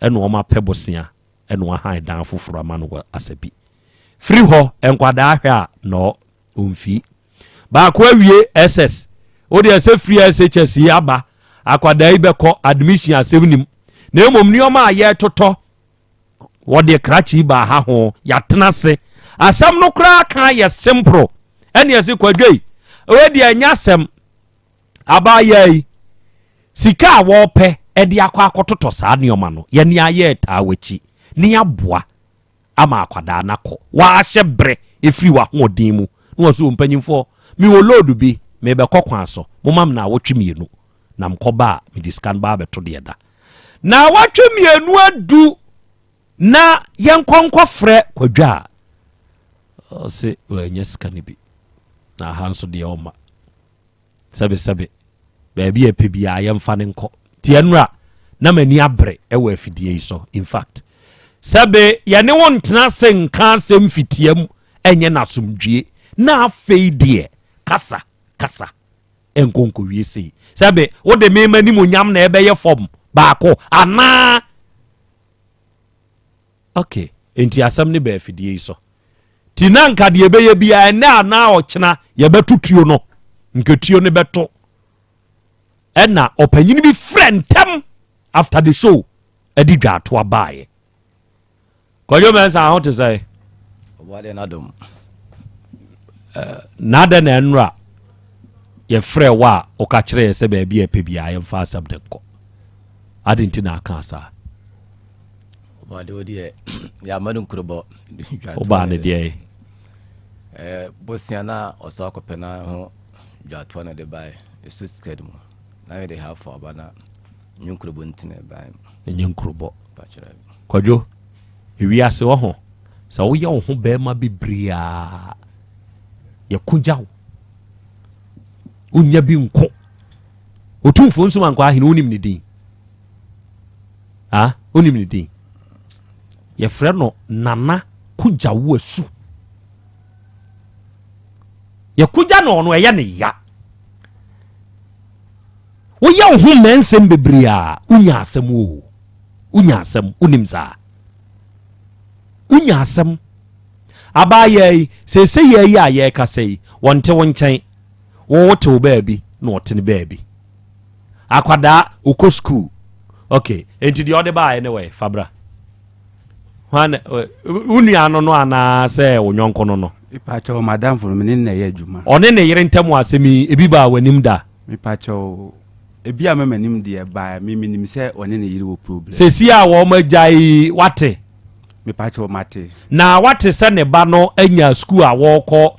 ɛna wɔn apɛ bosea ɛna wɔahan dan foforɔ ama no wɔ Asabi. Firi hɔ nkwadaa hwɛ a na ɔmfi baako awie SS wode ɛsɛ firi SHS yi aba akwadaa yi bɛkɔ admission asɛm nim na mmom nneɛma a yɛtotɔ wɔde krakye baa ha ho yɛatena ase asɛm no koraa ka yɛ simple ɛne ɛse Kwadwo yi ɛwɔ deɛ ɛnyɛ asɛm. Abaayaa yi sika a wɔpɛ ɛde akɔ akɔtotɔ saa nneɛma no yɛne ayɛ taa w'akyi ne yɛaboa ama akwadaa no akɔ waahyɛ berɛ ɛfiri w'ahoɔden mu na wɔ so mpanyimfoɔ mewɔ load bi mebɛkɔ kwan so moma me na awɔtwe mmienu na mkɔba a mede sika no ba abɛto deɛ da na awɔtwe mmienu adu na yɛnkɔ nkɔfrɛ Kwadwo a ɔse wanya sika no bi na aha nso deɛ ɔma sɛbesɛbe baabi a ɛpɛ biara yɛmfa no nkɔ. Nti ɛnora na m'ani abere ɛwɔ afidie yi so. In fact, sɛbe yɛne wo ntena ase nka asɛm fitia mu ɛnyɛ n'asomdwie na afei deɛ kasa kasa ɛnkɔ nkɔwie sei. Sɛbe wode mema nimonyam na ɛbɛyɛ fam baako anaa? Okay, enti asɛm ne baa afidie yi so. Nti na nka deɛ ɛbɛyɛ biara ɛnɛ anaa ɔkyena yɛbɛto tuo no, nka tuo no bɛto. Ɛna ɔpanyin bi frɛ ntɛm after the show ɛde dwaatoa baeɛ. Kwadwo Mensah ho te sɛ? Ɔbɔadeɛ n'adom. Na adɛn na ɛnora yɛfrɛ wo a woka kyerɛ yɛ sɛ baabi a ɛpɛ biara yɛmfa asɛm de nkɔ? Adɛn nti na aka saa? Ɔbɔadeɛ wo deɛ yɛama no nkurobɔ. Wobaa no deɛ? Bosia na ɔsɔ akɔpɛ na ho dwatoa na de bae ɛsɔ sika mu na mede ha fo aba na nyɛ nkurobɔ nti na ɛbae. Ɛnyɛ nkurobɔ. Kwadwo, ewiase wɔ ho sɛ woyɛ wo ho bɛrima bebree a yɛko gya wo, wonya bi nko. Otumfoɔ nso mankɔ ahene, wonim ne din? Ah, wonim ne din? Yɛfrɛ no Nana Kogya wo asu. Yɛkogya no ɔno ɛyɛ ne ya. Woyɛ wo ho mmɛnsɛm bebree a wonya asɛm o, wonya asɛm. Wonim saa? Wonya asɛm. Abaayɛ yi seesei yɛ yi a yɛrekasa yi, wɔnte wo nkyɛn, wo wote wo baabi na ɔte ne baabi. Akwadaa okɔ sukuu. Ok, enti deɛ ɔde baayɛ ne wɔ fabra hwan? Wo nua no no anaa sɛ wo nyɔnko no no? Mepakyɛw, madamfo no, me ne no na ɛyɛ adwuma. Ɔne ne yere ntam asɛm yi ebi baa w'anim da? Mepakyɛw, ebi a mɛma nim deɛ baa me menim sɛ ɔne ne yere wɔ problem. Sɛsi a wɔn agya yi wate? Mepakyɛw, mate. Na wate sɛ ne ba no anya sukuu a wɔrekɔ?